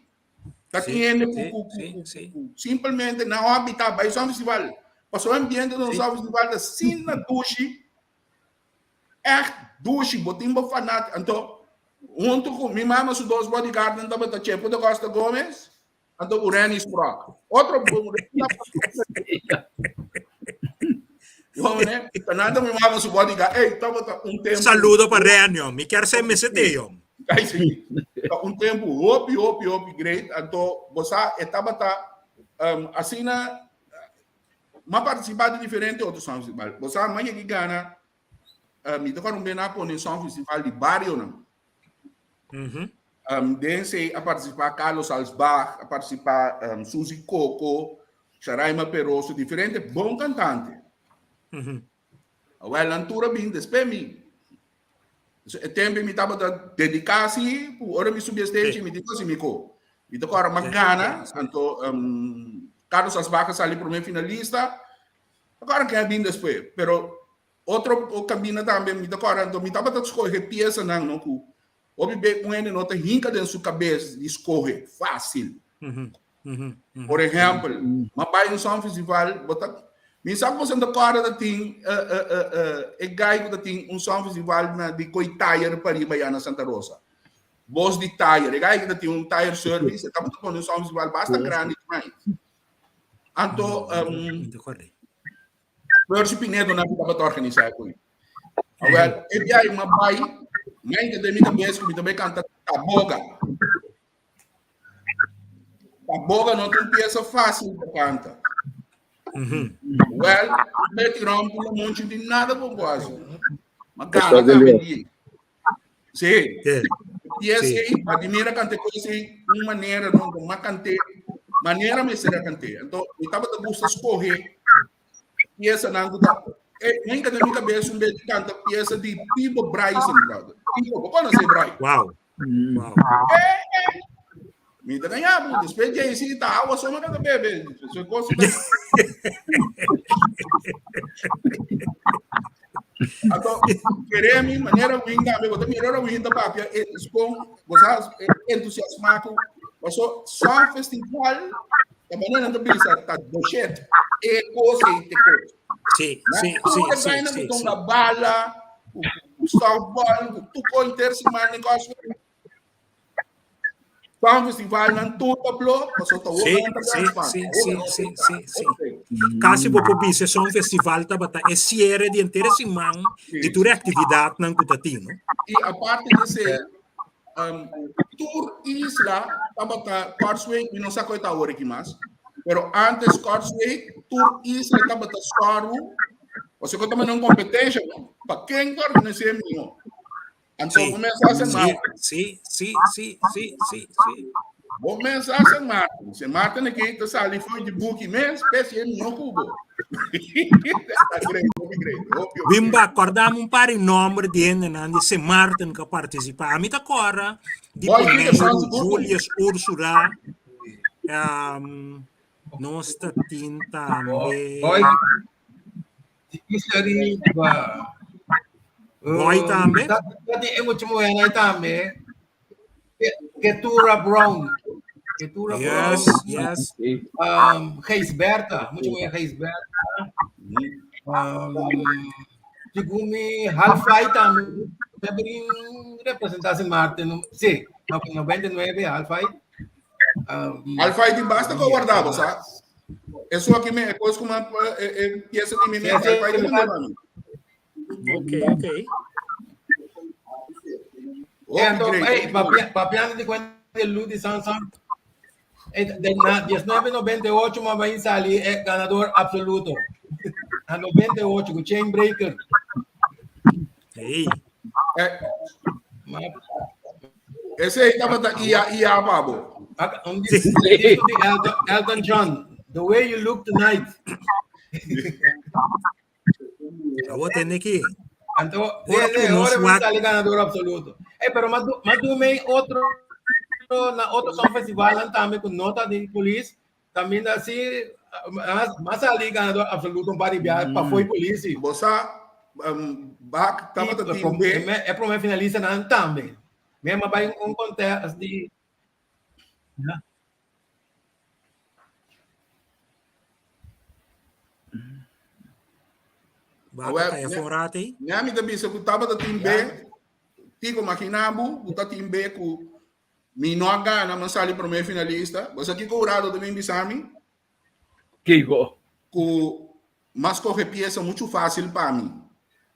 S7: Ta
S3: Sí,
S7: tin hende ku,
S3: sí,
S7: ku, ku,
S3: sí,
S7: ku,
S3: sí.
S7: ku simplemente nan hobby ta bai Song Festival. Pasobra ambiente den
S3: Sí.
S7: Song Festival ta asina dushi, echt dushi, bo tin bo fanat. Anto, huntu ku mi mama su dos bodyguardnan tabata Chepo de Costa Gomez, anto ku Renny Sprock. Otro bo Hombre, Fernando mi mama su bodyguard. Ey, tabata un tempo.
S3: Saludo pa Renny, mi kier ser mese te, hom.
S7: Ay, sí. Ta un tempo hopi, hopi, hopi great. Anto, bo sa, e tabata um, asina, m'a participá di diferente otro Song Festival. Bo sa, m'a yega gana, uh, mi ta kòrda un bia nan a pone Song Festival di barionan. Um, den esei a partisipá Carlos Alsbach, a partisipá um, Suzy Coco, Sharaima Peroso, diferente bon kantante. Mm -hmm. Awel, nan tur a bin despues mi. So, e tempo mi tabata dediká si, ku ora mi subi stage, mi di kasi mi ko. Mi ta kora ma gana, anto um, Carlos Alsbach a sali promé finalista. Agora ke a bin despues, pero otro kabina tambe mi ta kora, anto mi tabata skohe piesanan no ku Hopi be un hende no ta hinka den su kabes di skohe fásil. Por ehèmpel, m'a bai un songfestival, bo ta, mi sa ku boso ta kòrda ta tin e gai ku ta tin un songfestival na di koi tayer pariba ya na Santa Rosa. Bos di tayer, e gai ku ta tin un tayer service, e tabata pone un songfestival basta grandi mai. Anto, Percy Pinedo nan tabata organisá ku. Awel, e biaha m'a bai, m'a den mi kabes ku mi ta bai kanta Taboga. Taboga no ta un piesa fásil pa kanta. Wel, bai tira un pula monchi di nada ku bo hasi. M'a gana tambe di. Sí. Piesa ei, Vladimir a kanta e kos ei un manera no, m'a kant'é manera mester a kant'é. Anto, mi tabata gusta skohe piesanan ku ta eh, nunca den mi kabes un bes di kanta piesa di Pibo Bryson, brother. Pibo, bo konosé Bry?
S3: Wow. Wow.
S7: Eh, eh. Mi ta gaña bo, despues Jay-Z ta awa so maka ta bebe. So kos ta. Anto, kere mi manera win tambe, bo ta mira ora win ta papia, e spon, bo sa entusiasma ku, paso Song Festival, ta manera nan ta bisa, ta doshet, e kos ei te kos.
S3: Sí, sí, sí,
S7: Tur e
S3: sí,
S7: vaina
S3: sí,
S7: ku
S3: sí.
S7: tonga bala, ku ku softball, ku tur inter siman den kos. Song Festival nan tur ta blo, paso ta
S3: Sí,
S7: hopi nan ta
S3: sí,
S7: gana
S3: sí,
S7: Hopi
S3: sí,
S7: nan
S3: sí,
S7: ta
S3: sí, sí. Casi bo por bisa Song Festival tabata e cierre di entero siman di
S7: Sí.
S3: tur e actividadnan cu ta tin, no?
S7: I aparte di esei, um, tur isla tabata Kortsweek, mi no sa ku e ta awor aki mas, pero antes Kortsweek, tur isla tabata sòru, pasobra ku tabata un kompetensha, no? Pa ken ku organis'é mihó. Anto
S3: Sí,
S7: bo mester hasi
S3: sí,
S7: Maarten.
S3: sí, sí, sí, sí, sí, sí.
S7: Bo mester hasi Maarten. Si Maarten aki ta sali for di buki mes, p'esei e mihó ku bo. Ta great, hopi great, hopi, hopi
S3: Wimba,
S7: great.
S3: kòrda mi un par di nòmber di hendenan di Sint Maarten ku a partisipá. Ami ta kòrda di
S7: Boy, kiko
S3: Boneiru,
S7: Frans Gutu?
S3: Julius Ursula, um, nos ta tin tambe.
S4: Boy, Isla riba.
S3: Boy tambe.
S4: Ta tin e mucha muher ahí tambe. Ketura Brown. Ketura Brown.
S3: Yes, yes.
S4: Um, Gijsberta. Mucha muher Gijsberta. Um, Tigumi Halfai tambe. También representa Sint Maarten. Sí, 99 Halfai.
S7: Um, Alfai tin basta ko guardado, sa? Eso aki me, e kos kuma e, e pieza di mi mente, Alfai tin manda mami.
S3: Ok, ok.
S7: Hopi
S4: Anto,
S7: great,
S4: hey,
S7: hopi
S4: papia,
S7: great.
S4: papiando di cuenta de luz di San San. Eh, de na 1998 ma vai sali eh, ganador absoluto. Na 98 ku Chain Breaker.
S3: Hey.
S7: Eh,
S4: Ma
S7: Esei tabata ia ia pa bo.
S4: Un disco di Elton, Elton John, The Way You Look Tonight.
S3: Awo tende ki.
S4: Anto,
S3: Ora
S4: de,
S3: ku
S4: de,
S3: nos
S4: ora
S3: wak
S4: sale ganador absoluto. Eh, pero mas mas du mei otro na otro son festival nan tambe ku nota di polis también así mas mas sali ganador absoluto un par di biaha pa foi polis.
S7: Bo sa um, bak tabata
S4: E,
S7: team B.
S4: e prome finalista nan tambe. Mi a bai un contest di Ja.
S3: Baka
S7: Awel,
S3: kaya
S7: ne-
S3: forate.
S7: Ne mi ta bisa ku tabata team B. Tico imagina bo ku ta team B ku mi no a gana, ma sali prome finalista. Bo sa kiko Urado ta bin bisa mi?
S6: Kiko?
S7: Ku m'a skohe piesa muchu fásil pa mi.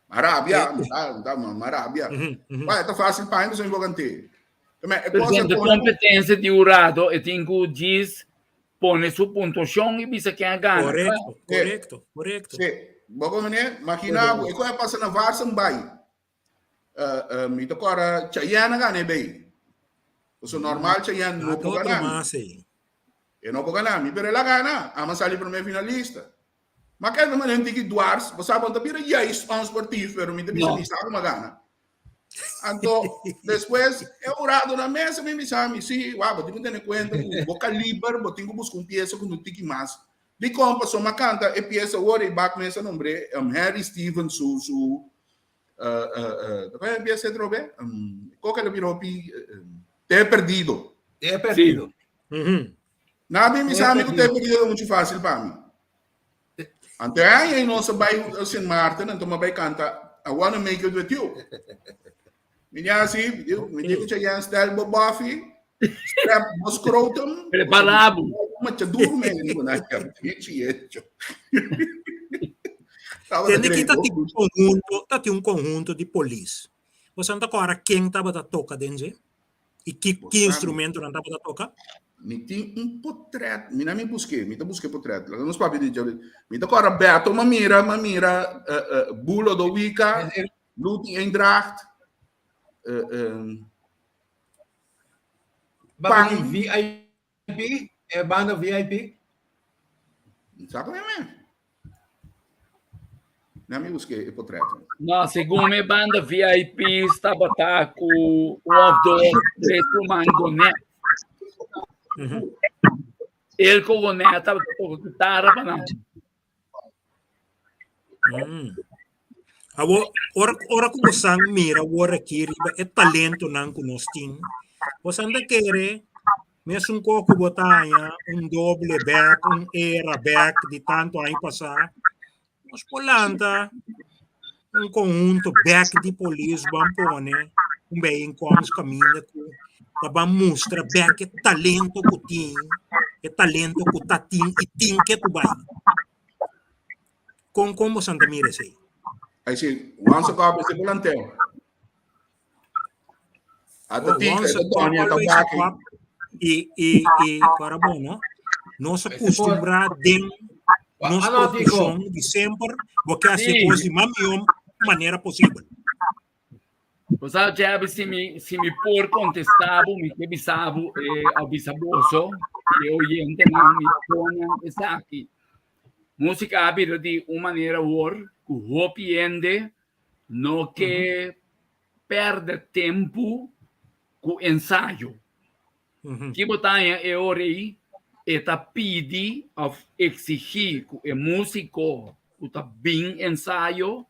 S7: M'a rabia, mi ta, m'a rabia. Wai, ta fásil pa mi, pasobra mi por kant'é. Tome, e
S6: Pero
S7: kos a
S6: sendo
S7: pone ku.
S6: kompetensia di hurado, e tin ku djis pone su puntuashon i bisa ken a gana.
S3: Korekto,
S7: Sí,
S3: korekto, korekto.
S7: sí. Bo komprendé? Magina bo, e kos a pasa na Varsenbaai. Mi ta kòrda Chayenne a gana e bei. Pasobra normal Cheyenne no por
S3: Otro
S7: gana mi.
S3: mas ei.
S7: E no por gana mi, pero el a gana. Amo a sali promé finalista. Ma kende manera un tiki dwars, bo sa bo no ta bira juist onsportief, pero mi ta bisa
S6: No.
S7: mi sa ku mi a gana. Anto despues e hurado na mesa mi bisa mi, sí, wak, bo tin ku tene kuenta ku bo kaliber, bo tin ku buska un piesa ku no tiki mas. Dikon? Pasobra mi a kanta e piesa awor i bak mesa nombr'é Harry Stevens su su uh, uh, piesa atrobe? Um, koke lo bira hopi Te he perdido.
S4: Te he perdido.
S6: Sí.
S7: Na mi mi sabi ku te he perdido mucho fácil pa mi. Ante aí nós vai Sint Maarten, então vai canta I wanna make it with you. Mi ya si, mi digo che yan stel bo buffy, strap bo scrotum.
S6: Preparado.
S7: Ma che duro me digo na ya, hecho.
S3: Tende ki ta tin un conjunto, ta tin un conjunto di polis. Bo sa ta kora ken tabata toka den dje? I ki ki instrumentonan tabata toka?
S7: Mi tin un potret, mi na mi busk'é, mi ta busk'é potret. Laga nos papia di dje. Mi ta kora Beto, m'a mira, m'a mira uh, uh, Lodowica, Luti Eendracht, uh, um,
S4: Pan. VIP, e banda VIP.
S7: Sa kon e Na mi busque e potret.
S6: No, segun mi banda VIP tabata ku un of dos, tres ruman Gonet. Elko Gonet tabata toka gitara pa nan.
S3: Awo, ora, ora ku bosan mira awor aki riba e talentonan ku nos tin, bosan ta kere mesun kos ku bo ta haña un doble bèk, un era bèk di tantu aña pasá, nos por lanta un konhunto bèk di polis ban pone un bijeenkomst kaminda ku ta ban mustra bèk e talento ku tin, e talento ku ta tin i tin ke ku bai. Kon kon bosan ta mira esei?
S7: Ai si, once a cop ese volanteo. Ata
S3: Oh,
S7: tika,
S3: once
S7: ata
S3: a cop,
S7: Tony, ata
S3: always a
S7: Baki.
S3: cop. I, i, i, para bon, no? Nos a acostumbra den nos
S4: Ano, Tico?
S3: produccion di semper, bo ke haci
S6: Sí.
S3: cos di mas mihor manera posibel.
S6: Bo sa, Jerry, si mi, si mi por contestá bo, mi ke bisa bo, eh, a bisa boso, e oyentenan, mi ponan esaki. Músika a bira di un manera awor ku hopi hende no ke pèrdè tempu ku ensayo. Ki bo ta haña e ora ei? E ta pidi òf eksigí ku e músiko ku ta bin ensayo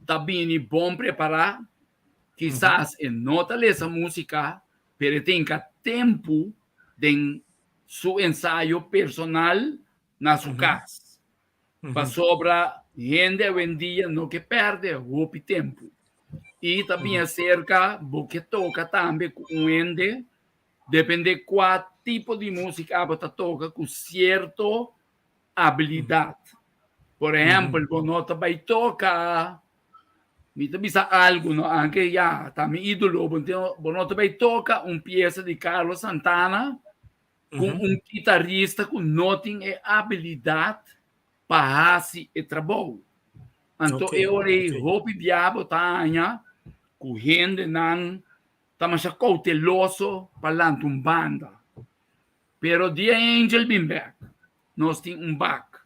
S6: ta bini bon prepará. Kisas e no ta lesa músika, pero e tin ka tempu den su ensayo personal na su kas. Pasobra hende awendia no ke pèrdè hopi tempu. I ta bin aserka bo ke toka tambe ku un hende, depende kua tipo di músika bo ta toka ku sierto abilidat. Por ehèmpel, bo no ta bai toka, mi ta bisa algu no, anke ya ta mi ídolo, bo no ta bai toka un piesa di Carlos Santana ku un kitarista ku no tin e abilidat pa hasi e trabou. Anto e ora ei hopi bia bo ta haña ku hendenan ta masha kouteloso pa lanta un banda. Pero dia Angel bin bek, nos tin un bak.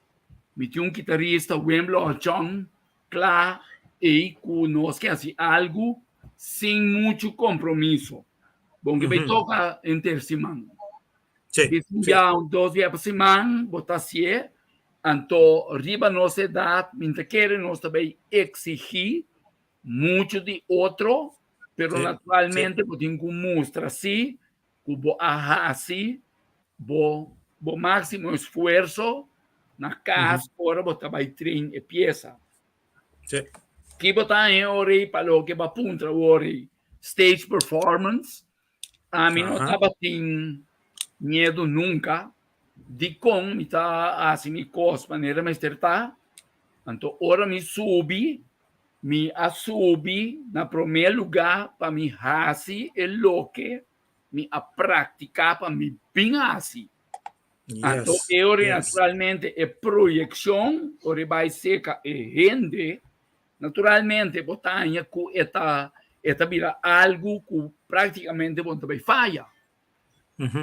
S6: Mi tin un kitarista, Wim Lorchon, kla ei ku nos ke hasi algu sin muchu kompromiso. Bon ke bai toka henter siman.
S3: Sí,
S6: un bia, un dos bia pa siman bo ta hasié. Anto riba nos edat mi ta kere nos ta bai eksigí muchu di otro, pero naturalmente bo tin ku mustra si ku bo a hasi bo bo máksimo esfuerso na kas ora bo ta bai train e piesa.
S3: Sí.
S6: Ki bo ta haña ora ei pa loke bo a puntra awor ei stage performance, ami no tabatin miedu nunka dikon mi ta hasi mi kos manera mester ta. Anto ora mi subi, mi a subi na promé lugá pa mi hasi e loke mi a praktiká pa mi bin hasi. Anto e ora naturalmente e proyekshon ora e bai seka e hende, naturalmente bo ta haña ku e ta e ta bira algu ku praktikamente bo no ta bai faya.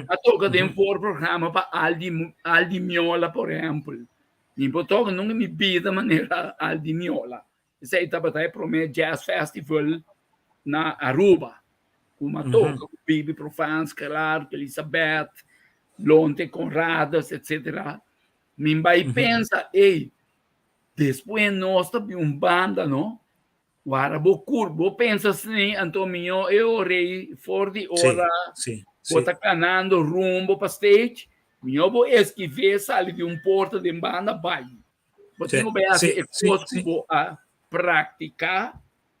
S6: A toka den voorprogramma pa Aldi, Aldi Miola, por ehèmpel. Mi por toka nunka mi bida manera Aldi Miola. Esei tabata e promé jazz festival na Aruba. Ku mi a toka ku Bibi Profans, Gerard, Elisabeth, Lonte Conradas, etcetera. Mi bai pensa, ey, despues nos ta bin un banda, no? Wara bo cur, bo pensa así, anto mijo e ora ei, for di ora bo ta canando rumbo pa stage, mijo bo esquivé sali di un porta den banda bai. Bo tin ku bai hasi e kos ku bo a praktiká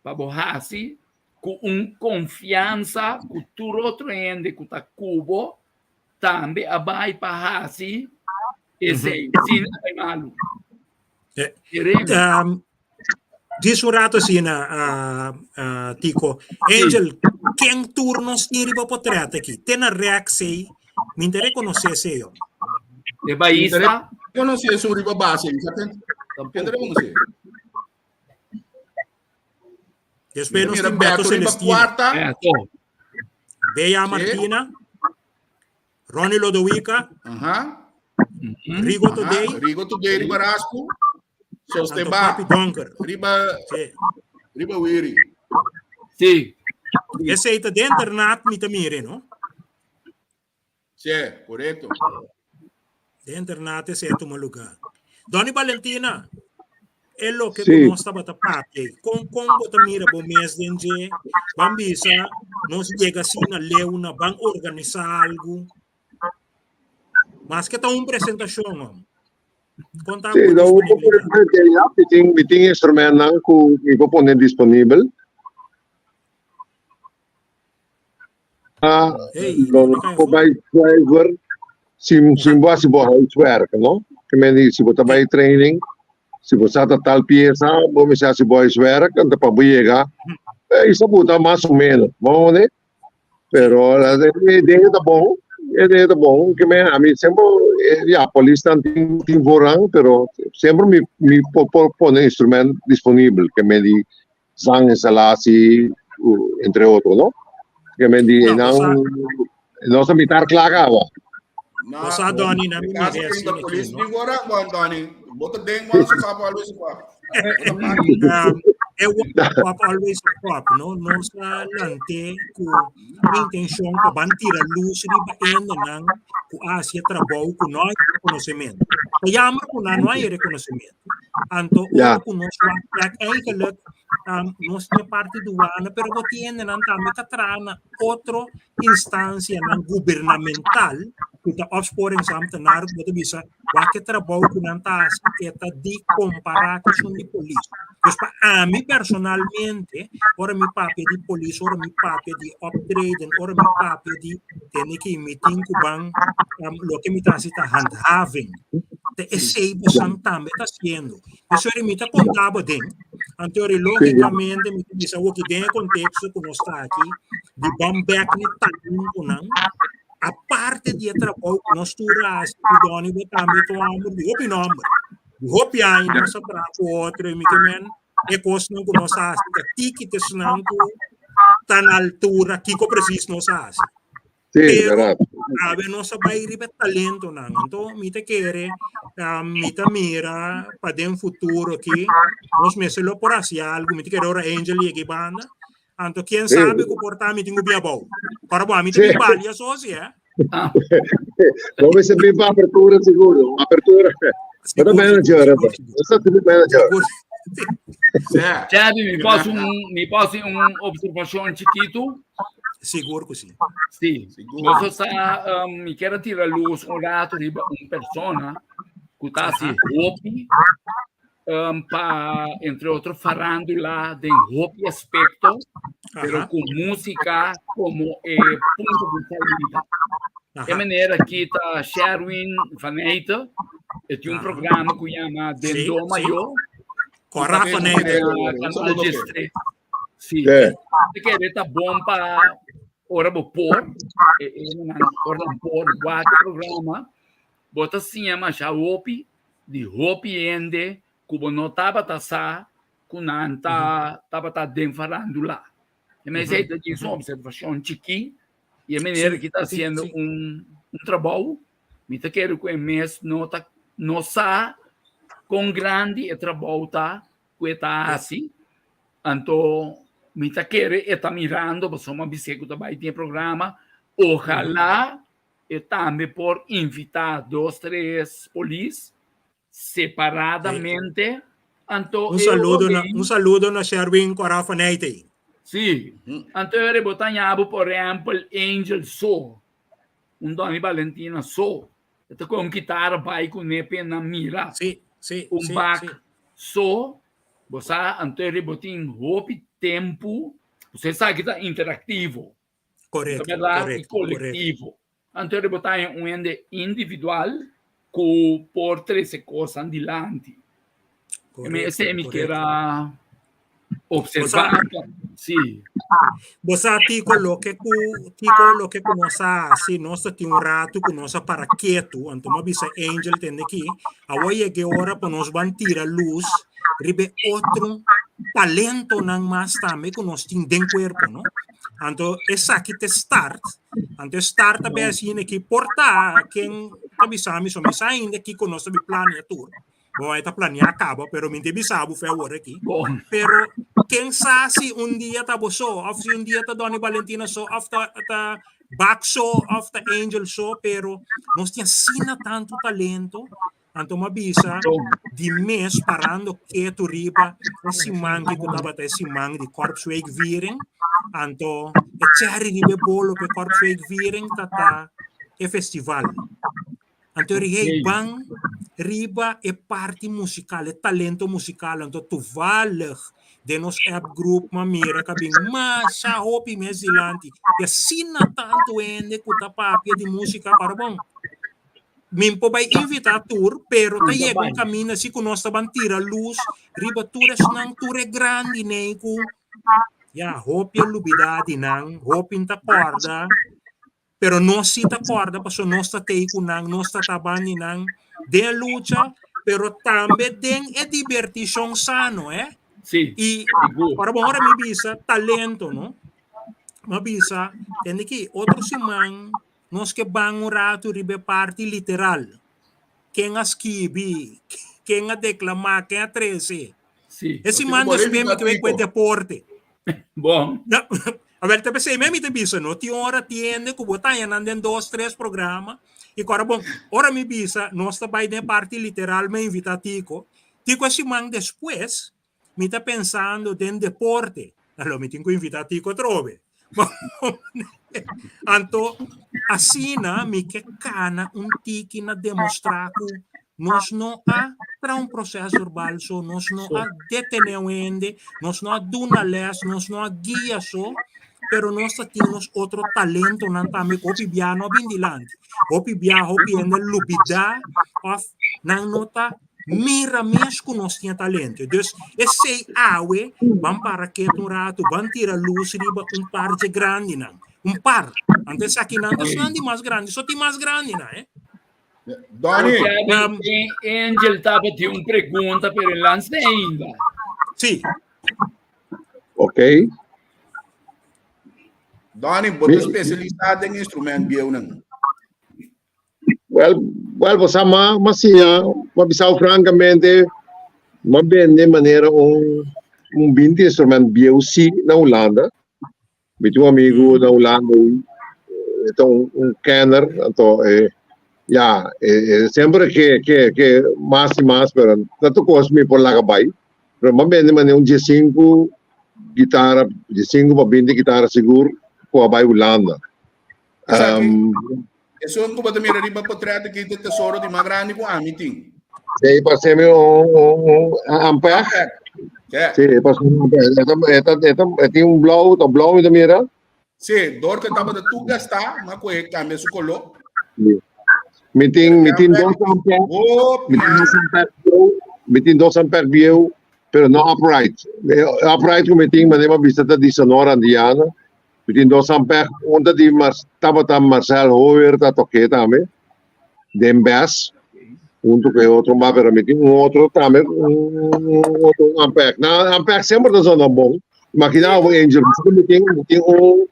S6: pa bo hasi ku un konfiansa ku tur otro hende ku ta ku bo tambe a bai pa hasi esei. Sin a bai malu.
S3: Djis un rato asina, Tico. Angel, ken tur nos tin riba potret aki? Te na rek sei, mi ta rekonosé esei yo.
S6: E baista.
S7: Konosé esun riba base, mi sa ken ken ta rekonosé.
S3: Despues nos
S7: Mira
S3: tin Beto
S7: Beto riba
S3: Celestino.
S7: cuarta.
S6: Beto.
S3: Bea
S7: Sí.
S3: Martina. Ronnie Lodowica.
S7: Ajá.
S3: Rigo Today.
S7: Rigo Today riba Raspu.
S3: Anto
S7: Sosteba.
S3: Papi Donker.
S7: Riba
S3: Sí.
S7: riba Wiri.
S6: Sí.
S3: Esei ta den internat mi ta mire, no?
S7: Sí, correcto.
S3: Den internat esei a tuma lugar. Donny Valentina, e loke
S5: Sí.
S3: ku nos tabata papia ei, kon kon bo ta mira bo mes den dje? Ban bisa nos yega asina leu na ban organisá algu. Maske ta un presentashon, hom. Kon ta
S5: Sí,
S3: bo
S5: no,
S3: disponibilidat?
S5: ya, mi tin, mi tin instrumentnan ku mi por pone disponibel. Ah,
S3: Hey,
S5: lo
S3: mi kai
S5: por
S3: afó.
S5: bai driver si si bo hasi bo huiswerk, no? Ke men di si bo ta bai training, si bo sa ta tal pieza, bo mester hasi bo huiswerk, anto pa bo yega, eh, isa bo ta mas o menos, bo mone? Pero e idea ta bon, e idea ta bon, ke men ami semper, ya, polisnan tin tin voorrang, pero semper mi mi por por pone instrument disponibel, ke men di zang instalatie, entre otro, no? Ke men di
S3: No,
S5: nan
S3: bo sa,
S5: nos a mitar kla kaba.
S3: bo sa Donny, na mi
S7: Caso
S3: mira
S7: que
S3: asina
S7: da
S3: aki,
S7: polis
S3: no?
S7: di voorrang, bon, Donny. Bota den, man, so sapo always pa. Bota paki.
S3: Um, e one pop always a pop, no? Nos a lante ku intenshon pa ban tira luz riba hendenan ku a hasi e trabou ku no hay reconocimiento. Ta jammer ku nan no hay reconocimiento. Anto ora
S5: Ja.
S3: ku nos wak bek eigenlijk um, nos tin e parti douane, pero bo tin hendenan tambe ta traha na otro instancianan gubernamental ku ta opsporingsambtenaar ku bo ta bisa wak e trabou ku nan ta hasi e ta di kompará ku esun di polis. Dus pa ami personalmente, ora mi papia di polis, ora mi papia di optreden, ora mi papia di tene ki mi tin ku ban um, loke mi ta hasi ta handhaving. Ta esei bosan tambe ta haciendo. Dus ora mi ta konta bo den, anto ora lógicamente mi ta bisa awor ki den e contexto ku nos ta aki, di ban bek ni talentonan, aparte di e trabou ku nos tur a hasi, ku Donny bo tambe ta un homber di hopi nomber. Di hopi aña nos a traha ku otro i mi ke men e kosnan ku nos a hasi ta tiki te esnan ku ta na altura kiko presis nos a hasi.
S5: Sí,
S3: Pero
S5: verdad.
S3: awe nos a bai riba e talentonan. Anto mi ta kere, mi ta mira pa den futuro aki nos mester lo por hasi algu. Mi ta kere ora Angel yega e banda. Anto ken sabe ku por ta mi tin ku bin abou. Ora bo ami ta bin balia so si eh.
S5: Bo mester bin pa apertura seguro. Apertura. Bo ta
S3: Sigur,
S5: manager,
S3: sigur,
S5: bo.
S3: sigur.
S5: Bo ta team manager.
S3: Sigur.
S6: Chevy, mi por un, mi por haci un observacion chiquito?
S3: Sigur ku si.
S6: Sí. Boso sa, um, mi quiero tira luz un rato riba un persona ku ta hasi hopi um, pa, entre otro, farándula den hopi aspecto, pero
S3: Aha.
S6: ku música como e punto de salida. E
S3: Aha.
S6: manera aki ta Sherwin van Eijten, e tin un
S3: Aha.
S6: programa ku yama Den
S3: Sí,
S6: Do
S3: sí.
S6: Mayo, ku
S3: Cora
S6: ta
S3: van
S6: na
S3: Eijten.
S6: Canal
S7: Un saludo p'e.
S6: 13. Sí.
S5: Sí.
S6: Te kere ta bon pa ora bo por, e, e, nan, ora nan por wak e programa, bo ta siña masha hopi di hopi hende ku bo no tabata sa ku nan ta tabata den farándula. E mester ta djis un observashon chikí. I e meneer aki ta hasiendo un un trabou, mi ta kere ku e mes no ta no sa kon grandi e trabou ta ku e ta hasi. Anto mi ta kere e ta mirando pasobra mi a bis'é ku ta bai tin e programa. Ojalá e tambe por invitá dos tres polis separadamente. Anto
S3: Un saludo na, un saludo na Sherwin Cora van Eyte.
S6: Sí. Anto e bo ta ñabo por ehempel Angel so, un Donny Valentina so. E ta con kitara bai cu nepe na mira.
S3: Sí, sí,
S6: Un
S3: sí,
S6: bak
S3: sí.
S6: so. Bo sa anto e bo tin hopi tempo. Bo sa ki ta interactivo.
S3: Correcto,
S6: Verdad?
S3: correcto,
S6: Y colectivo. Anto bo ta un hende individual ku por trese cosnan dilanti.
S3: Correcto,
S6: Ese mi
S3: correcto.
S6: kier a observa. Sí.
S3: Bo sa Tico loke ku Tico loke ku nos a hasi, nos ta tin un ratu ku nos a para ketu, anto mi a bisa Angel tende aki, awor yega e ora pa nos ban tira lus riba e otro talentonan mas tambe ku nos tin den kuerpo, no? Anto esaki ta e start, anto e start ta bay asina ki por ta ken ta bisa mi, so mi sa ainda kiko nos ta bin plania tur. Bo e ta planea kaba, pero mi ta bisa bo fe awor aki. Pero ken sa si un dia ta bo so, of si un dia ta Donny Valentina so, of ta ta Bak so, of ta Angel so, pero nos tin asina tantu talento. Anto m'a bisa di mes parando ketu riba e siman ki ku tabata e siman di Korpsweekviering. Anto e cherry riba e bolo pa e Korpsweekviering ta ta e festival. Anto ri hey ban riba e parti musikal, e talento musikal. Anto toevallig den nos app group m'a mira ku a bin masha hopi mes dilanti. I asina tantu hende ku ta papia di musika para bon. Min por bai invitá tur, pero ta yega un kaminda si ku nos ta ban tira lus riba tur esnan, tur e grandinei ku ya hopi a lubidá di nan, hopi ta kòrda, pero nos si ta kòrda pasobra nos ta tei ku nan, nos ta taban di nan den e lucha, pero tambe den e dibertishon sano, eh.
S6: Sí,
S3: I
S6: sigur.
S3: ora bon ora mi bisa talento, no? Mi a bisa, tende ki otro siman Nos ke ban un ratu riba e parti literal. Ken a skibi, ken a deklamá, ken a trese.
S6: Sí.
S3: E siman despues mi ta bai ku e deporte.
S6: Bon.
S3: Awel ta p'esei mi ta bisa no tin ora tiende ku bo ta haña nan den dos tres programa i ku ora bon ora mi bisa nos ta bai den e parti literal mi a invitá Tico. Tico e siman despues Mi ta pensando den deporte. Alo, mi tin ku invitá Tico atrobe. Anto, asina mi ke kana un tiki na demostrá ku nos no a traha un proces verbal so, nos no a detené un hende, nos no a duna les, nos no a guia so, pero nos ta tin nos otro talentonan tambe ku hopi bia no a bin dilanti. Hopi bia hopi hende lubidá òf nan no ta Mira mes ku nos tin e talento. Dus esei awe ban para ketu un ratu, ban tira lus riba un par dje grandinan. Un par. Anto esakinan ta esnan di mas grandi. So tin mas grandinan, eh.
S7: Donny.
S6: Angel tabatin un pregunta, pero e lans'é ainda.
S3: Sí.
S5: Ok.
S7: Donny, bo ta spesialisá den instrument bieunan.
S5: Well, well, bo sa ma, ma siña, ma bisao francamente, ma bende manera un, un 20 instrument bieu si na Hulanda. Mi tin un amigo na Hulanda ei, e ta un, un kenner, anto e, ya, e, e semper ke, ke, ke mas i mas, pero tanto kos mi por laga bai. Pero ma bende manera un diesinku gitara, diesinku pa binti gitara sigur ku a bai Hulanda.
S7: Esaki,
S5: Um,
S7: esun ku bo ta mira riba potret aki ta tesoro di mas grandi ku ami tin.
S5: Sí, parece un, un, un ampeg.
S7: Ampeg. Sí.
S5: Sí, parece un ampeg. Eta, eta, eta, eta un blauw, ta blauw mi ta mira.
S7: Sí, door ku tabata tur gastá, ma ku e kambia su koló.
S5: Sí. Mi tin, mi tin dos ampeg.
S7: Hopi
S5: Mi tin dos
S7: aña.
S5: ampeg bieu, mi tin dos ampeg bieu, pero no upright. Upright ku mi tin, manera mi a bisa ta di Sonora Andiana. Mi tin dos ampeg, un ta di Mar tabata Marcel Hoyer ta toké tambe den bes hunto ku e otro ma pero mi tin un otro tambe un otro ampeg. Na ampeg semper ta zona bon. Imagina bo Angel, mi tin mi tin un.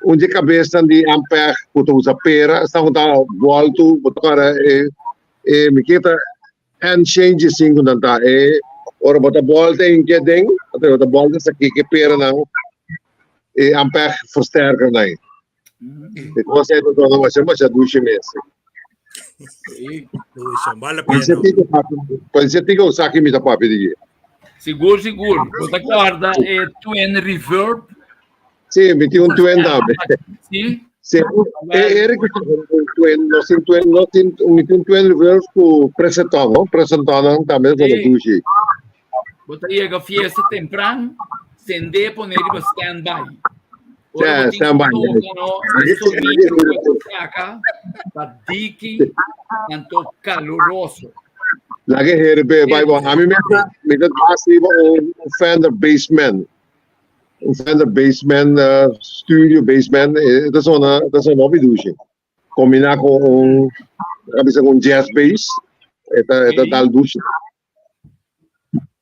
S5: un di e kabesnan di Ampeg ku ta usa pera, esnan ku ta bòltu, bo ta kòrda e e mi ke ta N-change sin ku nan ta e ora bo ta bòlta en ke den, anto bo ta bòlta esaki ke peranan e Ampeg versterker nan. E kos ei ta duna masha masha dushi mes.
S3: Dushi, bale la pena.
S5: Polisía Tico sa ki mi ta papia di dje.
S6: Sigur, sigur. Bo ta kòrda e Twin Reverb?
S5: Sí, mi tin un twin tambe.
S6: Sí?
S5: Sí, e Eric un twin, nos tin twin, nos tin, mi tin un twin reverb ku presenton, no? Presenton tambe ta
S6: Sí.
S5: dushi.
S6: Bo ta yega fiesta tempran, sende pone riba stand-by.
S5: Sí,
S6: Ora bo tin
S5: stand-by.
S6: toka, no, e sonido ku bo ta saka ta diki anto kaluroso.
S5: Laga herbe, bai bo. A mi meta, mi ta bas riba un un Fender Bassman. Un Fender Bassman, uh, studio Bassman, e ta sona, ta sona hopi dushi. Combina con un, a bisa con jazz bass, e ta, e ta dal dushi.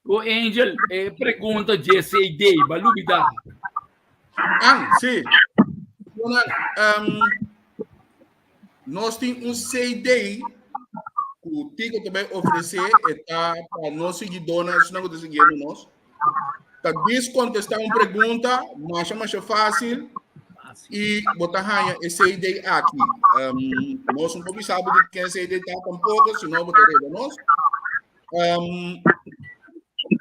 S6: O Angel, e pregunta JCD, ba lubida.
S7: Ah, sí. Um, nos tin un CD ku Tico ta bai ofresé e ta pa nos siguidónan, esnan ku ta siguiendo nos. Ta dis kontestá un pregunta, masha masha fásil, i bo ta haña e CD aki. Um, nos no por bisa bo di ken CD ta tampoko, si no bo ta reda nos. Um,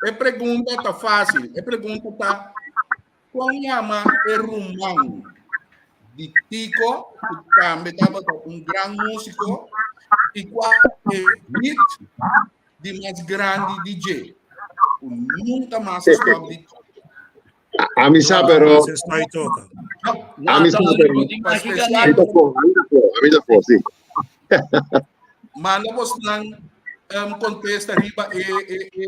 S7: e pregunta ta fásil. E pregunta ta Kon yama e ruman di Tico, ku tambe tabata un gran músiko, i kua e hit di mas grandi di dje, ku nunka mas a stòp di toka?
S5: Ami sa pero Ami sa pero Ami ta for, ami ta for, ami ta for, si.
S7: Manda bosnan um, kontesta riba e, e, e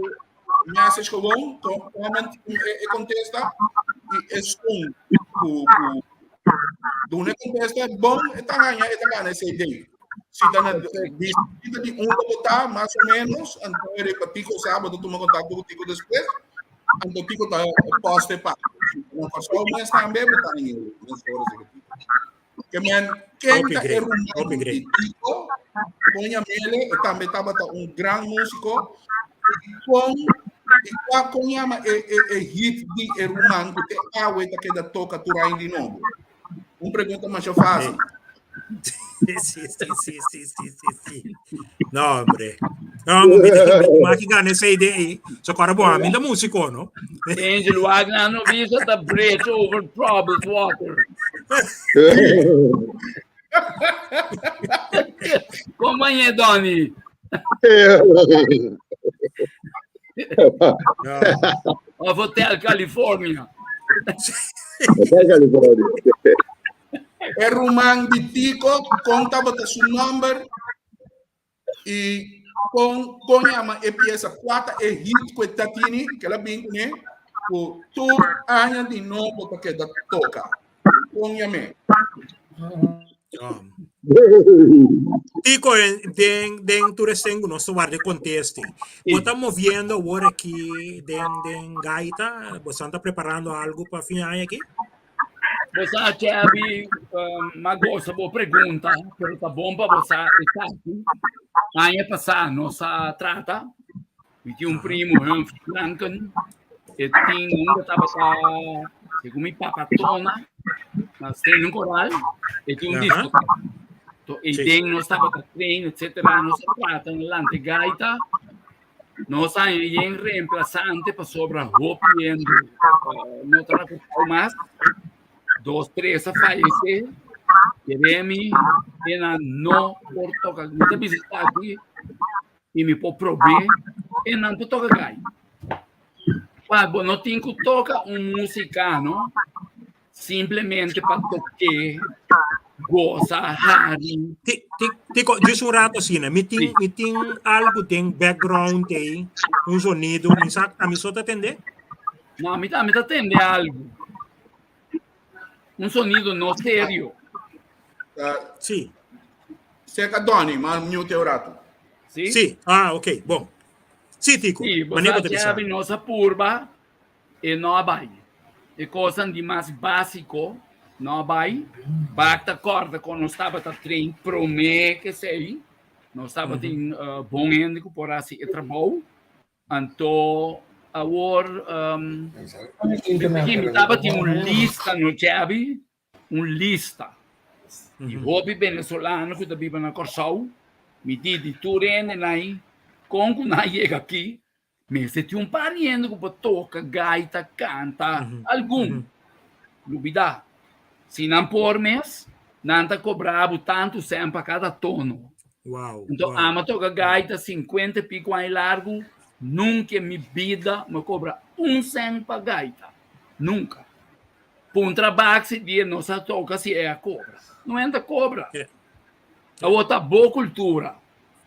S7: message gewoon, comment e, e contesta y es un ku ku duna contesta bon e ta haña e ta gana e CD. Si ta na di ta di un bota mas o menos, anto e riba Tico sa bo ta tuma contacto ku Tico despues, anto Tico ta poste pa. Na Kòrsou mes tambe bo ta haña mes ora si Tico. Ke men ken
S3: Hopi
S7: ta e
S3: great,
S7: ruman
S3: hopi
S7: di
S3: great.
S7: Tico, Poña Mele, e tambe tabata un gran músiko. I kon i kua kon yama e e e hit di e ruman ku te awe ta keda toka tur aña di nobo? Un pregunta masha fásil.
S3: Sí, sí, sí, sí, sí, sí, sí, sí. No, hombre. No, mi mi maki gana ese idea ahí. So, ahora bo, a mí la músico, no?
S6: Angel Wagner no bisa ta bridge over troubled water. Como é, Donny?
S3: No.
S6: Of Hotel California.
S5: Hotel California.
S7: E ruman di Tico, kon tabata su nomber i kon kon yama e piesa kua ta e hit ku e ta tini ke la bin kuné ku tur aña di nobo ta keda toka. Kon yam'é?
S3: Tico, den, den tur esen ku nos ta warda e konteste. Bo ta moviendo awor aki den, den gaita? Bo ta preparando algo pa fin aña aki?
S6: Bo sa, Chevy, m'a gosa bo pregunta, pero ta bon pa bo sa esaki. Aña pasá nos a trata, mi tin un primo, Humphrey Franken, e tin un tabata, segun mi papa Tona, na Stenen Koral, e tin un discoteca. To e den nos tabata train, etcétera, nos a trata na lante gaita, Nos a haña yen reemplasante pasobra hopi hende no ta na Kòrsou mas. Dos, tres a fayesé. Jeremy, ena no por toka. Mi ta bisa esaki i mi por prob'é, e nan por toka gai. Pa bo no tin ku toka un músika, no? Simplemente pa tok'é, gosa, hari.
S3: Tico, just un rato asina. Mi tin, mi tin algo den background ei, un sonido. Mi sa, a mi so ta tende?
S6: No, mi ta, mi ta tende algo. Un sonido no serio.
S7: Uh,
S3: sí.
S7: Seca Donny, maar mute un rato.
S6: Sí?
S3: Sí. Ah, ok. Bon. Sí, Tico.
S6: Sí, bo
S3: Manera
S6: sa
S3: bo ta bisa.
S6: Kevin, nos a purba E no a bai. E kosnan di mas básiko. No a bai. Bak ta kòrda kon nos tabata train promé ku esei. Nos tabatin bon hende ku por hasi e trabou. Anto awor mi tabatin un lista no Chevy, un lista di hopi venezolano ku ta biba na Kòrsou. Mi di di tur hende nan kon ku nan yega aki Mester tin un par di hende ku por toka gaita, kanta, algun. Lubidá. Si nan por mes, nan ta kobra bo tantu sèn pa kada tono.
S3: Wow,
S6: Anto
S3: wow.
S6: ama toka gaita 50 e pico aña largu, nunca en mi bida mi a kobra un sèn pa gaita. Nunca. Puntra bak si dia nos a toka si e a kobra. No hende ta kobra.
S3: Yeah.
S6: Awor ta bo kultura.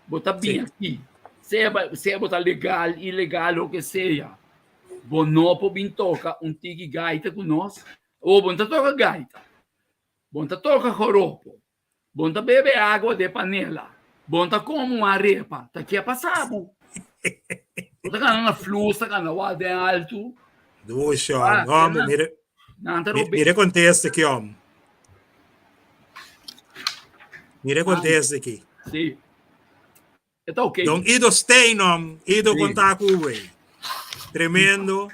S6: Bo ta bin
S3: Sí.
S6: aki. Sea ba- sea bo ta legal, ilegal, lo ke sea. Bo no por bin toka un tiki gaita ku nos. O bo no ta toka gaita. Bo no ta toka joropo. Bo no ta bebe agua de panela. Bo no ta kome un arepa. Ta ke a pasa bo? Bo ta kana na flus, ta kana wak den altu.
S3: Dushi,
S6: Ah,
S3: hom. Hom,
S6: nan-
S3: mire,
S6: nan ta
S3: mi-
S6: robe.
S3: mire contesta aki, hom. Mire contesta aki.
S6: Sí. E ta ok.
S3: Don Ido Stein, hom. Ido
S6: Sí.
S3: konta ku wey. Tremendo.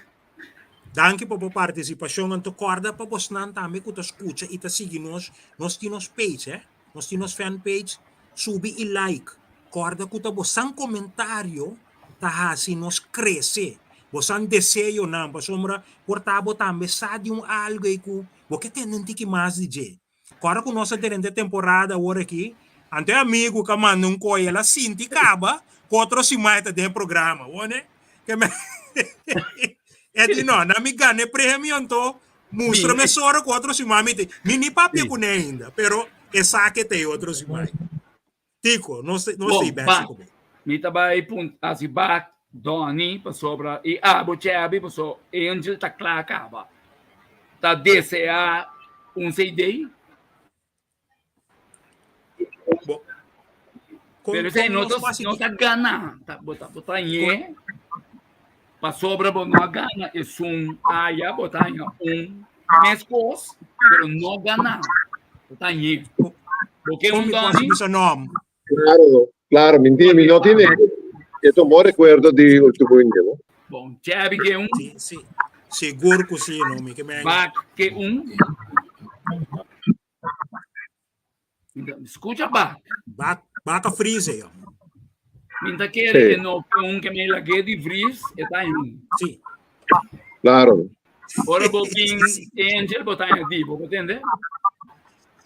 S3: Danki pa bo partisipashon. Anto kòrda pa bosnan tambe ku ta skucha i ta sigui nos. Nos tin nos page, eh. Nos tin nos fan page. Subi i like. Kòrda ku ta bosan komentario ta hasi nos krese. Bosan deseonan, pasobra por ta bo tambe sa di un algu ei ku bo ke tende un tiki mas di dje. Kòrda ku nos a drenta e temporada awor aki, anto e amigu ku a manda un koi el a sinti kaba ku otro siman e ta den e programa, wone? Ke me E di no, na mi gana e premio anto mustra mesora ku otro siman mi ta Mi ni papia kuné ainda, pero e sa ke ta e otro siman. Tico, nos nos
S6: Bon,
S3: ta bek
S6: ba.
S3: ku bo.
S6: Mi ta bai punt hasi bak Donny pasobra i abo Chevy paso Angel ta kla kaba. Ta desea un CD.
S3: Bo. Kon,
S6: Pero esei
S3: kon
S6: no
S3: nos
S6: ta
S3: fasi
S6: no
S3: di
S6: ta gana. Ta bo ta bo ta ñe pasobra bo no a gana esun aya bo ta haña un meskos pero no gana. Bo ta ñe.
S3: Kon,
S6: Bo ke
S3: kon
S6: un
S3: mi por hasi
S6: Donny?
S3: bisa nom?
S5: Claro, claro, mi entiende, mi no tiene, e ta un bon recuerdo di último indio, no?
S6: Bon, Chevy ke un.
S3: Si, si. Sigur ku si, no, mi ke men.
S6: Bak ke un. Escucha Bak.
S3: Bak, Bak a freeze, yo.
S6: Mi ta kere que no ke un ke me lage di vries, e ta un.
S3: Si.
S5: Claro.
S6: Ora bo bin Angel, bo ta en di, bo entende?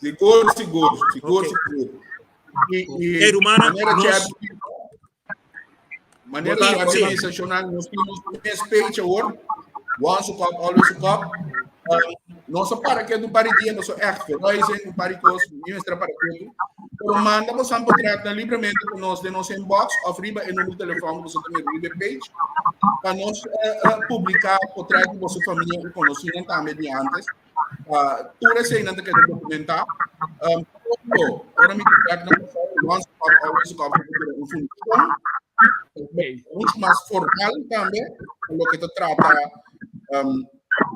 S7: Sigur, sigur, sigur,
S3: Ok.
S7: sigur. I, i
S3: Hey, rumana,
S7: manera
S3: nos-
S7: Chevy, manera
S3: Bota-
S7: Chevy
S3: sí.
S7: bisa, Shonan, nos tin nos mes page awor. Once a cup, always a cup. Um, nos a para que do pari dia, nos echt verhuizing, un pari kos, mi mester para que Pero manda bo san portret na libremente ku nos den nos inbox of riba e número de telefòn ku boso ta mira riba e page pa nos eh, eh, publiká portret di boso famia i konosínan tambe di antes. Uh, tur eseinan ta keda dokumentá. Um, pronto, ora mi ta bek na Kòrsou, once a cup, always a cup, ta bira un fundashon. Mucho mas formal tambe, pa loke ta trata um,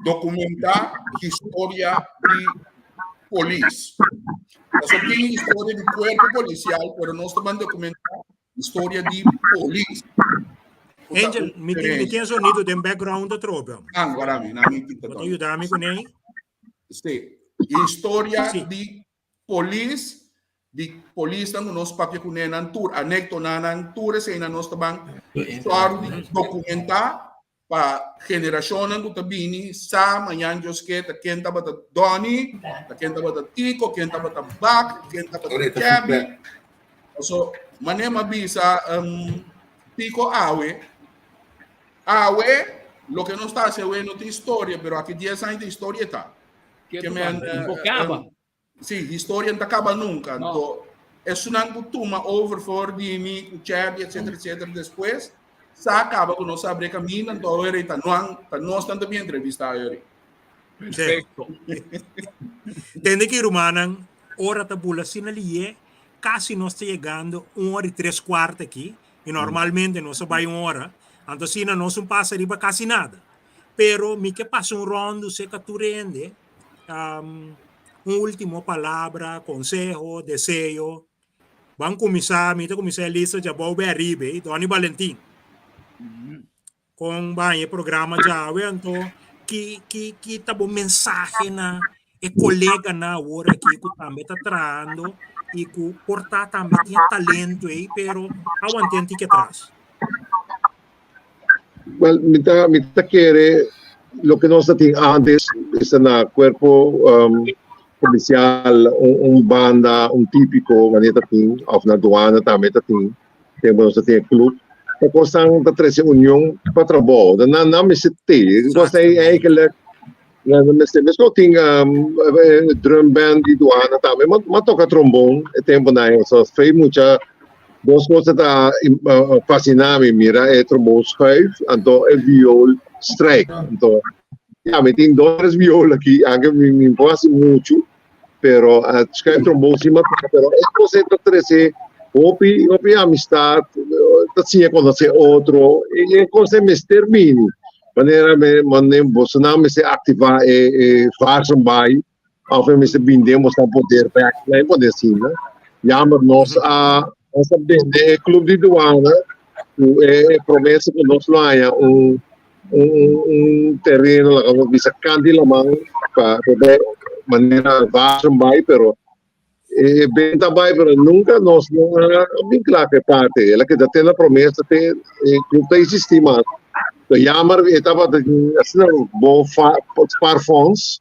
S7: documentá historia di polis. Pasobra tin historia di cuerpo policial, pero nos ta ban documentá historia di polis.
S3: Angel, mi tin, mi tin sonido den background atrobe.
S7: Ah, guarda mi, na mi kita.
S3: Bo ta yuda mi kuné?
S7: Sí. Historia
S3: Sí.
S7: di polis, di polisnan ku nos papia kuné nan tur, anekdotanan, tur eseinan nos ta ban sòru di dokumentá pa generashonnan ku ta bini sa mañan Dios ke ta ken tabata Donny, ta ken tabata Tico, ken tabata Bak, ken tabata Kevin. So, mane m'a bisa um, Tico awe, awe loke nos ta hasi awe no tin historia, pero aki 10 aña tin historia ta.
S6: Ke
S7: Ke men,
S6: tu bo kaba.
S7: um, Sí, historia no ta kaba nunka.
S6: No.
S7: Anto, esunnan ku tuma over for di mi, ku Chevy, etcétera, etcétera, despues, sa kaba ku nos abri e kaminda, anto awor ta noan, ta nos nan ta bin entrevistá awor.
S6: Perfecto.
S3: Tende ki rumannan, ora ta bula asina lié, kasi nos ta yegando un ora i tres kuart aki, i normalmente nos a bai un ora, anto asina nos un pasa riba kasi nada. Pero mi ke pasa un ròndu serka tur hende, um. Un último palabra, konseho, deseo. Ban kuminsá, mi ta kuminsá e lista djabou bai ariba, eh, Donny Balentin. Kon ban e programa djawe, anto ki ki ki ta bo mensahe na e koleganan awor aki ku tambe ta trahando i ku por ta tambe tin e talento ei, pero a want'é un tiki atras?
S5: Well, mi ta, mi ta kere loke nos ta tin antes, esta na cuerpo um, policial, un, un banda, un típico, manera ta tin, of na douane tambe ta tin, tempo nos ta tin e club. Ta cosnan ta trece union pa trabou. Dan nan, nan mester te. Cosnan ei eigenlijk, nan mester, mesco tin um, drum band di douane tambe, ma, ma toca trombon e tempo nan, so fe mucha Dos cosa ta fasciná mi, mira e trombon schuif, anto e viool strijk. Anto, ya, mi tin dos tres viool aki, aunke mi mi por hasi muchu, pero uh, schuif trombon sí ma pero e cosa ta trece hopi, hopi amistad, ta siña conoce otro, e e cosa mester bini. Manera me, manera bosonan mester activa e e vaarzenbaai, Of e mester bin den boso poder bek na e poder asina. Jammer nos a nos a bende e club di douane ku e promesa ku nos lo haña un un un tereno laga nos bisa kant di laman pa pa manera vaarzen bai pero e benta bai pero nunka nos no a bin kla ku e parte. El a keda te na promesa te e club ta existi mas. Jammer e tabata asina bon spaarfonds.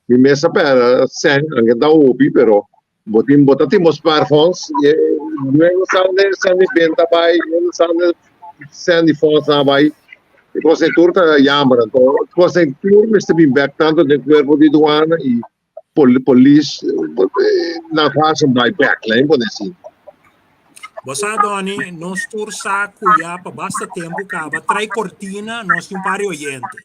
S5: Mi mes a pera sèn, anke ta hopi, pero bo tin bo ta tin bo spaarfonds, luego sa unda sèn di benta bai, luego sa unda sèn di fonds nan a bai, e kos ei tur ta jammer, anto kos ei tur mester bin bek tanto den kuerpo di duana i polis nan hasi bai bek, lain pone asina.
S3: Bo sa Donny, nos tur sa ku ya pa basta tempu kaba trai kortina nos tin un par di oyente.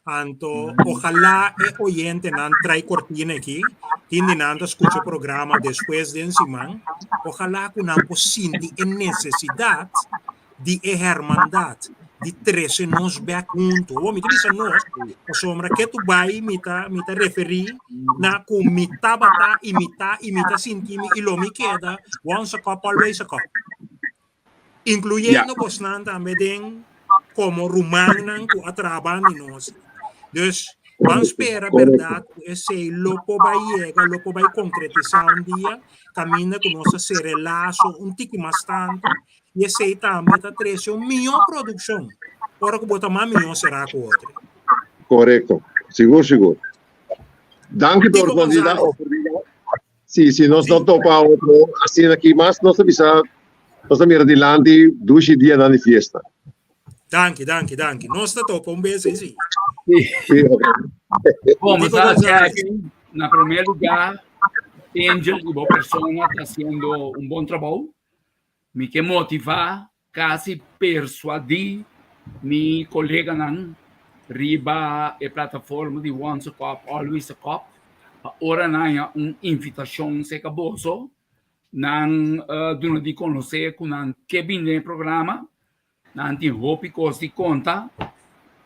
S3: Anto ojalá e oyentenan trai kortina aki, tin di nan ta skucha programa despues den siman, ojalá ku nan por sinti e nesesidat di e hermandat, di trese nos bek huntu. Awor mi ta bisa nos, pasobra ke tu bai mi ta mi ta referí na ku mi tabata i mi ta i mi ta sinti mi i lo mi keda once a cop always a cop. Incluyendo bosnan tambe den como rumannan cu a traha banda di nos. Dus ban spera berdad cu esey lo por bay yega, lo por bay concretisa un dia, caminda cu nos a cera e lazo un tiki mas tanto y esey tambe ta trece un miho produccion ora cu bo ta mas miho cera cu otro.
S5: Correcto. Sigur, sigur. Danki pa
S3: Tico
S5: oportunidad.
S3: Gonzalez.
S5: Si, si nos no topa otro asina aki mas, nos ta bisa, nos ta mira dilanti dushi dianan di fiesta.
S3: Danki, danki, danki. Nos ta topa un bes ei, si.
S5: Sí, ok.
S6: Bom,
S3: Tico
S6: sa
S3: Gonzalez.
S6: Jackie, na primer lugar, Angel y bo persona ta haciendo un bon trabou. Mi ke motivá, kasi persuadí mi koleganan riba e plataforma di Once a Cop, Always a Cop, pa ora nan haña un invitashon serka boso, nan duna di konosé ku nan ke bini den e programa, Nan tin hopi kos di konta.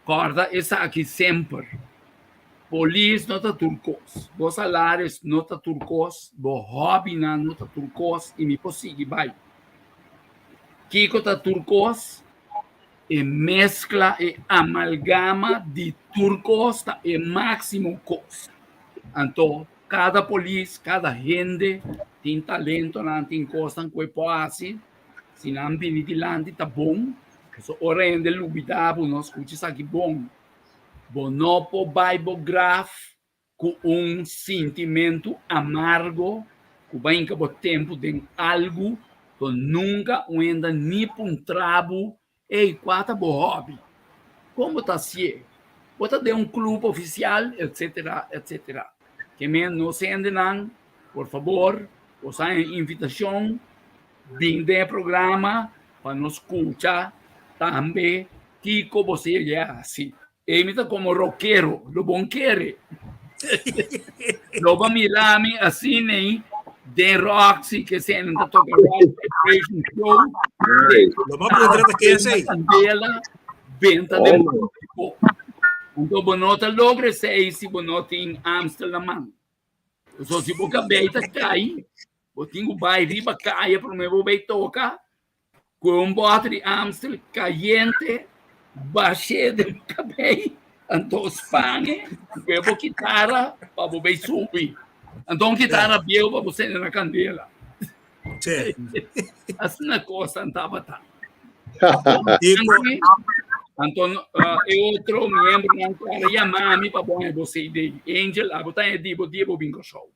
S6: Kòrda esaki semper, Polis no ta tur kos, bo salaris no ta tur kos, bo hòbinan no ta tur kos i mi por sigui bai. Kiko ta tur kos? E meskla, e amalgama di tur kos ta e máksimo kos. Anto kada polis, kada hende tin talentonan, tin kosnan ku e por hasi. Si nan bini dilanti ta bon, pasobra ora hende lubidá bo no skucha esaki bon. Bo no por bai bo graf ku un sintimentu amargo ku bai hinka bo tempu den algu ku nunka un hende ni puntra bo, Ey, kua ta bo hòbi? Kon bo ta hasié? Bo ta den un klup ofisial? Etsetera, etsetera. Ke men nos hendenan, por fabor, bo sa e invitashon. Bin den e programa pa nos skucha tambe kiko bo sigue hasi. Ei mi ta komo rokero, lo bon kere. Lo bo mira mi asina ei den Roxy ke senen ta toka rock vibration show.
S3: Lo bo puntra ta ken esei.
S6: Kandela benta den públiko. Anto bo no ta logra esei si bo no tin Amstel na man. So si bo kabei ta kai, bo tin ku bai riba kaya promé bo bai toka ku un bòter di Amstel kayente bash'é den bo kabei, anto span'e ku e bo kitara pa bo bai subi. Anto un kitara bieu pa bo sende na kandela.
S3: Sí.
S6: Asina kosnan tabata.
S3: Tipo,
S6: Anto uh, e otro miembronan kara yama mi pa bon bo CD. Angel, abo ta e di bo dia bo bin Kòrsou.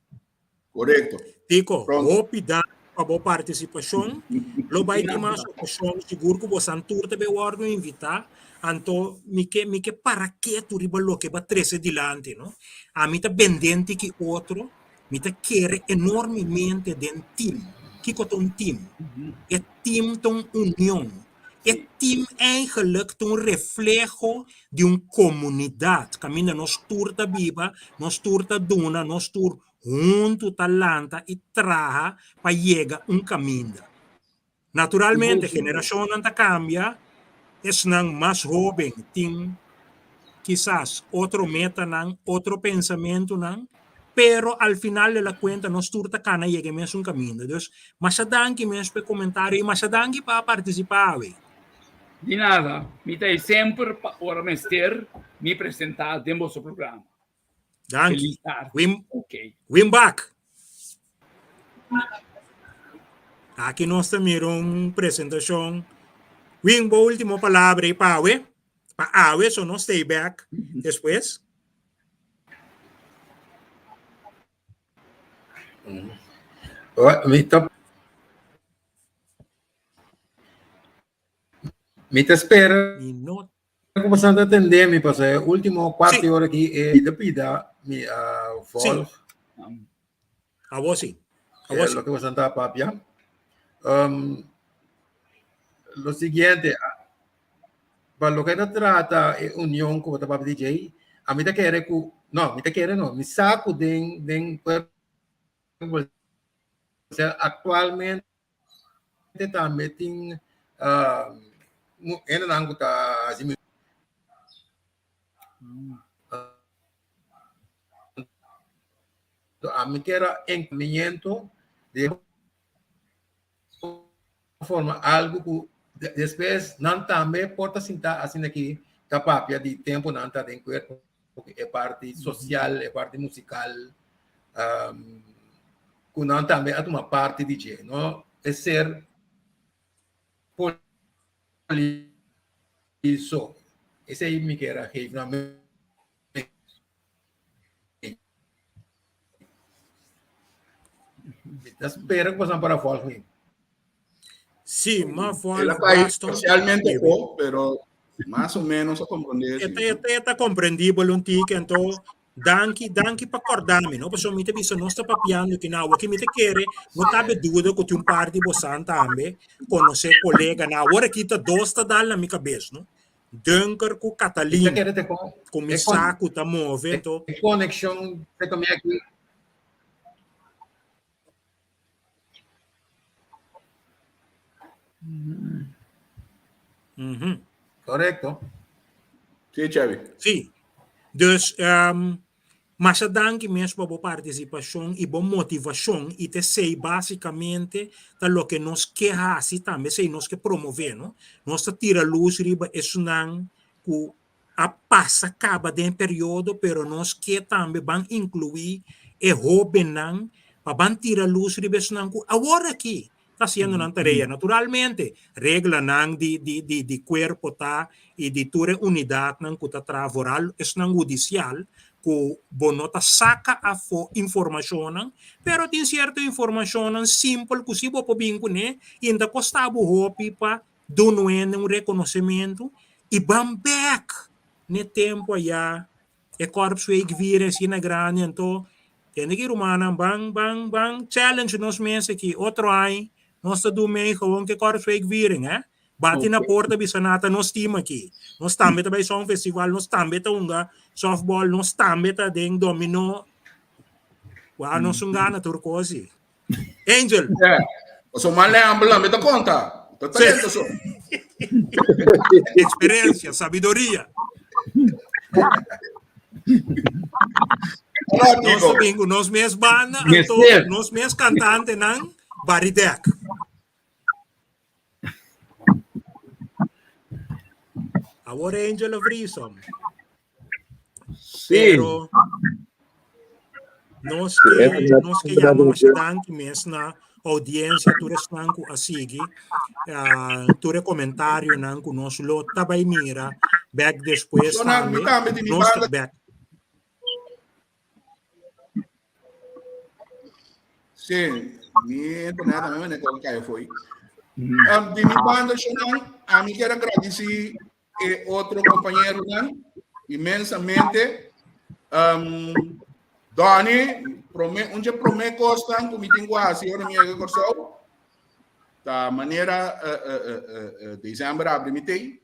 S7: Korekto.
S3: Tico,
S7: Pronto.
S3: hopi danki pa bo partisipashon. Lo bai tin mas okashon, sigur ku bosan tur ta be wòrdu invitá. Anto mi ke mi ke para ketu riba loke bo a trese dilanti, no? Ami ta bendenti ki otro, Mi ta kere enormemente den team. Kiko ta un team? E team ta un union. E team eigenlijk ta un refleho di un komunidat kaminda nos tur ta biba, nos tur ta duna, nos tur huntu ta lanta i traha pa yega un kaminda. Naturalmente, generashonnan ta kambia, esnan mas hóben tin kisas otro metanan, otro pensamentunan, pero al final de la kuenta nos tur ta kana yega e mesun kaminda. Dus, masha danki mes pa e komentario i masha danki pa a partisipá awe.
S6: Di nada, mi ta ei semper pa ora mester mi presentá den boso programa.
S3: Danki.
S6: Feliz tarde.
S3: Wim,
S6: Ok.
S3: Wim Bak. Aki nos ta mira un presentacion. Wim, bo último palabra y pa awe. Pa awe, so no stay back despues.
S4: Mi ta mi ta spera
S3: Mi no
S4: ku boso ta atendé mi pasobra e último kuarto
S3: Sí.
S4: ora aki e mi ta pida mi a
S3: Sí.
S4: volg
S3: Awor sí. Awor
S4: eh,
S3: sí.
S4: loke boso ta papia. Um, lo siguiente, pa loke ta trata e union ku bo ta papia di djei, a mi ta kere ku, no, mi ta kere no, mi sa ku den den kuerpo aktualmente tambe tin hendenan ku ta hasi ami kier a enkumiento di forma algu ku despues nan tambe por ta sinta asina ki ta papia di tempu nan ta den kuerpo e parti sosial e parti musikal ku nan tambe a tuma parti di dje no e ser poliso esei mi kier a geef nan Mi ta spera ku boso para volg mi.
S3: Sí, ma volg
S7: El a kai
S3: Gaston.
S7: parcialmente po, pero mas o menos a comprende.
S3: E ta, e ta, e ta comprendibel un tiki, anto danki, danki pa kordami, no? Pasobra mi ta bisa nos ta papiando ki na awor ki mi ta kere, no cabe duda ku tin un par di bosan tambe konosé koleganan. Awor aki ta dos ta dal na mi kabes, no? Dunker ku
S4: Mi ta
S3: Catalina,
S4: kere te kon
S3: ku mi
S4: e kon
S3: sa ku ta move, anto
S4: e konekshon te ku mi aki.
S3: Mhm.
S4: Korekto.
S7: Sí, Chevy.
S3: Sí. Dus, um, masha danki mes pa bo partisipashon i bo motivashon i te sei basikamente ta loke nos ke hasi tambe, esei nos ke promové, no? Nos ta tira lus riba esunnan ku a pasa kaba den e periodo, pero nos ke tambe ban inkluí e hóbennan pa ban tira lus riba esunnan ku awor aki ta hasiendo nan tarea. Naturalmente, reglanan di di di di kuerpo ta i di tur e unidatnan ku ta traha vooral esnan hudisial ku bo no ta saka afó informashonnan, pero tin sierto informashonnan simpel ku si bo por bin kuné i ta kosta bo hopi pa duna hende un rekonosementu i ban bèk n'e tempu ayá E Korpsweek vira asina grandi anto tende ki rumannan ban ban ban challenge nos mes aki otro aña nos ta du mee gewoon ke Korpsweek viering he bati na porta bisa nan ta nos team aki nos tambe ta bai songfestival nos tambe ta hunga softball nos tambe ta den domino wou nos un gana tur kos si Angel
S7: Paso mal lembra la, mi ta konta. Ta talento so.
S3: Experiencia, sabiduria. Nos ta bin ku nos mes banda, anto nos mes kantantenan bari dèk. Awor Angel of Reason.
S6: Sí.
S3: Pero nos ke nos ke yama masha danki mes na audiencia tur esnan ku a sigui ah, tur e comentarionan ku nos lo ta bai mira bek despues
S7: Sonan, mi
S3: tambe.
S7: tambe di mi
S3: Nos ta
S7: banda.
S3: bek.
S7: Sí, mi internet también me negó que foi. Um, di mi banda, Shonan, a mi quiero agradecer e otro compañeronan inmensamente. Um, Donnie, prome, un dje prome kosnan ku mi tin ku hasi ora mi yega Kòrsou, ta manera uh, uh, uh, uh, uh, december abri mi tei.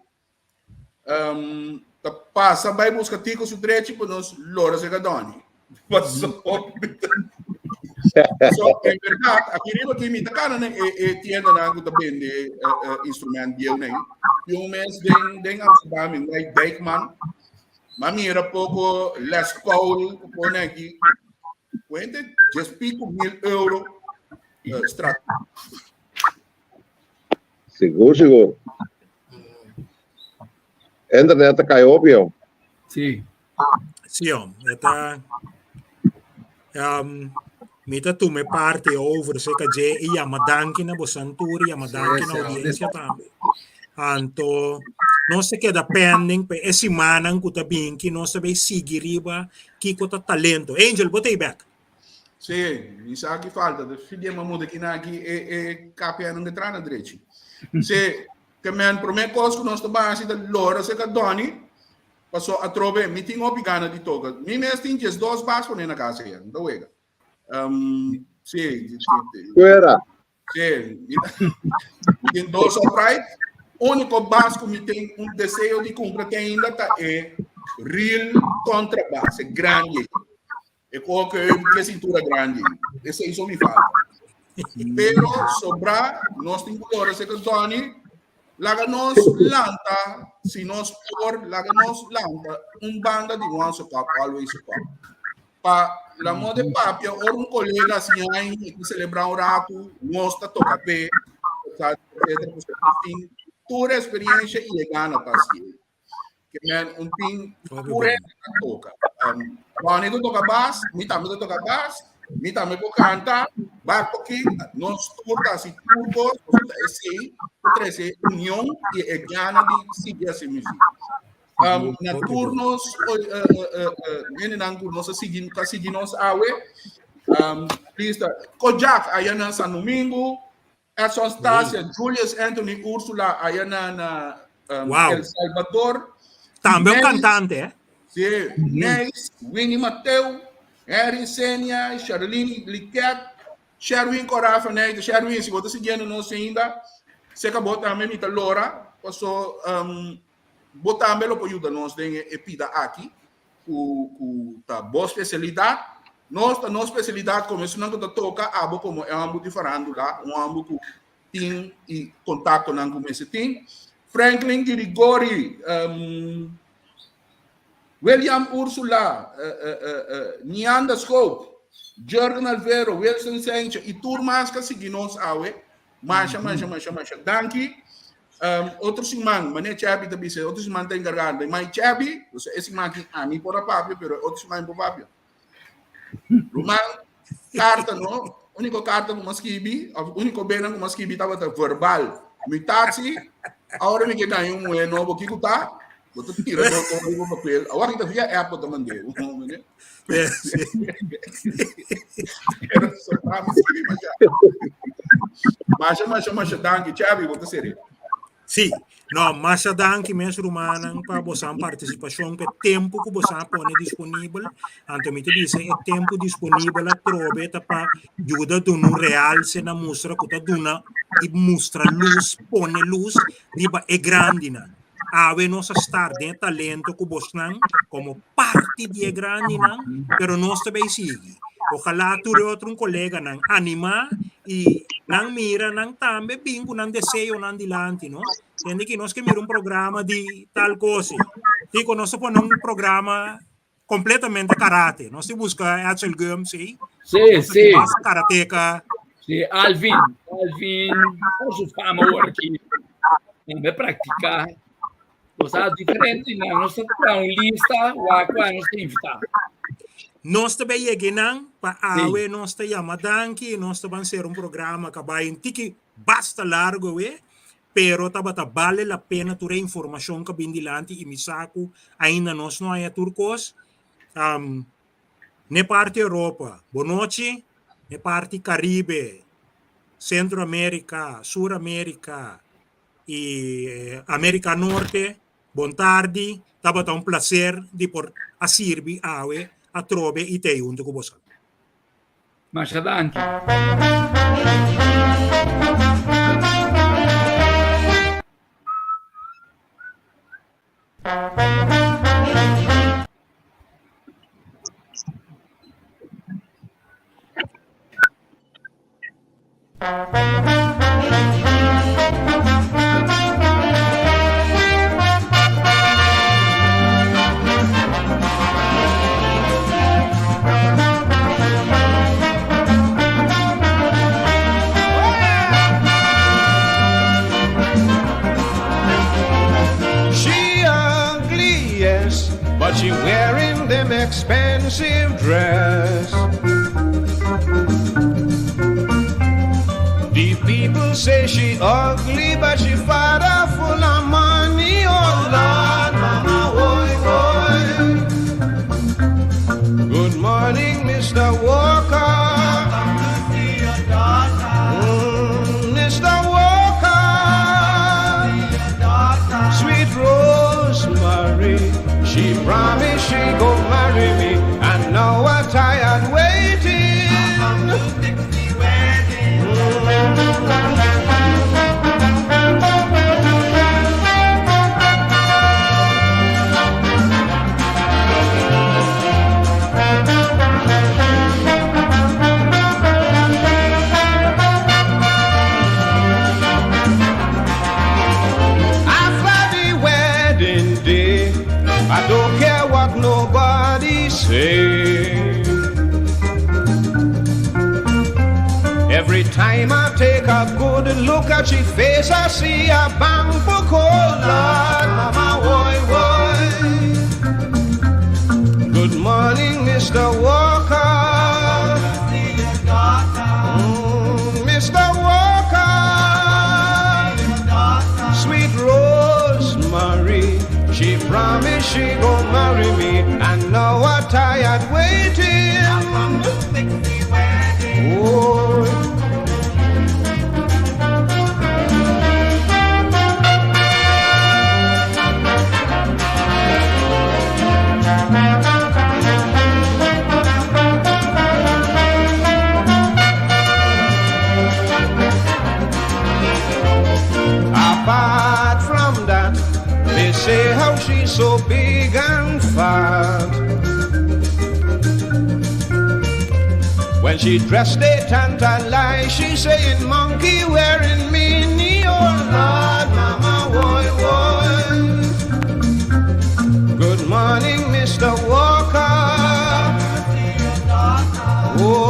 S7: Um, ta pasa bai buska Tico su drechi pa nos lora sega Donnie. Paso, so, en verdad, aki riba aki mi ta kana na e, e tiendanan ku ta bende eh, eh, instrument bieu nei. I un mes den, den Amsterdam, in wijk Dijkman, ma mira poko Les Paul ku pone aki. Kuente, djes pico mil euro eh, strak.
S5: Sigur, sigur. Internet ta kai hopi, jong.
S6: Sí.
S3: Sí, hom. E ta um, mi ta tuma e parte over seka dje i yama danki na bosan tur i yama danki na audiencia tambe. Anto nos ta keda pending pa e simannan ku ta binki nos ta bay sigui riba kiko ta talento. Angel, bo ta ei bek?
S7: Sí, mi sa ki falta. De fidie ma muda ki na aki e e KPN no tra na drechi. Sí, ke men prome kos ku nos ta basi ta lora seka Donny Paso atrobe mi tin hopi gana di toka. Mi mes tin 12 bas pone na casa ya, no ta wega. Um, sí,
S5: Fuera.
S7: Sí, mi mi tin dos upright. Único bas ku mi tin un deseo di kumpra te ainda ta e real contrabass, e grandi. E koke ke cintura grandi. Esei so mi falta. Pero sobra nos tin ku lora seka Donny, laga nos lanta, si nos por, laga nos lanta un banda di Once a Cup, Always a Cup. Pa la moda de papia, ora un kolega si ai ki celebra un ratu, nos ta toka pe, etcétera, etcétera, pasobra nos tin tur experiencia i e gana pa hasi. Ke men un tin pure ta toka. Um, Ronnie ta toka bas, mi tambe ta toka bas, mi tambe por kanta, bak poki, nos tur ta hasi tur kos, pasobra ta esei ku trese union i e gana di sigui hasi muzik. Um, na tur nos uh, uh, uh, uh, hendenan ku nos a sigui, ta sigui nos awe, um, please ta, Kojak aya na San Domingo, Edson Stasia, Julius Anthony Ursula aya na na um,
S3: Wow.
S7: El Salvador.
S3: Tambe un
S7: Neis,
S3: cantante, eh?
S7: Sí, Neis, Winnie Mateo, Harry Senia, Charlene Liquet, Sherwin Corafa Neite. Sherwin, si bo ta siguiendo nos ainda, seka bo tambe mi ta lora, paso um, bo tambe lo por yuda nos den e, e pida aki. Ku ku ta bo spesialidat. Nos ta nos spesialidat komo esunnan ku ta toka abo komo e homber di farandula, un homber ku tin i kontaktonan ku mester tin. Franklin Girigori, um, William Ursula, uh, uh, uh, uh, Nianda Schoop, Jurgen Alvero, Wilson Sencha i tur mas ka sigui nos awe. Masha, masha, masha, masha. Danki. Um, otro siman, mane Chabi ta bisa, otro siman ta encargado. Mai Chabi, o sea, e siman aki ami por a papia, pero otro siman por papia. Ruman, carta, no? Único carta ku mas skibi, of único bena ku mas skibi tabata verbal. Mi taxi, ahora mi ke gaña un mujer nobo, kiko ta? Bo ta tira do todo riba papel. Awor ki ta via app bo ta mand'é. Pero sobrá mi skibi masha. Masha, masha, masha danki. Chabi, bo ta seri.
S3: Sí, no, masha danki mes rumannan pa bosan partisipashon, pa e tempu ku bosan a pone disponibel. Anto mi ta bisa e tempu disponibel atrobe ta pa yuda duna un realse na mustra ku ta duna i mustra lus, pone lus riba e grandinan. Awe nos a start den e talento ku bosnan komo parti di e grandinan, pero nos ta bay sigui. Ojalá tur e otro koleganan animá i nan mira nan tambe bin ku nan deseonan dilanti, no? Tende ki nos ke mira un programa di tal kos. Tiko nos ta pone un programa. completamente karate. Nos tin busca Edsel Gum, sí.
S6: Sí, sí.
S3: Basta karateka.
S6: Sí, Alvin, Alvin, por su fama ahora aquí, tambe practica. O sea, diferente, no, nos ta un lista, wak nos ta invita.
S3: Nos ta bay yega nan, pa awe nos ta yama danki, nos ta ban ser un programa ka bay un tiki basta largo we, pero tabata bale la pena tur e informacion ka bin dilanti y mi sa cu ainda nos no haya tur cos. Um, ne parti Europa, bonochi, ne parti Caribe, Centro America, Sur America y eh, America Norte, bon tardi, tabata un placer di por a sirbi awe atrobe y tei hunto cu boso.
S6: Masha danki.
S8: She ugly, yes, but she wearing them expensive dress. The people say she ugly, but she father full of money. Oh Lord, mama, oi, oi. Good morning, Mr. Walker. Mr. Walker. Sweet Rosemary, she promised she go marry me, and now I'm tired waiting. After the wedding day, I don't care what nobody say. Every time I take a good look at she face, I see a bamboo Lord, mama, oi, oi. Good morning, Mr. Walker. Mr. Walker. Sweet Rosemary, she promised she gon' marry me, and now I'm tired waiting. Oh. Apart from that, they say how she's so big and fat. When she dressed, they tantalize. She saying, monkey wearing mini. Oh Lord, mama, oi, oi. Good morning, Mr. Walker. Oh,